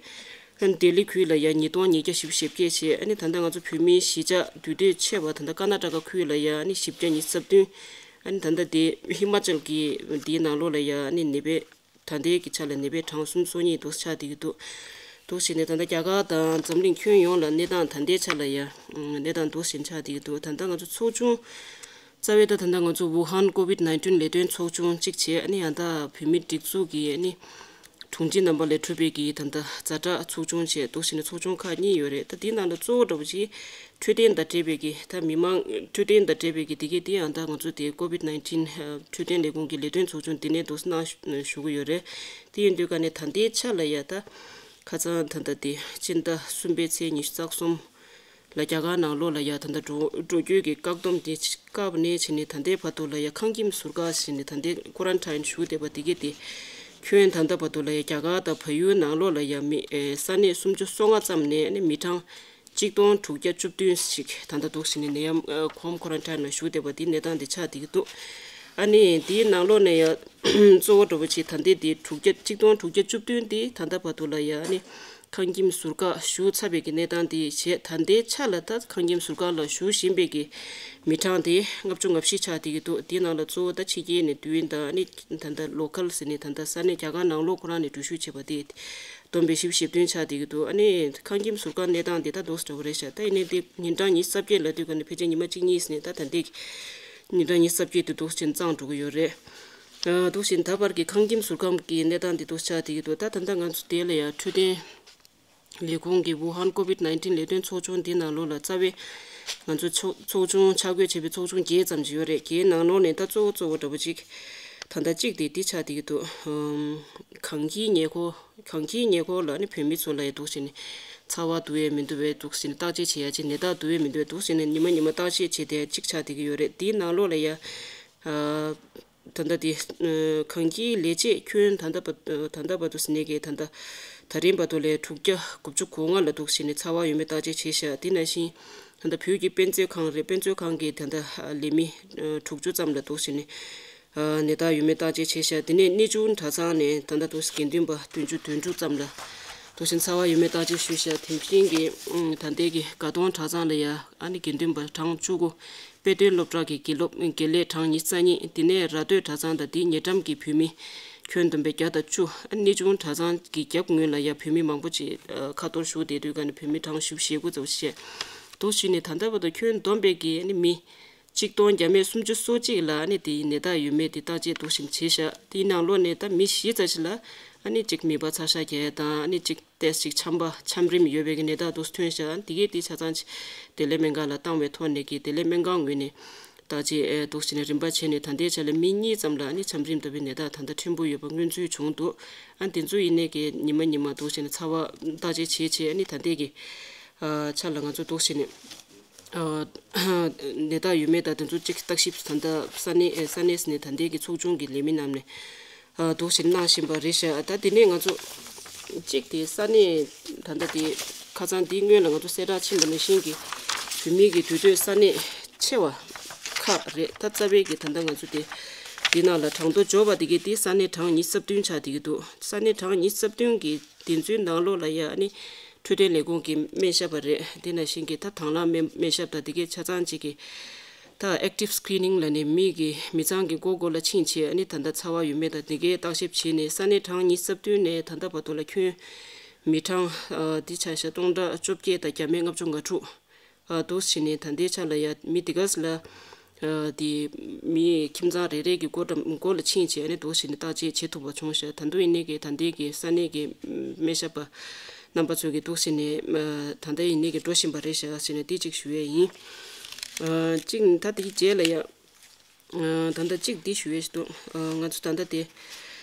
ཨ་ནི་ལྡི་ལི་ཁུལ་ལ་ཡ་ཉིས་སྟོང་ཉིས་བརྒྱ་བཞི་བཅུ་ཞེ་བརྒྱད་བྱས། ཨ་ནི་ད་ལྟ་ང་ཚོ་བོད་མིའི་གཞིས་ཆགས་འདུས་སྡོད་ཆེ་བ་ད་ལྟ་ཀར་ན་ཊ་ཀ་ཁུལ་ལ་ཡ་ཨ་ནི་བཞི་བརྒྱ་ཉི་ཤུ་རྩ་བདུན། ཨ་ནི་ད་ལྟ་དེ་ཧི་མ་ཅལ་གྱི་དེའི་ནང་ལོགས་ལ་ཡ་ཨ་ནི་ནད་པའི་ད་ལྟའི་གི་ཆ་ལ་ནད་པའི་གྲངས་སུམ་ཅུ་སོ་གཉིས་འདུག་ཆགས་བསྡད་ཀྱི་འདུག་འདུག་བྱས་ནས་ད་ལྟ་རྒྱ་གར་དང་འཛམ་གླིང་ཁྱོན་ཡོངས་ལ་གནས་སྟངས་ད་ལྟའི་ཆ་ལ་ཡ་གནས་སྟངས་འདུག་བྱས་ཆགས་བསྡད་ཀྱི་འདུག་ད་ལྟ་ང་ཚོ་ཚོགས་ཆུང་རྩ་བའི་ད་ད་ལྟ་ང་ཚོ་ཝུ་ཧན་ཀོ་ཝིད་ནའིན་ཊིན་ལས་དོན་ཚོགས་ཆུང་གཅིག་བྱས། ཨ་ནི་ཡང་ད་བོད་མི་སྒྲིག་འཛུགས་ཀྱི་ཨ་ནི་དྲུང་ཆེ་རྣམ་པ་ལས་གྲུབ་པའི་གི་ད་ལྟ་ཛ་དྲག་ཚོགས་ཆུང་བྱས། འདུག་བྱས་ནས་ཚོགས་ཆུང་ཁག་གཉིས་ཡོད་རེད། ད་དེའི་ནང་ལ་གཙོ་བོ་འདྲ་བོ་ཅིག་འཕྲོད་བསྟེན་དང་འབྲེལ་བའི་གི་ད་མི་མང་འཕྲོད་བསྟེན་དང་འབྲེལ་བའི་གི་དེ་གའི་དེ་ཡང་ད་ང་ཚོ་དེ་ཀོ་ཝིད་ནའིན་ཊིན་འཕྲོད་བསྟེན་ལས་ཁུངས་ཀྱི་ལས་དོན་ཚོགས་ཆུང་དེ་ནས་འདུག་གནང་ཞུ་གི་ཡོད་རེད། དེ་ཡིན་དུས་ཀ་ནས་ད་ལྟའི་ཆ་ལ་ཡ་ད་ཁ་སང་ད་ལྟ་དེ་སྤྱི་ཟླ་གསུམ་པའི་ཚེས་ཉི་ཤུ་རྩ་གསུམ་ལ་རྒྱ་གར་ནང་ལོགས་ལ་ཡ་ད་ལྟ་འགྲོ་འགྲོ་སྐྱོད་ཀྱི་བཀག་སྡོམ་དེ་བཀག་པ་ནས་བྱས་ནས་ད་ལྟའི་བར་དུ་ལ་ཡ་ཁང་ཁྱིམ་ཟུར་བཀག་བྱས་ནས་ད་ལྟའི་ཀོ་རན་ཊིན་ཞུ་བསྡད་པ་དེ་གའི་དེ་ཁྱོན་ད་ལྟ་བར་དུ་ལ་ཡ་རྒྱ་གར་དང་བལ་ཡུལ་ནང་ལོགས་ལ་ཡ་མི་ས་གནས་སུམ་ཅུ་སོ་ལྔ་ཙམ་ནས་ནི་མི་གྲངས་གཅིག་སྟོང་དྲུག་བརྒྱ་བཅུ་བདུན་ཞིག་ད་ལྟ་འདུག་བྱས་ནས་ནད་ཡམས་ཁོམ་ཀོ་རན་ཊིན་ལ་ཞུགས་བསྡད་པ་འདི་གནས་སྟངས་འདི་ཆགས་བསྡད་ཀྱི་འདུག་ཨ་ནི་འདིའི་ནང་ལོགས་ནས་ཡང་གཙོ་བོ་འདྲ་པོ་ཅིག་ད་ལྟའི་འདི་དྲུག་བརྒྱ་གཅིག་སྟོང་དྲུག་བརྒྱ་བཅུ་བདུན་འདི་ད་ལྟ་བར་དུ་ལ་ཡང་ནི་ཁང་ཁྱིམ་ཟུར་བཀག་ཞུགས་ཚར་བའི་གི་གནས་སྟངས་འདི་བྱས། ད་ལྟའི་ཆ་ལ་ད་ཁང་ཁྱིམ་ཟུར་བཀག་ལ་ཞུགས་བཞིན་པའི་གི་མི་གྲངས་དེ་ལྔ་བཅུ་ང་བཞི་ཆགས་བསྡད་ཀྱི་འདུག་འདིའི་ནང་ལ་གཙོ་བོ་ད་ཕྱི་རྒྱལ་ནས་འདུས་ཡིན་ད་ནི་ད་ལྟ་ལོ་ཁལ་ཟེར་ནས་ད་ལྟ་ས་གནས་རྒྱ་གར་ནང་ལོགས་ཁོ་རང་ནས་འགྲུལ་བཞུད་བྱས་པ་དེ། བསྡོམས་པས་བཞི་བཅུ་ཞེ་བདུན་ཆགས་བསྡད་ཀྱི་འདུག་ཨ་ནི་ཁང་ཁྱིམ་ཟུར་བཀག་གནས་སྟངས་དེ་ད་འདུག་སེ་འགྲོ་གི་རེད་ཤག་ད་ཡིན་ནའི་དེ་ཉིན་གྲངས་ཉི་ཤུ་རྩ་བརྒྱད་ལབ་དུས་ཀ་ནས་ཕལ་ཆེར་ཉི་མ་གཅིག་གཉིས་ནས་ད་ད་ལྟའི་ཉིན་གྲངས་ཉི་ཤུ་རྩ་བརྒྱད་དེ་འདུག་སེ་གཙང་འགྲོ་གི་ཡོད་རེད། ཨ་འདུག་སེ་ད་བར་གྱི་ཁང་ཁྱིམ་ཟུར་བཀག་གི་གནས་སྟངས་དེ་འདུག་ཆགས་བསྡད་ཀྱི་འདུག་ད་ད་ལྟ་ང་ཚོ་དེ་ལ་ཡང་འཕྲོད་བསྟེན་ལས་ཁུངས་ཀྱི་ཝུ་ཧན་ཀོ་ཝིད་ནའིན་ཊིན་ལས་དོན་ཚོགས་ཆུང་འདི་ནང་ལོགས་ལ་རྩ་བའི་ང་ཚོ་ཚོགས་ཚོགས་ཆུང་ཆ་བགོས་བྱས་པའི་ཚོགས་ཆུང་བརྒྱད་ཙམ་ཞིག་ཡོད་རེད། དེའི་ནང་ལོགས་ནས་ད་གཙོ་བོ་གཙོ་བོ་འདྲ་པོ་ཅིག་ད་ལྟ་གཅིག་དེ་འདི་ཆགས་བསྡད་ཀྱི་འདུག་ཨམ། གངས་སྐྱིད་ཉེ་འཁོར། གངས་སྐྱིད་ཉེ་འཁོར་ལ་ནི་བོད་མི་ཚོ་ལ་ཡ་འདུག་སེ་ནི་ཚ་བ་འདུ་བས་མི་འདུ་བས་འདུག་སེ་ནི་བརྟག་དཔྱད་བྱེད་ཡ་ཅིག་ནད་རྟགས་འདུ་བས་མི་འདུ་བས་འདུག་སེ་ནི་ཉི་མ་ཉི་མ་བརྟག་དཔྱད་བྱེད་བསྡད་ཡ་གཅིག་ཆགས་བསྡད་ཀྱི་ཡོད་རེད། དེའི་ནང་ལོགས་ལ་ཡ། ཨ། ད་ལྟ་དེ། ཨ། གངས་སྐྱིད་ལས་བྱེད་ཁྱོན་ད་ལྟ་བར་ད་ལྟ་བར་དུ་ཟིན་ནས་ཀྱི་ད་ལྟ་ད་རིང་བར་དུ་ལས་དྲུག་བརྒྱ་དགུ་བཅུ་གོ་ལྔ་ལ་འདུག་སེ་ནི་ཚ་བ་ཡོད་མེད་བརྟག་དཔྱད་བྱས་ཤག་དེ་ནང་བཞིན་ད་ལྟ་བོད་ཀྱི་དཔེ་མཛོད་ཁང་རེད། དཔེ་མཛོད་ཁང་གི་ད་ལྟ་ལས་མི་དྲུག་ཅུ་ཙམ་ལ་འདུག་སེ་ནི། ནད་རྟགས་ཡོད་མེད་བརྟག་དཔྱད་བྱས་ཤག་དེ་ནས་གནས་ཆུང་གྲྭ་ཚང་ནས་ད་ལྟ་འདུག་སེ་དགེ་འདུན་པ་བདུན་ཅུ་དོན་དྲུག་ཙམ་ལ་འདུག་སེ་ཚ་བ་ཡོད་མེད་བརྟག་དཔྱད་ཞུས་ཤག་དེ་བཞིན་གྱི་ད་ལྟའི་གི་དགའ་གདོང་གྲྭ་ཚང་ལ་ཡ་ཨ་ནི་དགེ་འདུན་པ་གྲངས་བཅུ་དགུ། དཔེ་སྟོན་སློབ་གྲྭ་གི་དགེ་སློབ་དགེ་ལས་གྲངས་ཉི་ཤུ་རྩ་གཉིས། དེ་ནས་ར་སྟོད་གྲྭ་ཚང་དང་དེའི་ཉེ་འགྲམ་གྱི་བོད་མི་ཁྱོན་བསྡོམས་པས་བརྒྱ་དང་བཅུ། ཨ་ནི་གནས་ཆུང་གྲྭ་ཚང་གི་རྒྱབ་ངོས་ལ་ཡ་བོད་མི་མང་པོ་ཅིག་ཁ་ཐོར་བཞུགས་བསྡད་དུས་ཀ་ནས་བོད་མི་གྲངས་བཞི་བཅུ་ཞེ་དགུ་ཙམ་བཤད་འདུག་ཞུས་ནས་ད་ལྟ་བར་དུ་ཁྱོན་བསྡོམས་པས་ཀྱི་ཨ་ནི་མི། གཅིག་སྟོང་བརྒྱ་མེད་སུམ་ཅུ་སོ་གཅིག་ལ་ཨ་ནི་དེའི་ནད་རྟགས་ཡོད་མེད་དེ་བརྟག་དཔྱད་འདུག་སེ་བྱས་ཤག་དེའི་ནང་ལོགས་ནས་ད་མི་བཞི་ཙམ་ཞིག་ལ་ཨ་ནི་གཅིག་མིད་པ་ཚ་ཤ་རྒྱག་ཡ་དང་ཨ་ནི་གཅིག་ཏོག་ཙམ་ཅིག་ཆམ་པ་ཆམ་རིམས་ཡོད་པའི་གི་ནད་རྟགས་འདུག་སེ་ཐོན་ཤག་དེ་གས་དེ་ཆ་ཚང་ཅིག་བདེ་ལེགས་སྨན་ཁང་ལ་བཏང་བའི་ཐོག་ནས་ཀྱི་བདེ་ལེགས་སྨན་ཁང་ངོས་ནས་བརྟག་དཔྱད་འདུག་སེ་ནས་རིམ་པ་བྱས་ནས་ད་ལྟའི་ཆ་ལ་མི་གཉིས་ཙམ་ལ་ཨ་ནི་ཆམ་རིམས་ལྟ་བུའི་ནད་རྟགས་ད་ལྟ་ཕྲན་བུ་ཡོད་པ་མངོན་ཚུལ་བྱུང་འདུག་ཨ་དེ་ཚོ་ཡིན་ནའི་གི་ཉི་མ་ཉི་མ་འདུག་སེ་ནས་ཚ་བ་བརྟག་དཔྱད་བྱས་བྱས་ཨ་ནི་ད་ལྟའི་གི་ཆ་ལ་ང་ཚོ་འདུག་སེ་ནས། ནད་རྟགས་ཡོད་མེད་དང་དེ་ཚོ་གཅིག་བརྟག་ཞིབ་ད་ལྟ་ས་གནས་ས་གནས་ནས་ད་ལྟའི་གི་ཚོགས་ཆུང་གི་ལས་མི་རྣམས་ནས་འདུག་སེ་གནང་བཞིན་པ་རེད་ཤག་ད་དེ་ནས་ང་ཚོ་གཅིག་དེ་ས་གནས་ད་ལྟ་དེ་ཁ་སང་དེའི་སྔོན་ལ་ང་ཚོ་གསལ་བསྒྲགས་ཕྱིན་པ་ནང་བཞིན་གྱི་བོད་མིའི་གི་འདུས་སྡོད་ས་གནས་ཆེ་བ་ཁག་རེད། ད་རྩ་བའི་གི་ད་ལྟ་ང་ཚོ་དེ་དེ་ནང་ལ་གྲངས་ཐོ་འབྱོར་བ་དེ་གའི་དེ་ས་གནས་གྲངས་ཉི་ཤུ་རྩ་བདུན་ཆགས་བསྡད་ཀྱི་འདུག་ས་གནས་གྲངས་ཉི་ཤུ་རྩ་བདུན་གི་དེ་ཚོའི་ནང་ལོགས་ལ་ཡ་ཨ་ནི་འཕྲོད་བསྟེན་ལས་ཁུངས་ཀྱི་སྨན་ཞབས་པ་རེད། དེ་ནང་བཞིན་གྱི་ད་དང་བླངས་སྨན་སྨན་ཞབས་དང་དེ་གའི་ཆ་ཚང་གཅིག་གི་ད་ཨེག་ཊིབ་སི་ཀི་རི་ནིང་ལབ་ནས་མི་གི་མི་ཚང་གི་མགོ་མགོ་ལ་ཕྱིན་བྱས་ཨ་ནི་ད་ལྟ་ཚ་བ་ཡོད་མེད་དང་དེ་གའི་བརྟག་ཞིབ་བྱས་ནས་ས་གནས་གྲངས་ཉི་ཤུ་རྩ་བདུན་ནས་ད་ལྟ་བར་དུ་ལ་ཁྱོན་མི་གྲངས་འདི་ཆ་བཞག་སྟོང་ཕྲག་བཅོ་བརྒྱད་དང་བརྒྱ་མེད་ལྔ་བཅུ་ང་དྲུག་ཨ་འདུག་སེ་བྱས་ནས་ད་ལྟའི་ཆ་ལ་ཡ་མི་དེ་ག་ལ་ཨ་དེ་མི་ཁྱིམ་ཚང་རེ་རེ་གི་སྒོ་འགྲམ་སྒོ་ལ་ཕྱིན་བྱས་ནས་འདུག་སེ་བྱས་ནས་བརྟག་དཔྱད་བྱེད་ཐུབ་པ་བྱུང་ཤག་ད་དུང་ཡིན་ནའི་གི་ད་ལྟའི་གི་ས་གནས་ཀྱི་སྨན་ཞབས་པ་རྣམ་པ་ཚོས་གི་འདུག་སེ་བྱས་ནས་ཨ་ད་ལྟ་ཡིན་ནའི་གི་འགྲོ་བཞིན་པ་རེད་ཤག་ཟེར་ནས་དེ་གཅིག་ཞུ་ཡས་ཡིན། ཨ་གཅིག་ད་དེའི་རྗེས་ལ་ཡ་ཨ་ད་ལྟ་གཅིག་འདི་ཞུ་ཡས་ཞིག་འདུག་ཨ་ང་ཚོ་ད་ལྟ་དེ།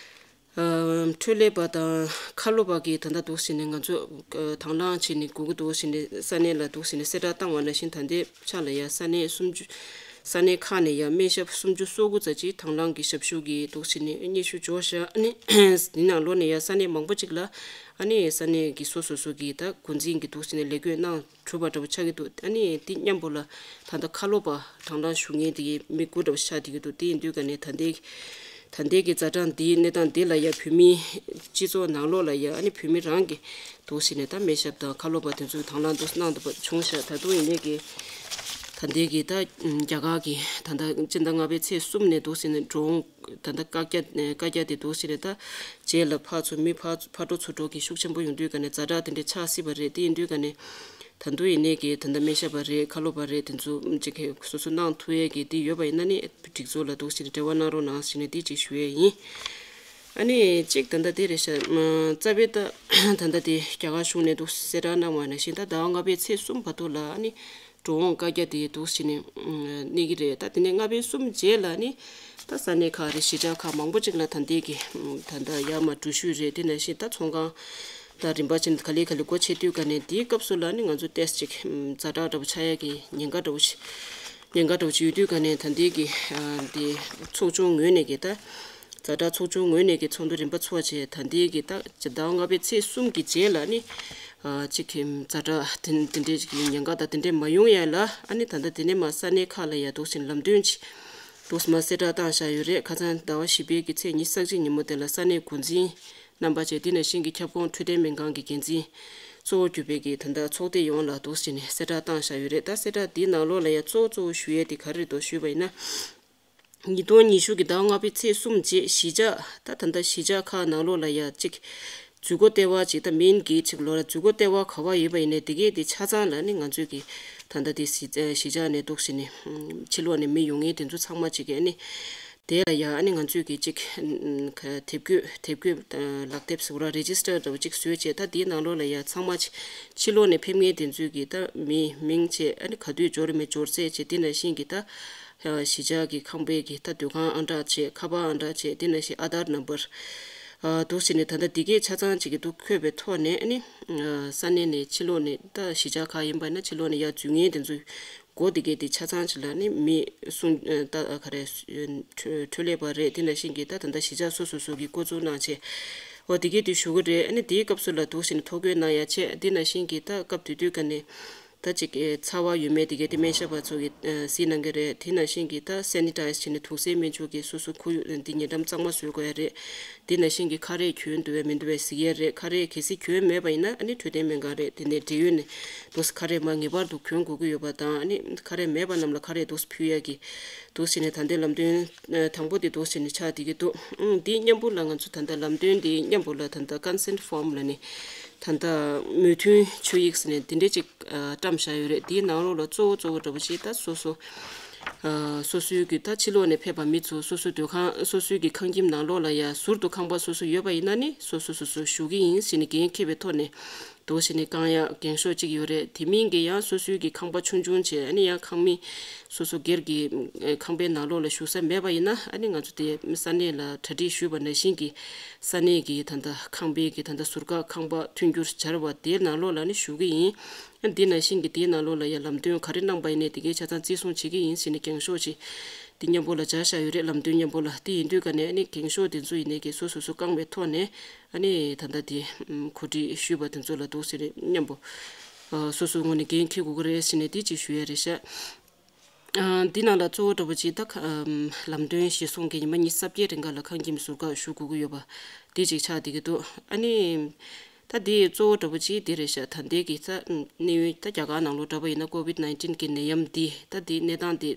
འཕྲོད་ལས་པ་དང་ཁ་ལོ་པ་གིས་ད་ལྟ་འདུག་སེ་བྱས་ནས་ང་ཚོ་དང་བླངས་བྱས་ནས་སྒུག་གི་འདུག་སེ་བྱས་ནས་ས་གནས་ལ་འདུག་སེ་བྱས་ནས་གསལ་བསྒྲགས་བཏང་བ་ནང་བཞིན་ད་ལྟའི་ཆ་ལ་ཡ་ས་གནས་སུམ་ཅུ་ ས་གནས་ཁག་ནས་ཡང་སྨན་ཞབས་སུམ་ཅུ་སོ་དགུ་ཙམ་ཅིག་དང་བླངས་ཀྱི་ཞབས་ཞུ་གི་འདུག་སེ་ནས་སྙན་ཞུ་འབྱོར་བཞག་ཨ་ནི་འདི་ནང་ལོགས་ནས་ཡང་ས་གནས་མང་པོ་ཅིག་ལ་ཨ་ནི་ས་གནས་ཀྱི་སོ་སོ་སོ་གི་ད་འགོ་འཛིན་གྱི་འདུག་སེ་ནས་ལས་བགོས་གནང་གྲུབ་པ་འདྲ་པོ་ཆགས་ཀྱི་འདུག་ཨ་ནི་འདི་མཉམ་པོ་ལ་ད་ལྟ་ཁ་ལོ་པ་དང་བླངས་ཞུ་མཁན་དེ་གི་མི་དགུ་འདྲ་པོ་ཆགས་བསྡད་ཀྱི་འདུག་དེ་ཡིན་དུས་ཀ་ནས་ད་ལྟའི་ད་ལྟའི་གི་ཛ་དྲག་འདིའི་གནས་སྟངས་འདི་ལ་ཡ་བོད་མིའི་སྤྱི་ཚོགས་ནང་ལོགས་ལ་ཡ་ཨ་ནི་བོད་མི་རང་གི་འདུག་སེ་ནས་ད་སྨན་ཞབས་དང་ཁ་ལོ་པ་དེ་ཚོ་དང་བླངས་འདུག་གནང་འདུག་པ་བྱུང་ཤག་ད་དུང་ཡིན་ནའི་གི་ད་ལྟའི་གི་ད་རྒྱ་གར་གི་ད་ལྟ་སྤྱི་ཟླ་ལྔ་པའི་ཚེས་གསུམ་ནས་འདུག་སེ་ནས་འགྲོ་འོང་ད་ལྟ་བཀག་རྒྱ་བཀག་རྒྱ་དེ་འདུག་སེ་ནས་ད་རྗེས་ལ་ཕར་ཚུར་མི་ཕར་ཕར་འགྲོ་ཚུར་འགྲོ་གི་ཤུགས་ཆེན་པོ་ཡོང་དུས་ཀ་ནས་ཛ་དྲག་དེ་འདྲ་ཆགས་སྲིད་པ་རེད། དེ་ཡིན་དུས་ཀ་ནས། ད་དུང་ཡིན་ནའི་གི་ད་ལྟ་སྨན་ཞབས་པ་རེད་ཁ་ལོ་པ་རེད་དེ་ཚོ་ཅིག་གི་སོ་སོ་གནང་ཐུབ་ཡས་ཀྱི་དེ་ཡོད་པ་ཡིན་ན་ནི་སྒྲིག་འཛུགས་ལ་འདུག་སེ་འབྲེལ་བ་གནང་རོགས་གནང་ཟེར་ནས་དེ་ཅིག་ཞུ་ཡས་ཡིན། ཨ་ནི་གཅིག་ད་ལྟ་དེ་རེད་ཤག་རྩ་བའི་ད་ད་ལྟ་དེ་རྒྱ་གར་གཞུང་ནས་འདུག་གསལ་བསྒྲགས་གནང་བ་ནང་བཞིན་ད་ཟླ་བ་ལྔ་པའི་ཚེས་གསུམ་བར་དུ་ལ་ཨ་ནི་འགྲོ་འོང་བཀག་རྒྱ་དེ་འདུག་སེ་ནས་གནས་ཀྱི་རེད། ད་དེ་ནས་ལྔ་པའི་གསུམ་རྗེས་ལ་ནི་ད་ས་གནས་ཁག་རེད་གཞིས་ཆགས་ཁག་མང་པོ་ཅིག་ལ་ད་ལྟའི་གི་ད་ལྟ་ཡར་མར་འགྲུལ་བཞུད་རེད། དེ་ནང་བཞིན་ད་ཚོང་ཁང་། ད་རིམ་པ་བྱས་ནས་ག་ལེ་ག་ལེ་སྒོ་ཕྱེ་དུས་ཀ་ནས་དེའི་སྐབས་སུ་ལ་ནི་ང་ཚོ་ཏོག་ཙམ་ཅིག་ཛ་དྲག་འདྲ་པོ་ཆགས་ཡ་གི་ཉེན་ཁ་འདྲ་པོ་ཞིག་ཉེན་ཁ་འདྲ་པོ་ཞིག་ཡོད་དུས་ཀ་ནས་ད་ལྟའི་གི་དེ་ཚོགས་ཆུང་ངོས་ནས་གི་ད་ཛ་དྲག་ཚོགས་ཆུང་ངོས་ནས་གི་ཚོགས་འདུ་རིམ་པ་ཚོགས་བྱས། ད་ལྟའི་གི་ད་ཟླ་བ་ལྔ་པའི་ཚེས་གསུམ་གི་རྗེས་ལ་ནི་ཅིག་གི་ཛ་དྲག་དེ་དེ་འདྲའི་ཅིག་གི་ཉེན་ཁ་དང་དེ་འདྲའི་མ་ཡོང་ཡ་ལ་ཨ་ནི་ད་ལྟ་དེ་ནས་མར་ས་གནས་ཁག་ལ་ཡ་འདུག་སེ་ལམ་སྟོན་ཅིག་འདུག་སེ་མར་གསལ་བསྒྲགས་བཏང་བཞག་ཡོད་རེད། ཁ་སང་ཟླ་བ་བཞི་པའི་གི་ཚེས་ཉི་ཤུ་རྩ་གཅིག་ཉིན་མོ་དེ་ལ་ས་གནས་འགོ་འཛིན། རྣམ་པ་བཅས་དེ་ནང་བཞིན་གྱི་ཁྱབ་ཁོངས་འཕྲོད་བསྟེན་སྨན་ཁང་གི་འགན་འཛིན་གཙོ་བོ་གྱུར་པའི་གི་ད་ལྟ་ཚོགས་སྡེ་ཡོངས་ལ་འདུག་སེ་ནས་གསལ་བསྒྲགས་བཏང་བཞག་ཡོད་རེད། ད་གསལ་བསྒྲགས་འདིའི་ནང་ལོགས་ལ་ཡང་གཙོ་བོ་གཙོ་བོ་ཞུ་ཡས་དེ་ག་རེ་རེད་འདུག་ཞུས་པ་ཡིན་ན། ཉིས་སྟོང་ཉི་ཤུ་གི་ཟླ་བ་ལྔ་པའི་ཚེས་གསུམ་རྗེས་གཞིས་ཆགས་ད་ད་ལྟ་གཞིས་ཆགས་ཁག་ནང་ལོགས་ལ་ཡང་གཅིག་འཛུལ་སྒོ་ལྟེ་བ་གཅིག་ད་མིན་གྱི་གཅིག་ལོ་ལ་འཛུལ་སྒོ་ལྟེ་བ་ག་བ་ཡོད་པ་ཡིན་ནའི་དེ་གས་དེ་ཆ་ཚང་ལ་ནི་ང་ཚོས་ཀྱི་ད་ལྟ་དེ་གཞིས་གཞིས་ཆགས་ནས་འདུག་སེ་ནས་ཕྱི་ལོགས་ནས་མི་ཡོང་མཁན་དེ་ཚོ་ཚང་མ་གཅིག་གི་ཨ་ནི། དེ་ལ་ཡང་ཨ་ནི་ང་ཚོས་ཀྱི་གཅིག་ཨ་དེབ་འགོད་དེབ་འགོད་ལག་དེབ་ཟེར་བ་རེ་ཇི་སི་ཊར་འདྲ་བོ་གཅིག་བཟོས་བྱས། ད་དེའི་ནང་ལོགས་ལ་ཡང་ཚང་མ་ཕྱི་ལོགས་ནས་ཕེབས་མཁན་དེ་ཚོའི་གི་ད་མི་མིང་བྱས། ཨ་ནི་ག་དུས་འབྱོར་མེད་འབྱོར་ཚད་བྱས། དེ་ནང་བཞིན་གྱི་ད་གཞིས་ཆགས་ཀྱི་ཁང་པའི་གི་ད་སྡོད་ཁང་ཨང་གྲངས་བྱས། ཁ་པར་ཨང་གྲངས་བྱས། དེ་ནང་བཞིན་ཨ་དྷར་ནམ་བར་འདུག་སེ་ནས་ད་ལྟ་འདི་གས་ཆ་ཚང་གཅིག་གི་འདུག་འཁོད་པའི་ཐོག་ནས་ཨ་ནི་ས་གནས་ནས་ཕྱི་ལོགས་ནས་ད་གཞིས་ཆགས་ཁག་ཡིན་པ་ན་ཕྱི་ལོགས་ནས་ཡར་འཛུལ་མཁན་དེ་ཚོའི་སྒོ་དེ་གས་དེ་ཆ་ཚང་ཅིག་ལ་ནི་མི་སུ་ད་ག་རེ་འཕྲོད་ལས་པ་རེད། དེ་ནང་བཞིན་གྱི་ད་ད་ལྟ་གཞིས་ཆགས་སོ་སོ་སོ་གི་བསྐོ་ཚུགས་གནང་བྱས། འོ་དེ་གས་དེ་ཞུ་གི་རེད། ཨ་ནི་དེའི་སྐབས་སུ་ལ་འདུག་སེ་ནས་ཐོ་འགོད་གནང་ཡ་བྱས། དེ་ནང་བཞིན་གྱི་ད་སྐབས་དེ་དུས་ཀ་ནས་ད་ཅིག་ཚ་བ་ཡོད་མེད་དེ་གས་དེ་སྨན་ཞབས་པ་ཚོ་གིས་གཟིགས་གནང་གི་རེད། དེ་ནང་བཞིན་གྱི་ད་སེ་ནི་ཊའི་ཛི་བྱས་ནས་དུག་སེལ་སྨན་ཆུ་གིས་སོ་སོ་ཁོར་ཡུག་འདི་ཉེ་འགྲམ་གཙང་མ་བཟོ་དགོས་ཡ་རེད། དེ་ནང་བཞིན་གྱི་ཁ་རས་གྱོན་འདུག་པས་མི་འདུག་པས་གཟིགས་ཡས་རེད། ཁ་རས་གལ་སྲིད་གྱོན་མེད་པ་ཡིན་ན་ཨ་ནི་འཕྲོད་བསྟེན་སྨན་ཁང་རེད། དེ་ནས་འབྲེལ་ཡོད་ནས་འདུག་སེ་ཁ་རས་མར་ངེས་པར་དུ་གྱོན་དགོས་ཀྱི་ཡོད་པ་དང་། ཨ་ནི་ཁ་རས་མེད་པ་རྣམས་ལ་ཁ་རས་འདུག་སེ་ཕུལ་ཡས་ཀྱི་འདུག་སེ་ནས་ད་ལྟའི་ལམ་སྟོན་དང་པོ་དེ་འདུག་སེ་ནས་ཆགས་བསྡད་ཀྱི་འདུག་ཨང་། འདིའི་མཉམ་པོ་ལ་ང་ཚོ་ད་ལྟ་ལམ་སྟོན་འདིའི་མཉམ་པོ་ལ་ད་ལྟ་ཀོན་སེནཊ་ཕོམ་ལབ་ནས་ད་ལྟ་མོས་མཐུན་ཆོད་ཡིག་ཟེར་ནས་དེ་འདྲས་ཅིག་བཀྲམ་བཞག་ཡོད་རེད། དེའི་ནང་ལོགས་ལ་གཙོ་བོ་གཙོ་བོ་འདྲ་པོ་ཞིག་ད་སོ་སོ། ཨ་སོ་སོའི་གི་ད་ཕྱི་ལོགས་ནས་ཕེབས་པ་མི་ཚོ་སོ་སོའི་སྡོད་ཁང་སོ་སོའི་གི་ཁང་ཁྱིམ་ནང་ལོགས་ལ་ཡ་ཟུར་དུ་ཁང་པ་སོ་སོ་ཡོད་པ་ཡིན་ན་ནི་སོ་སོ་སོ་སོ་བཞུགས་ཀྱི་ཡིན་ཟེར་ནས་འགན་འཁྱེར་བའི་ཐོག་ནས་འདུག་སེ་ནས་བསྐང་ཡ་འགེངས་ཤོག་ཅིག་ཡོད་རེད། དེ་མིན་གྱི་ཡང་སོ་སོའི་གི་ཁང་པ་ཆུང་ཆུང་བྱས། ཨ་ནི་ཡང་ཁང་མིག་སོ་སོ་སྒེར་གྱི་ཨེ་ཁང་པའི་ནང་ལོགས་ལ་བཞུགས་ས་མེད་པ་ཡིན་ན་ཨ་ནི་ང་ཚོ་དེ་ས་གནས་ལ་གྲ་སྒྲིག་ཞུས་པ་ནང་བཞིན་གྱི་ས་གནས་ཀྱི་ད་ལྟ་ཁང་པའི་གི་ད་ལྟ་ཟུར་བཀག་ཁང་པ་མཐུན་འགྱུར་སྦྱར་བ་དེའི་ནང་ལོགས་ལ་ནི་བཞུགས་ཀྱི་ཡིན། འདི་ནང་བཞིན་གྱི་དེའི་ནང་ལོགས་ལ་ཡང་ལམ་སྟོན་ག་རེ་གནང་པ་ཡིན་ནའི་དེ་གའི་ཆ་ཚང་བརྩི་སྲུང་བྱེད་ཀྱི་ཡིན་ཟེར་ནས་འགེངས་ཤོག་ཅིག་འདི་མཉམ་པོ་ལ་སྦྱར་བཞག་ཡོད་རེད། ལམ་སྟོན་མཉམ་པོ་ལ་དེ་ཡིན་དུས་ཀ་ནས་ནི་འགེངས་ཤོག་དེ་ཚོ་ཡིན་ནའི་གི་སོ་སོ་སོ་བསྐང་བའི་ཐོག་ནས་ཨ་ནི་ད་ལྟ་དེ་གོ་སྒྲིག་ཞུས་པ་དེ་ཚོ་ལ་འདུག་ཟེར་ནས་མཉམ་པོ་སོ་སོའི་ངོས་ནས་འགན་འཁྱེར་དགོས་ཀྱི་རེད་ཟེར་ནས་དེ་ཅིག་ཞུ་ཡ་རེད་ཤག་ཨ་འདི་ནང་ལ་གཙོ་བོ་འདྲ་པོ་ཅིག་ད་ཁ་ཨམ་ལམ་སྟོན་གཞིར་བཟུང་གི་ཉི་མ་ཉི་ཤུ་རྩ་བརྒྱད་རིང་ག་ལ་ཁང་ཁྱིམ་ཟུར་བཀག་ཞུ་དགོས་ཀྱི་ཡོད་པ་དེ་ཅིག་ཆགས་བསྡད་ཀྱི་འདུག་ཨ་ནི་ད་འདི་གཙོ་བོ་འདྲ་པོ་ཅིག་འདི་རེད་ཤག་ད་ལྟའི་གི་ད་གནས་ཡུལ་ད་རྒྱ་གར་ནང་ལོགས་འདྲ་པོ་ཡིན་ན་ཀོ་བིད་ནའིན་ཊིན་གི་ནད་ཡམས་འདི་ད་འདི་གནས་སྟངས་འདི་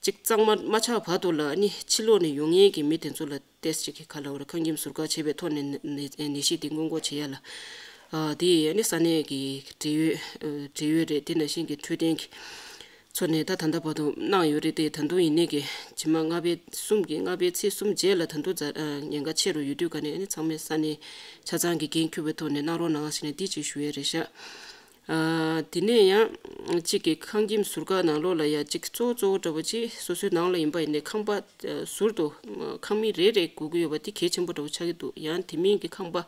ཅིག་གཙང་མ་མ་ཆགས་བར་དུ་ལ་ཨ་ནི་ཕྱི་ལོགས་ནས་ཡོང་མཁན་གྱི་མི་དེ་ཚོ་ལ་ཏེས་ཅིག་གི་ཁ་ལ་འོ་ར་ཁང་ཁྱིམ་ཟུར་བཀག་བྱས་པའི་ཐོག་ནས་ནད་ནད་ནད་གཞི་དེ་སྔོན་འགོག་བྱེད་ཡ་ལ། ཨ་དེ་ཡི་ཨ་ནི་ས་གནས་ཀྱི་འབྲེལ་ཡོད་ཨ་འབྲེལ་ཡོད་རེད། དེ་ནང་བཞིན་གྱི་འཕྲོད་བསྟེན་གྱི་ཚོ་ནས་ད་ད་ལྟ་བར་དུ་གནང་ཡོད་རེད་དེ། ད་དུང་ཡིན་ནའི་གི་ཕྱི་མ་ལྔ་པའི་གསུམ་གྱི་ལྔ་པའི་ཚེས་གསུམ་རྗེས་ལ་ད་དུང་ཛ་ཨ་ཉེན་ཁ་ཆེ་རུ་ཡོད་དུས་ཀ་ནས་ཨ་ནི་ཚང་མས་ས་གནས་ཆ་ཚང་གི་འགན་འཁུར་བའི་ཐོག་ནས་གནང་རོགས་གནང་ཟེར་ནས་འདི་ཅིག་ཞུ་ཡས་རེད་ཤག་ཨ་དེ་ནས་ཡང་གཅིག་གི་ཁང་ཁྱིམ་ཟུར་བཀག་ནང་ལོགས་ལ་ཡང་གཅིག་གཙོ་བོ་གཙོ་བོ་འདྲ་པོ་ཅིག་སོ་སོའི་ནང་ལ་ཡིན་པ་ཡིན་ནའི་ཁང་པ་ཨ་ཟུར་དུ་ཨ་ཁང་མིག་རེ་རེ་དགོས་ཀྱི་ཡོད་པ་དེ་གལ་ཆེན་པོ་འདྲ་པོ་ཆགས་ཀྱི་འདུག་ཡང་དེ་མིན་གྱི་ཁང་པ་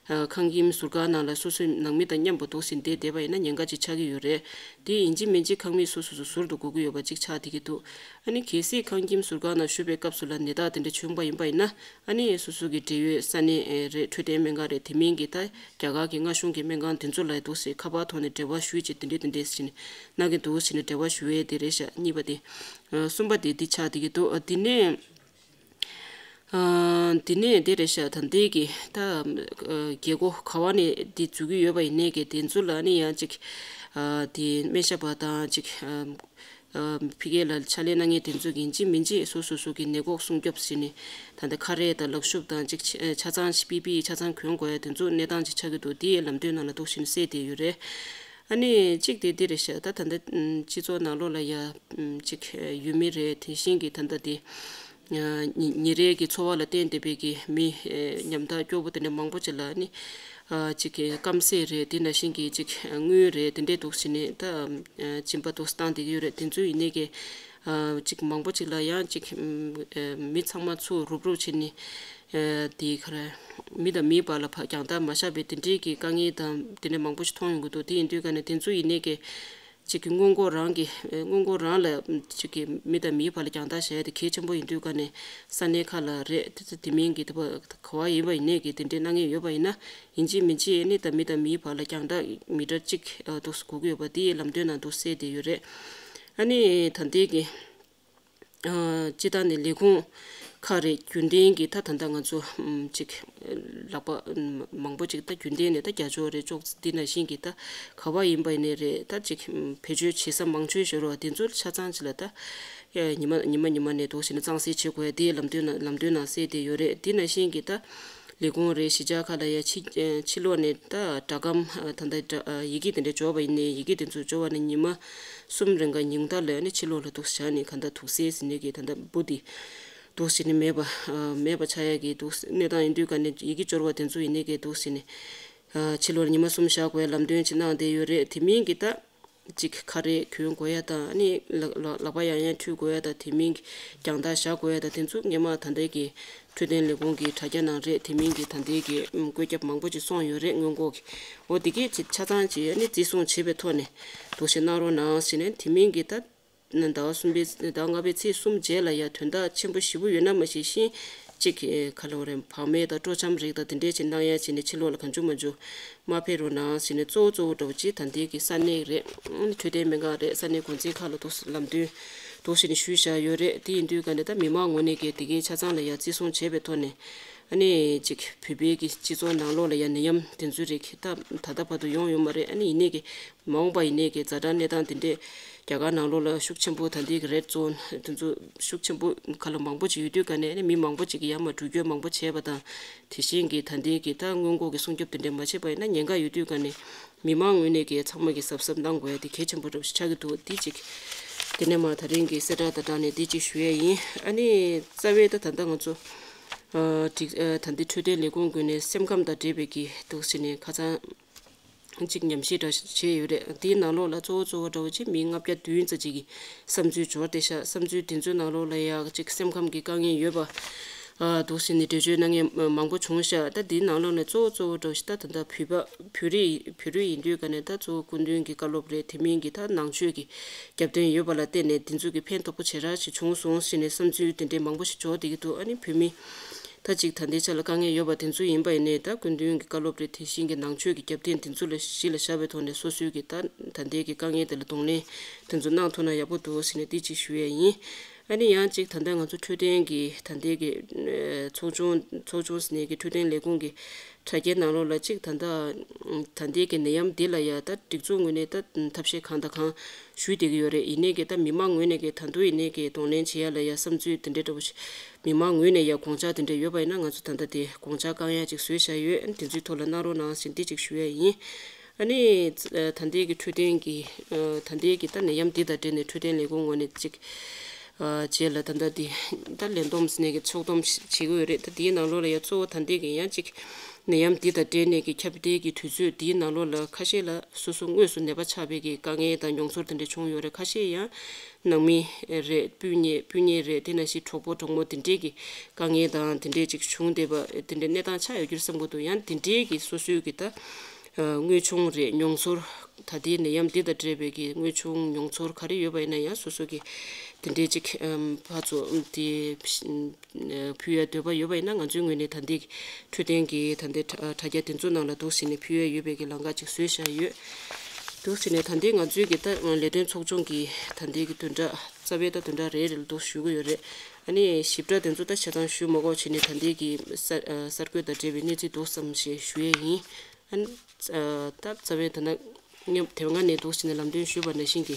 ཁང་ཁྱིམ་ཟུར་ཁང་ནང་ལ་སོ་སོའི་ནང་མི་དང་མཉམ་པོ་འདུག་སེ་བསྡད་བསྡད་པ་ཡིན་ན་ཉེན་ཁ་ཅིག་ཆགས་ཀྱི་ཡོད་རེད། དེ་ཡིན་གཅིག་མིན་གཅིག་ཁང་མིག་སོ་སོ་སོ་ཟུར་དུ་དགོས་ཀྱི་ཡོད་པ་ཅིག་ཆགས་བསྡད་ཀྱི་འདུག་ཨ་ནི་གལ་སྲིད་ཁང་ཁྱིམ་ཟུར་ཁང་ནང་བཞུགས་པའི་སྐབས་སུ་ལ་ནད་རྟགས་དེ་འདྲ་བྱུང་བ་ཡིན་པ་ཡིན་ན། ཨ་ནི་སོ་སོ་གི་འབྲེལ་ཡོད་ས་གནས་རེད། འཕྲོད་བསྟེན་སྨན་ཁང་རེད། དེ་མིན་གྱི་ད་རྒྱ་གར་གྱི་མངའ་གཞུང་གི་སྨན་ཁང་དེ་ཚོ་ལ་འདུག་སེ་ཁ་པར་ཐོག་ནས་འབྲེལ་བ་ཞུས་བྱས་དེ་འདྲས་དེ་འདྲས་ཟེར་ནས་གནང་གི་འདུག་ཟེར་ནས་འབྲེལ་བ་ཞུ་ཡས་དེ་རེད་ཤག་གཉིས་པ་དེ། གསུམ་པ་དེ་འདི་ཆགས་བསྡད་ཀྱི་འདུག་དེ་ནས། དེ་ནས་དེ་རེད་ཤག་ད་ལྟའི་གི་ད་རྒྱལ་སྒོ་ག་བ་ནས་འདི་འཛུལ་གྱི་ཡོད་པ་ཡིན་ནའི་གི་དེ་ཚོ་ལ་ནི་ཡང་ཅིག་དེ་སྨན་ཞབས་པ་དང་ཅིག་ཕ་གི་ལ་ཕྱག་ལས་གནང་མཁན་དེ་ཚོ་གི་ཡིན་གཅིག་མིན་གཅིག་སོ་སོ་སོ་གི་ནད་འགོག་སྲུང་སྐྱོབ་ཟེར་ནས་ད་ལྟ་ཁ་རས་དང་ལག་ཤུབས་དང་ཅིག་ཆ་ཚང་པི་པི་ཆ་ཚང་གྱོན་དགོས་ཡ་དེ་ཚོ་གནས་སྟངས་ཅིག་ཆགས་ཀྱི་འདུག་དེ་ལམ་སྟོན་ནང་ལ་འདུག་བཞིན་གསལ་བསྡད་ཡོད་རེད། ཨ་ནི་གཅིག་དེ་འདི་རེད་ཤག་ད་ད་ལྟ་སྤྱི་ཚོགས་ནང་ལོགས་ལ་ཡ་ཅིག་ཡུལ་མི་རེད། དེ་བཞིན་གྱི་ད་ལྟ་དེ། ཉིན་ཉིན་རེའི་གི་འཚོ་བ་ལ་བརྟེན་བསྡད་པའི་གི་མི་ཉམ་ཐག་སྐྱོ་པོ་དེ་འདྲ་མང་པོ་ཅིག་ལ་ནི་ཅིག་གི་སྐམ་ཟས་རེད། དེ་ནང་བཞིན་གྱི་ཅིག་དངུལ་རེད། དེ་འདྲས་འདུག་ཟེར་ནས་ད་སྦྱིན་པ་འདུག་བཏང་བསྡད་ཀྱི་ཡོད་རེད། དེ་ཚོ་ཡིན་ནའི་གི་ཅིག་མང་པོ་ཅིག་ལ་ཡང་ཅིག་མི་ཚང་མ་ཚུར་རུབ་རུབ་བྱས་ནས་དེ་ག་རེ་མི་དང་མིའི་བར་ལ་ཕར་རྒྱང་ཐག་མ་བཞག་པའི་དེ་འདྲས་ཀྱི་དཀའ་ངལ་དང་དེ་འདྲས་མང་པོ་ཞིག་མཐོང་ཡོང་གི་འདུག་དེ་ཡིན་དུས་ག་ནས་དེ་ཚོ་ཡིན་ནའི་གི་གཅིག་གི་སྔོན་འགོག་རང་གི་སྔོན་འགོག་རང་ལ་གཅིག་གི་མི་དང་མིའི་བར་ལ་རྒྱང་ཐག་བཞག་ཡ་དེ་གལ་ཆེན་པོ་ཡིན་དུས་ག་ནས་ས་གནས་ཁག་ལ་རེད། དེ་ཚོ་དེ་མིན་གྱི་དེ་བ་ག་བ་ཡིན་པ་ཡིན་ནས་གི་དེ་འདྲའི་གནང་མཁན་ཡོད་པ་ཡིན་ན་ཡིན་གཅིག་མིན་གཅིག་ནི་ད་མི་དང་མིའི་བར་ལ་རྒྱང་ཐག་མི་ཊར་གཅིག་འདུག་སེ་དགོས་ཀྱི་ཡོད་པ་དེ་ལམ་སྟོན་ནང་འདུག་གསལ་བསྡད་ཡོད་རེད། ཨ་ནི་ད་ལྟའི་གི་སྤྱི་བཏང་ནས་ལས་ཁུངས་ཁག་རེད། རྒྱུན་ལྡན་གྱི་ད་ད་ལྟ་ང་ཚོ་ཅིག་ལག་པ་མང་པོ་ཅིག་ད་རྒྱུན་ལྡན་ནས་ད་རྒྱ་ཕྱོགས་རེད། ཅོག་འདི་ནང་བཞིན་གྱི་ད་ག་བ་ཡིན་པ་ཡིན་ནའི་རེད། ད་ཅིག་བེད་སྤྱོད་བྱེད་ས་མང་ཆེ་ཤོས་རོ་དེ་ཚོ་ཆ་ཚང་ཅིག་ལ་ད་ཉི་མ་ཉི་མ་ཉི་མ་ནས་འདུག་སེ་ནས་གཙང་སེལ་བྱེད་དགོས་ཡ་དེ་ལམ་སྟོན་ནང་ལམ་སྟོན་ནང་གསལ་བསྡད་ཡོད་རེད། འདི་ནང་བཞིན་གྱི་ད་ལས་ཁུངས་རེད། གཞིས་ཆགས་ཁག་ལ་ཡ་ཕྱི་ཕྱི་ལོགས་ནས་ད་སྒྲ་སྒམ་ད་ལྟ་ཡི་གེ་དེ་འདྲ་འབྱོར་བ་ཡིན་ནའི་ཡི་གེ་དེ་ཚོ་འབྱོར་བ་ནས་ཉི་མ་གསུམ་རིང་ག་ཉུང་མཐའ་ལ་ནི་ཕྱི་ལོགས་ལ་འདུག་བཞག་ནས་ག་ད་དུག་སེལ་ཟེར་ནས་གི་ད་ད་འབུ་དེ་འདུག་སེ་ནས་མེད་པ་མེད་པ་ཆགས་ཡ་གི་འདུག་གནས་སྟངས་ཡིན་དུས་ག་ནས་ཡི་གེ་འབྱོར་བ་དེ་ཚོ་ཡིན་ནའི་གི་འདུག་སེ་ནས་ཕྱི་ལོགས་ལ་ཉི་མ་གསུམ་བཞག་དགོས་ལམ་སྟོན་ཅིག་གནང་བསྡད་ཡོད་རེད། དེ་མིན་གི་ད་ཅིག་ཁ་རས་གྱོན་དགོས་ཡ་དང་ནི་ལག་ལག་ལག་པ་ཡང་ཡང་འཁྲུད་དགོས་ཡ་དང་དེ་མིན་གི་རྒྱང་ཐག་བཞག་དགོས་ཡ་དང་དེ་ཚོ་སྔོན་མ་ད་ལྟའི་གི་འཕྲོད་བསྟེན་ལས་ཁུངས་ཀྱི་དྲ་རྒྱ་ནང་རེད། དེ་མིན་གྱི་ད་ལྟའི་གི་ཨུམ་བཀོད་ཁྱབ་མང་པོ་ཅིག་སོང་ཡོད་རེད། སྔོན་འགོག་གི་འོ་དེ་གས་ཆ་ཚང་ཅིག་ཨ་ནི་བརྩི་སྲུང་བྱེད་པའི་ཐོག་ནས་འདུག་སེ་གནང་རོགས་གནང་ཟེར་ནས་དེ་མིན་གྱི་ད་ཟླ་བ་གསུམ་པའི་ཟླ་བ་ལྔ་པའི་ཚེས་གསུམ་རྗེས་ལ་ཡ་དོན་དག་ཆེན་པོ་ཞེ་པོ་ཡོད་ན་མ་ཤེས་ཤིང་གཅིག་གི་ག་ལ་བ་རེད། བག་མེད་དང་སྤྲོ་འཆམ་རིགས་དང་དེ་འདྲས་ཅིག་གནང་ཡ་བྱས་ནས་ཕྱི་ལོགས་ལ་གང་བྱུང་མང་བྱུང་མ་ཕེབས་རོགས་གནང་ཟེར་ནས་གཙོ་བོ་གཙོ་བོ་འདྲ་བོ་ཅིག་ད་ལྟའི་གི་ས་གནས་རེད། འཕྲོད་བསྟེན་སྨན་ཁང་རེད། ས་གནས་འགོ་འཛིན་ཁག་ལ་འདུག་ལམ་སྟོན་འདུག་སེ་ནས་ཞུས་བཞག་ཡོད་རེད། དེ་ཡིན་དུས་ག་ནས་ད་མི་མང་ངོས་ནས་གི་དེ་གའི་ཆ་ཚང་ལ་ཡ་བརྩི་སྲུང་བྱས་པའི་ཐོག་ནས་ཨ་ནི་ཅིག་བོད་པའི་གི་སྤྱི་ཚོགས་ནང་ལོགས་ལ་ཡ་ནད་ཡམས་དེ་ཚོའི་རིགས་ད་ད་ལྟ་བར་དུ་ཡོང་ཡོད་མ་རེད། ཨ་ནི་ཡིན་ནའི་གི་མ་འོངས་པ་ཡིན་ནའི་གི་ཛ་དྲག་གནས་སྟངས་དེ་འདྲས་རྒྱ་གར་ནང་ལོགས་ལ་ཤུགས་ཆེན་པོ་ད་ལྟའི་གི་རེཌ་ཛོན་དེ་ཚོ་ཤུགས་ཆེན་པོ་ག་ལ་མང་པོ་ཅིག་ཡོད་དུས་ག་ནས་ཨ་ནི་མི་མང་པོ་ཅིག་གི་ཡར་མར་འགྲུལ་སྐྱོད་མང་པོ་བྱས་པ་དང་དེ་བཞིན་གྱི་ད་ལྟའི་གི་ད་སྔོན་འགོག་གི་སྲུང་སྐྱོབ་དེ་འདྲས་མ་བྱས་པ་ཡིན་ན་ཉེན་ཁ་ཡོད་དུས་ག་ནས་མི་མང་ངོས་ནས་གི་ཚང་མ་གི་གཟབ་གཟབ་གནང་དགོས་ཡ་དེ་གལ་ཆེན་པོ་འདྲ་པོ་ཞིག་ཆགས་ཀྱི་འདུག་དེ་གཅིག་དེ་ནས་མ་ད་རིང་གི་གསལ་བསྒྲགས་དང་སྦྲགས་ནས་དེ་གཅིག་ཞུ་ཡ་ཡིན། ཨ་ནི་རྩ་བའི་ད་ད་ལྟ་ང་ཚོ་ཨ་སྒྲིག་ཨ་ད་ལྟའི་འཕྲོད་བསྟེན་ལས་ཁུངས་ཀུན་ནས་སེམས་ཁམས་དང་འབྲེལ་བའི་གི་འདུག་ཟེར་ནས་ཁ་སང་གཅིག་ཉམས་ཞིབ་འདྲ་བྱས་ཡོད་རེད། དེའི་ནང་ལོགས་ལ་གཙོ་བོ་གཙོ་བོ་འདྲ་བོ་ཅིག་མི་ལྔ་བརྒྱ་བདུན་ཙམ་ཅིག་གི་བསམ་ཚུལ་འབྱོར་ཏེ་ཤག་བསམ་ཚུལ་དེ་ཚོའི་ནང་ལོགས་ལ་ཡ་གཅིག་སེམས་ཁམས་ཀྱི་དཀའ་ངལ་ཡོད་པ། ཨ་འདུག་སེ་ནས་འགྲེལ་བརྗོད་གནང་མཁན་མང་པོ་བྱུང་ཤག་ད་འདིའི་ནང་ལོགས་ནས་གཙོ་བོ་གཙོ་བོ་འདྲ་བོ་ཞིག་ད་ད་ལྟ་བོད་པ་བོད་རིགས་བོད་རིགས་ཡིན་དུས་ག་ནས་ད་གཙོ་བོ་སྐུ་མདུན་གྱི་བཀའ་སློབ་རེད། དེ་མིན་གྱི་ད་ནང་ཆོས་ཀྱི་རྒྱབ་རྟེན་ཡོད་པ་ལ་བརྟེན་ནས་འདི་ཚོ་གི་ཕན་ཐོགས་པོ་ཞེ་དྲག་ཞིག་བྱུང་སོང་ཟེར་ནས་བསམ་ཚུལ་དེ་འདྲའི་མང་པོ་ཞིག་འབྱོར་བསྡད་ཀྱི་འདུག་ཨ་ནི་བོད་མི་ད་ཅིག་ད་ལྟའི་ཆ་ལ་དཀའ་ངལ་ཡོད་པ་དེ་ཚོ་ཡིན་པ་ཡིན་ནའི་ད་སྐུ་མདུན་གྱི་བཀའ་སློབ་རེད། དེ་བཞིན་གྱི་ནང་ཆོས་ཀྱི་རྒྱབ་རྟེན་དེ་ཚོ་ལ་གཞི་ལ་བཞག་པའི་ཐོག་ནས་སོ་སོའི་གི་ད་ད་ལྟའི་གི་དཀའ་ངལ་དེ་ལ་གདོང་ལེན་དེ་ཚོ་གནང་ཐུབ་ན་ཡག་པོ་འདུག་ཟེར་ནས་འདི་ཅིག་ཞུ་ཡས་ཡིན། ཨ་ནི་ཡང་གཅིག་ད་ལྟ་ང་ཚོ་འཕྲོད་བསྟེན་གྱི་ད་ལྟའི་གི་ཚོགས་ཆུང་ཚོགས་ཆུང་ཟེར་ནས་གི་འཕྲོད་བསྟེན་ལས་ཁུངས་ཀྱི་དྲ་རྒྱའི་ནང་ལོགས་ལ་གཅིག་ད་ལྟ་ད་ལྟའི་གི་ནད་ཡམས་འདི་ལ་ཡ་ད་སྒྲིག་འཛུགས་ངོས་ནས་ད་ཐབས་ཤེས་གང་དང་གང་ཞུས་བསྡད་ཀྱི་ཡོད་རེད། ཡིན་ནའི་གི་ད་མི་མང་ངོས་ནས་གི་ད་དུང་ཡིན་ནའི་གི་གདོང་ལེན་བྱེད་ཡ་ལ་ཡ་བསམ་ཚུལ་དེ་འདྲ་འདྲ་བོ་ཞིག་མི་མང་ངོས་ནས་ཡ་དགོངས་འཆར་དེ་འདྲ་ཡོད་པ་ཡིན་ན་ང་ཚོ་ད་ལྟ་དེ་དགོངས་འཆར་བསྐང་ཡ་ཅིག་བཟོས་བཞག་ཡོད། ཨ་ནི་དེ་ཚོའི་ཐོག་ལ་གནང་རོགས་གནང་ཟེར་འདི་ཅིག་ཞུ་ཡ་ཡིན། ཨ་ནི་ད་ལྟའི་གི་འཕྲོད་བསྟེན་གྱི་ད་ལྟའི་གི་ད་ནད་ཡམས་འདི་དང་འབྲེལ་ནས་འཕྲོད་བསྟེན་ལས་ཁུངས་ངོས་ནས་ཅིག་ རྗེས་ལ་ད་ལྟ་འདི་ད་ལས་བསྡོམས་ནས་ཀྱི་ཚོགས་བསྡོམས་བྱེད་ཀྱི་ཡོད་རེད། ད་འདིའི་ནང་ལོགས་ལ་ཡང་གཙོ་བོ་ད་ལྟའི་གི་ཡང་གཅིག་ནད་ཡམས་འདི་དང་འབྲེལ་ནས་ཀྱི་ཁྱབ་གདལ་གྱི་དུས་ཚོད་འདིའི་ནང་ལོགས་ལ་ཁ་ཤས་ལ་སོ་སོ་དངོས་སུ་ནད་པ་ཆགས་པའི་གི་དཀའ་ངལ་དང་མྱོང་ཚོར་དེ་འདྲ་བྱུང་ཡོད་རེད། ཁ་ཤས་ཡང་ནང་མི་རེད། སྤུན་ཉེ་སྤུན་ཉེ་རེད། དེ་ནང་བཞིན་གྲོགས་པོ་གྲོགས་མོ་དེ་འདྲས་ཀྱི་དཀའ་ངལ་དང་དེ་འདྲས་ཅིག་བྱུང་བསྡད་པ་དེ་འདྲས་གནས་སྟངས་ཆགས་ཡོད་རྒྱུ་རེད་བསམ་གྱི་འདུག་ཡང་དེ་འདྲས་ཀྱི་སོ་སོའི་གི་ད་དངོས་བྱུང་རེད། མྱོང་ཚོར་ད་ལྟའི་ནད་ཡམས་འདི་དང་འབྲེལ་བའི་གི་དངོས་བྱུང་མྱོང་ཚོར་ག་རེ་ཡོད་པ་ཡིན་ན་ཡང་སོ་སོ་གི་དེ་འདྲས་ཅིག་ཕར་ཚུར་དེ་ཕུལ་ཡ་འདོད་པ་ཡོད་པ་ཡིན་ན་ང་ཚོའི་ངོས་ནས་ད་ལྟའི་འཕྲོད་བསྟེན་གྱི་ད་ལྟའི་དྲ་དྲ་རྒྱ་དེ་ཚོ་ནང་ལ་འདུག་ཟེར་ནས་ཕུལ་ཡ་ཡོད་པའི་གི་ལམ་ཁ་ཅིག་བཟོས་བཞག་ཡོད། འདུག་ཟེར་ནས་ད་ལྟའི་ང་ཚོའི་གི་ད་ལས་དོན་ཚོགས་ཆུང་གི་ད་ལྟའི་གི་བདུན་ཕྲག་རྩ་བའི་ད་བདུན་ཕྲག་རེ་རེ་ལ་འདུག་ཞུ་གི་ཡོད་རེད། ཨ་ནི་ཞིབ་ཕྲ་དེ་ཚོ་ད་ཆ་ཚང་ཞུ་མ་དགོས་བྱས་ནས་ད་ལྟའི་གི་གསར་གསར་འགོད་དང་འབྲེལ་བའི་གནས་ཚུལ་འདུག་ཙམ་ཞིག་ཞུ་ཡས་ཡིན། ཨ་ནི་ད་རྩ་བའི་ད་ན་སྔོན་དེ་སྔ་ནས་འདུག་ཟེར་ནས་ལམ་སྟོན་ཞུས་པ་ནང་བཞིན་གྱི་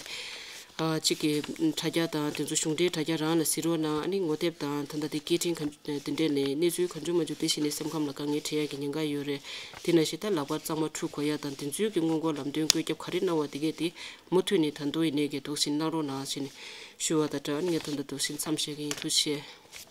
ཨ་གཅིག་གི་དྲ་རྒྱ་དང་དེ་ཚོ་གཞུང་འབྲེལ་དྲ་རྒྱ་རང་ལ་གཟིགས་རོགས་གནང་། ཨ་ནི་ངོ་དེབ་དང་ད་ལྟ་དེ་སྐད་འཕྲིན་ག་དེ་འདྲས་ནས་གནས་ཚུལ་གང་བྱུང་མང་བྱུང་དེ་བཞིན་ནས་སེམས་ཁམས་ལ་དཀའ་ངལ་འཕྲད་ཡ་གི་ཉེན་ཁ་ཡོད་རེད། དེ་ནང་བཞིན་ད་ལག་པར་གཙང་མ་འཁྲུད་དགོས་ཡ་དང་དེ་ཚོའི་གི་སྔོན་འགོག་ལམ་སྟོན་བཀོད་ཁྱབ་ག་རེ་གནང་བ་དེ་གས་དེ་མུ་མཐུད་ནས་ད་དུང་ཡིན་ནས་གི་འདུག་ཟེར་གནང་རོགས་གནང་ཟེར་ནས་ཞུ་བ་དང་སྦྲགས་ངས་ད་ལྟ་འདུག་ཟེར་མཚམས་བཞག་གི་ཡིན། ཐུགས་རྗེ་ཆེ།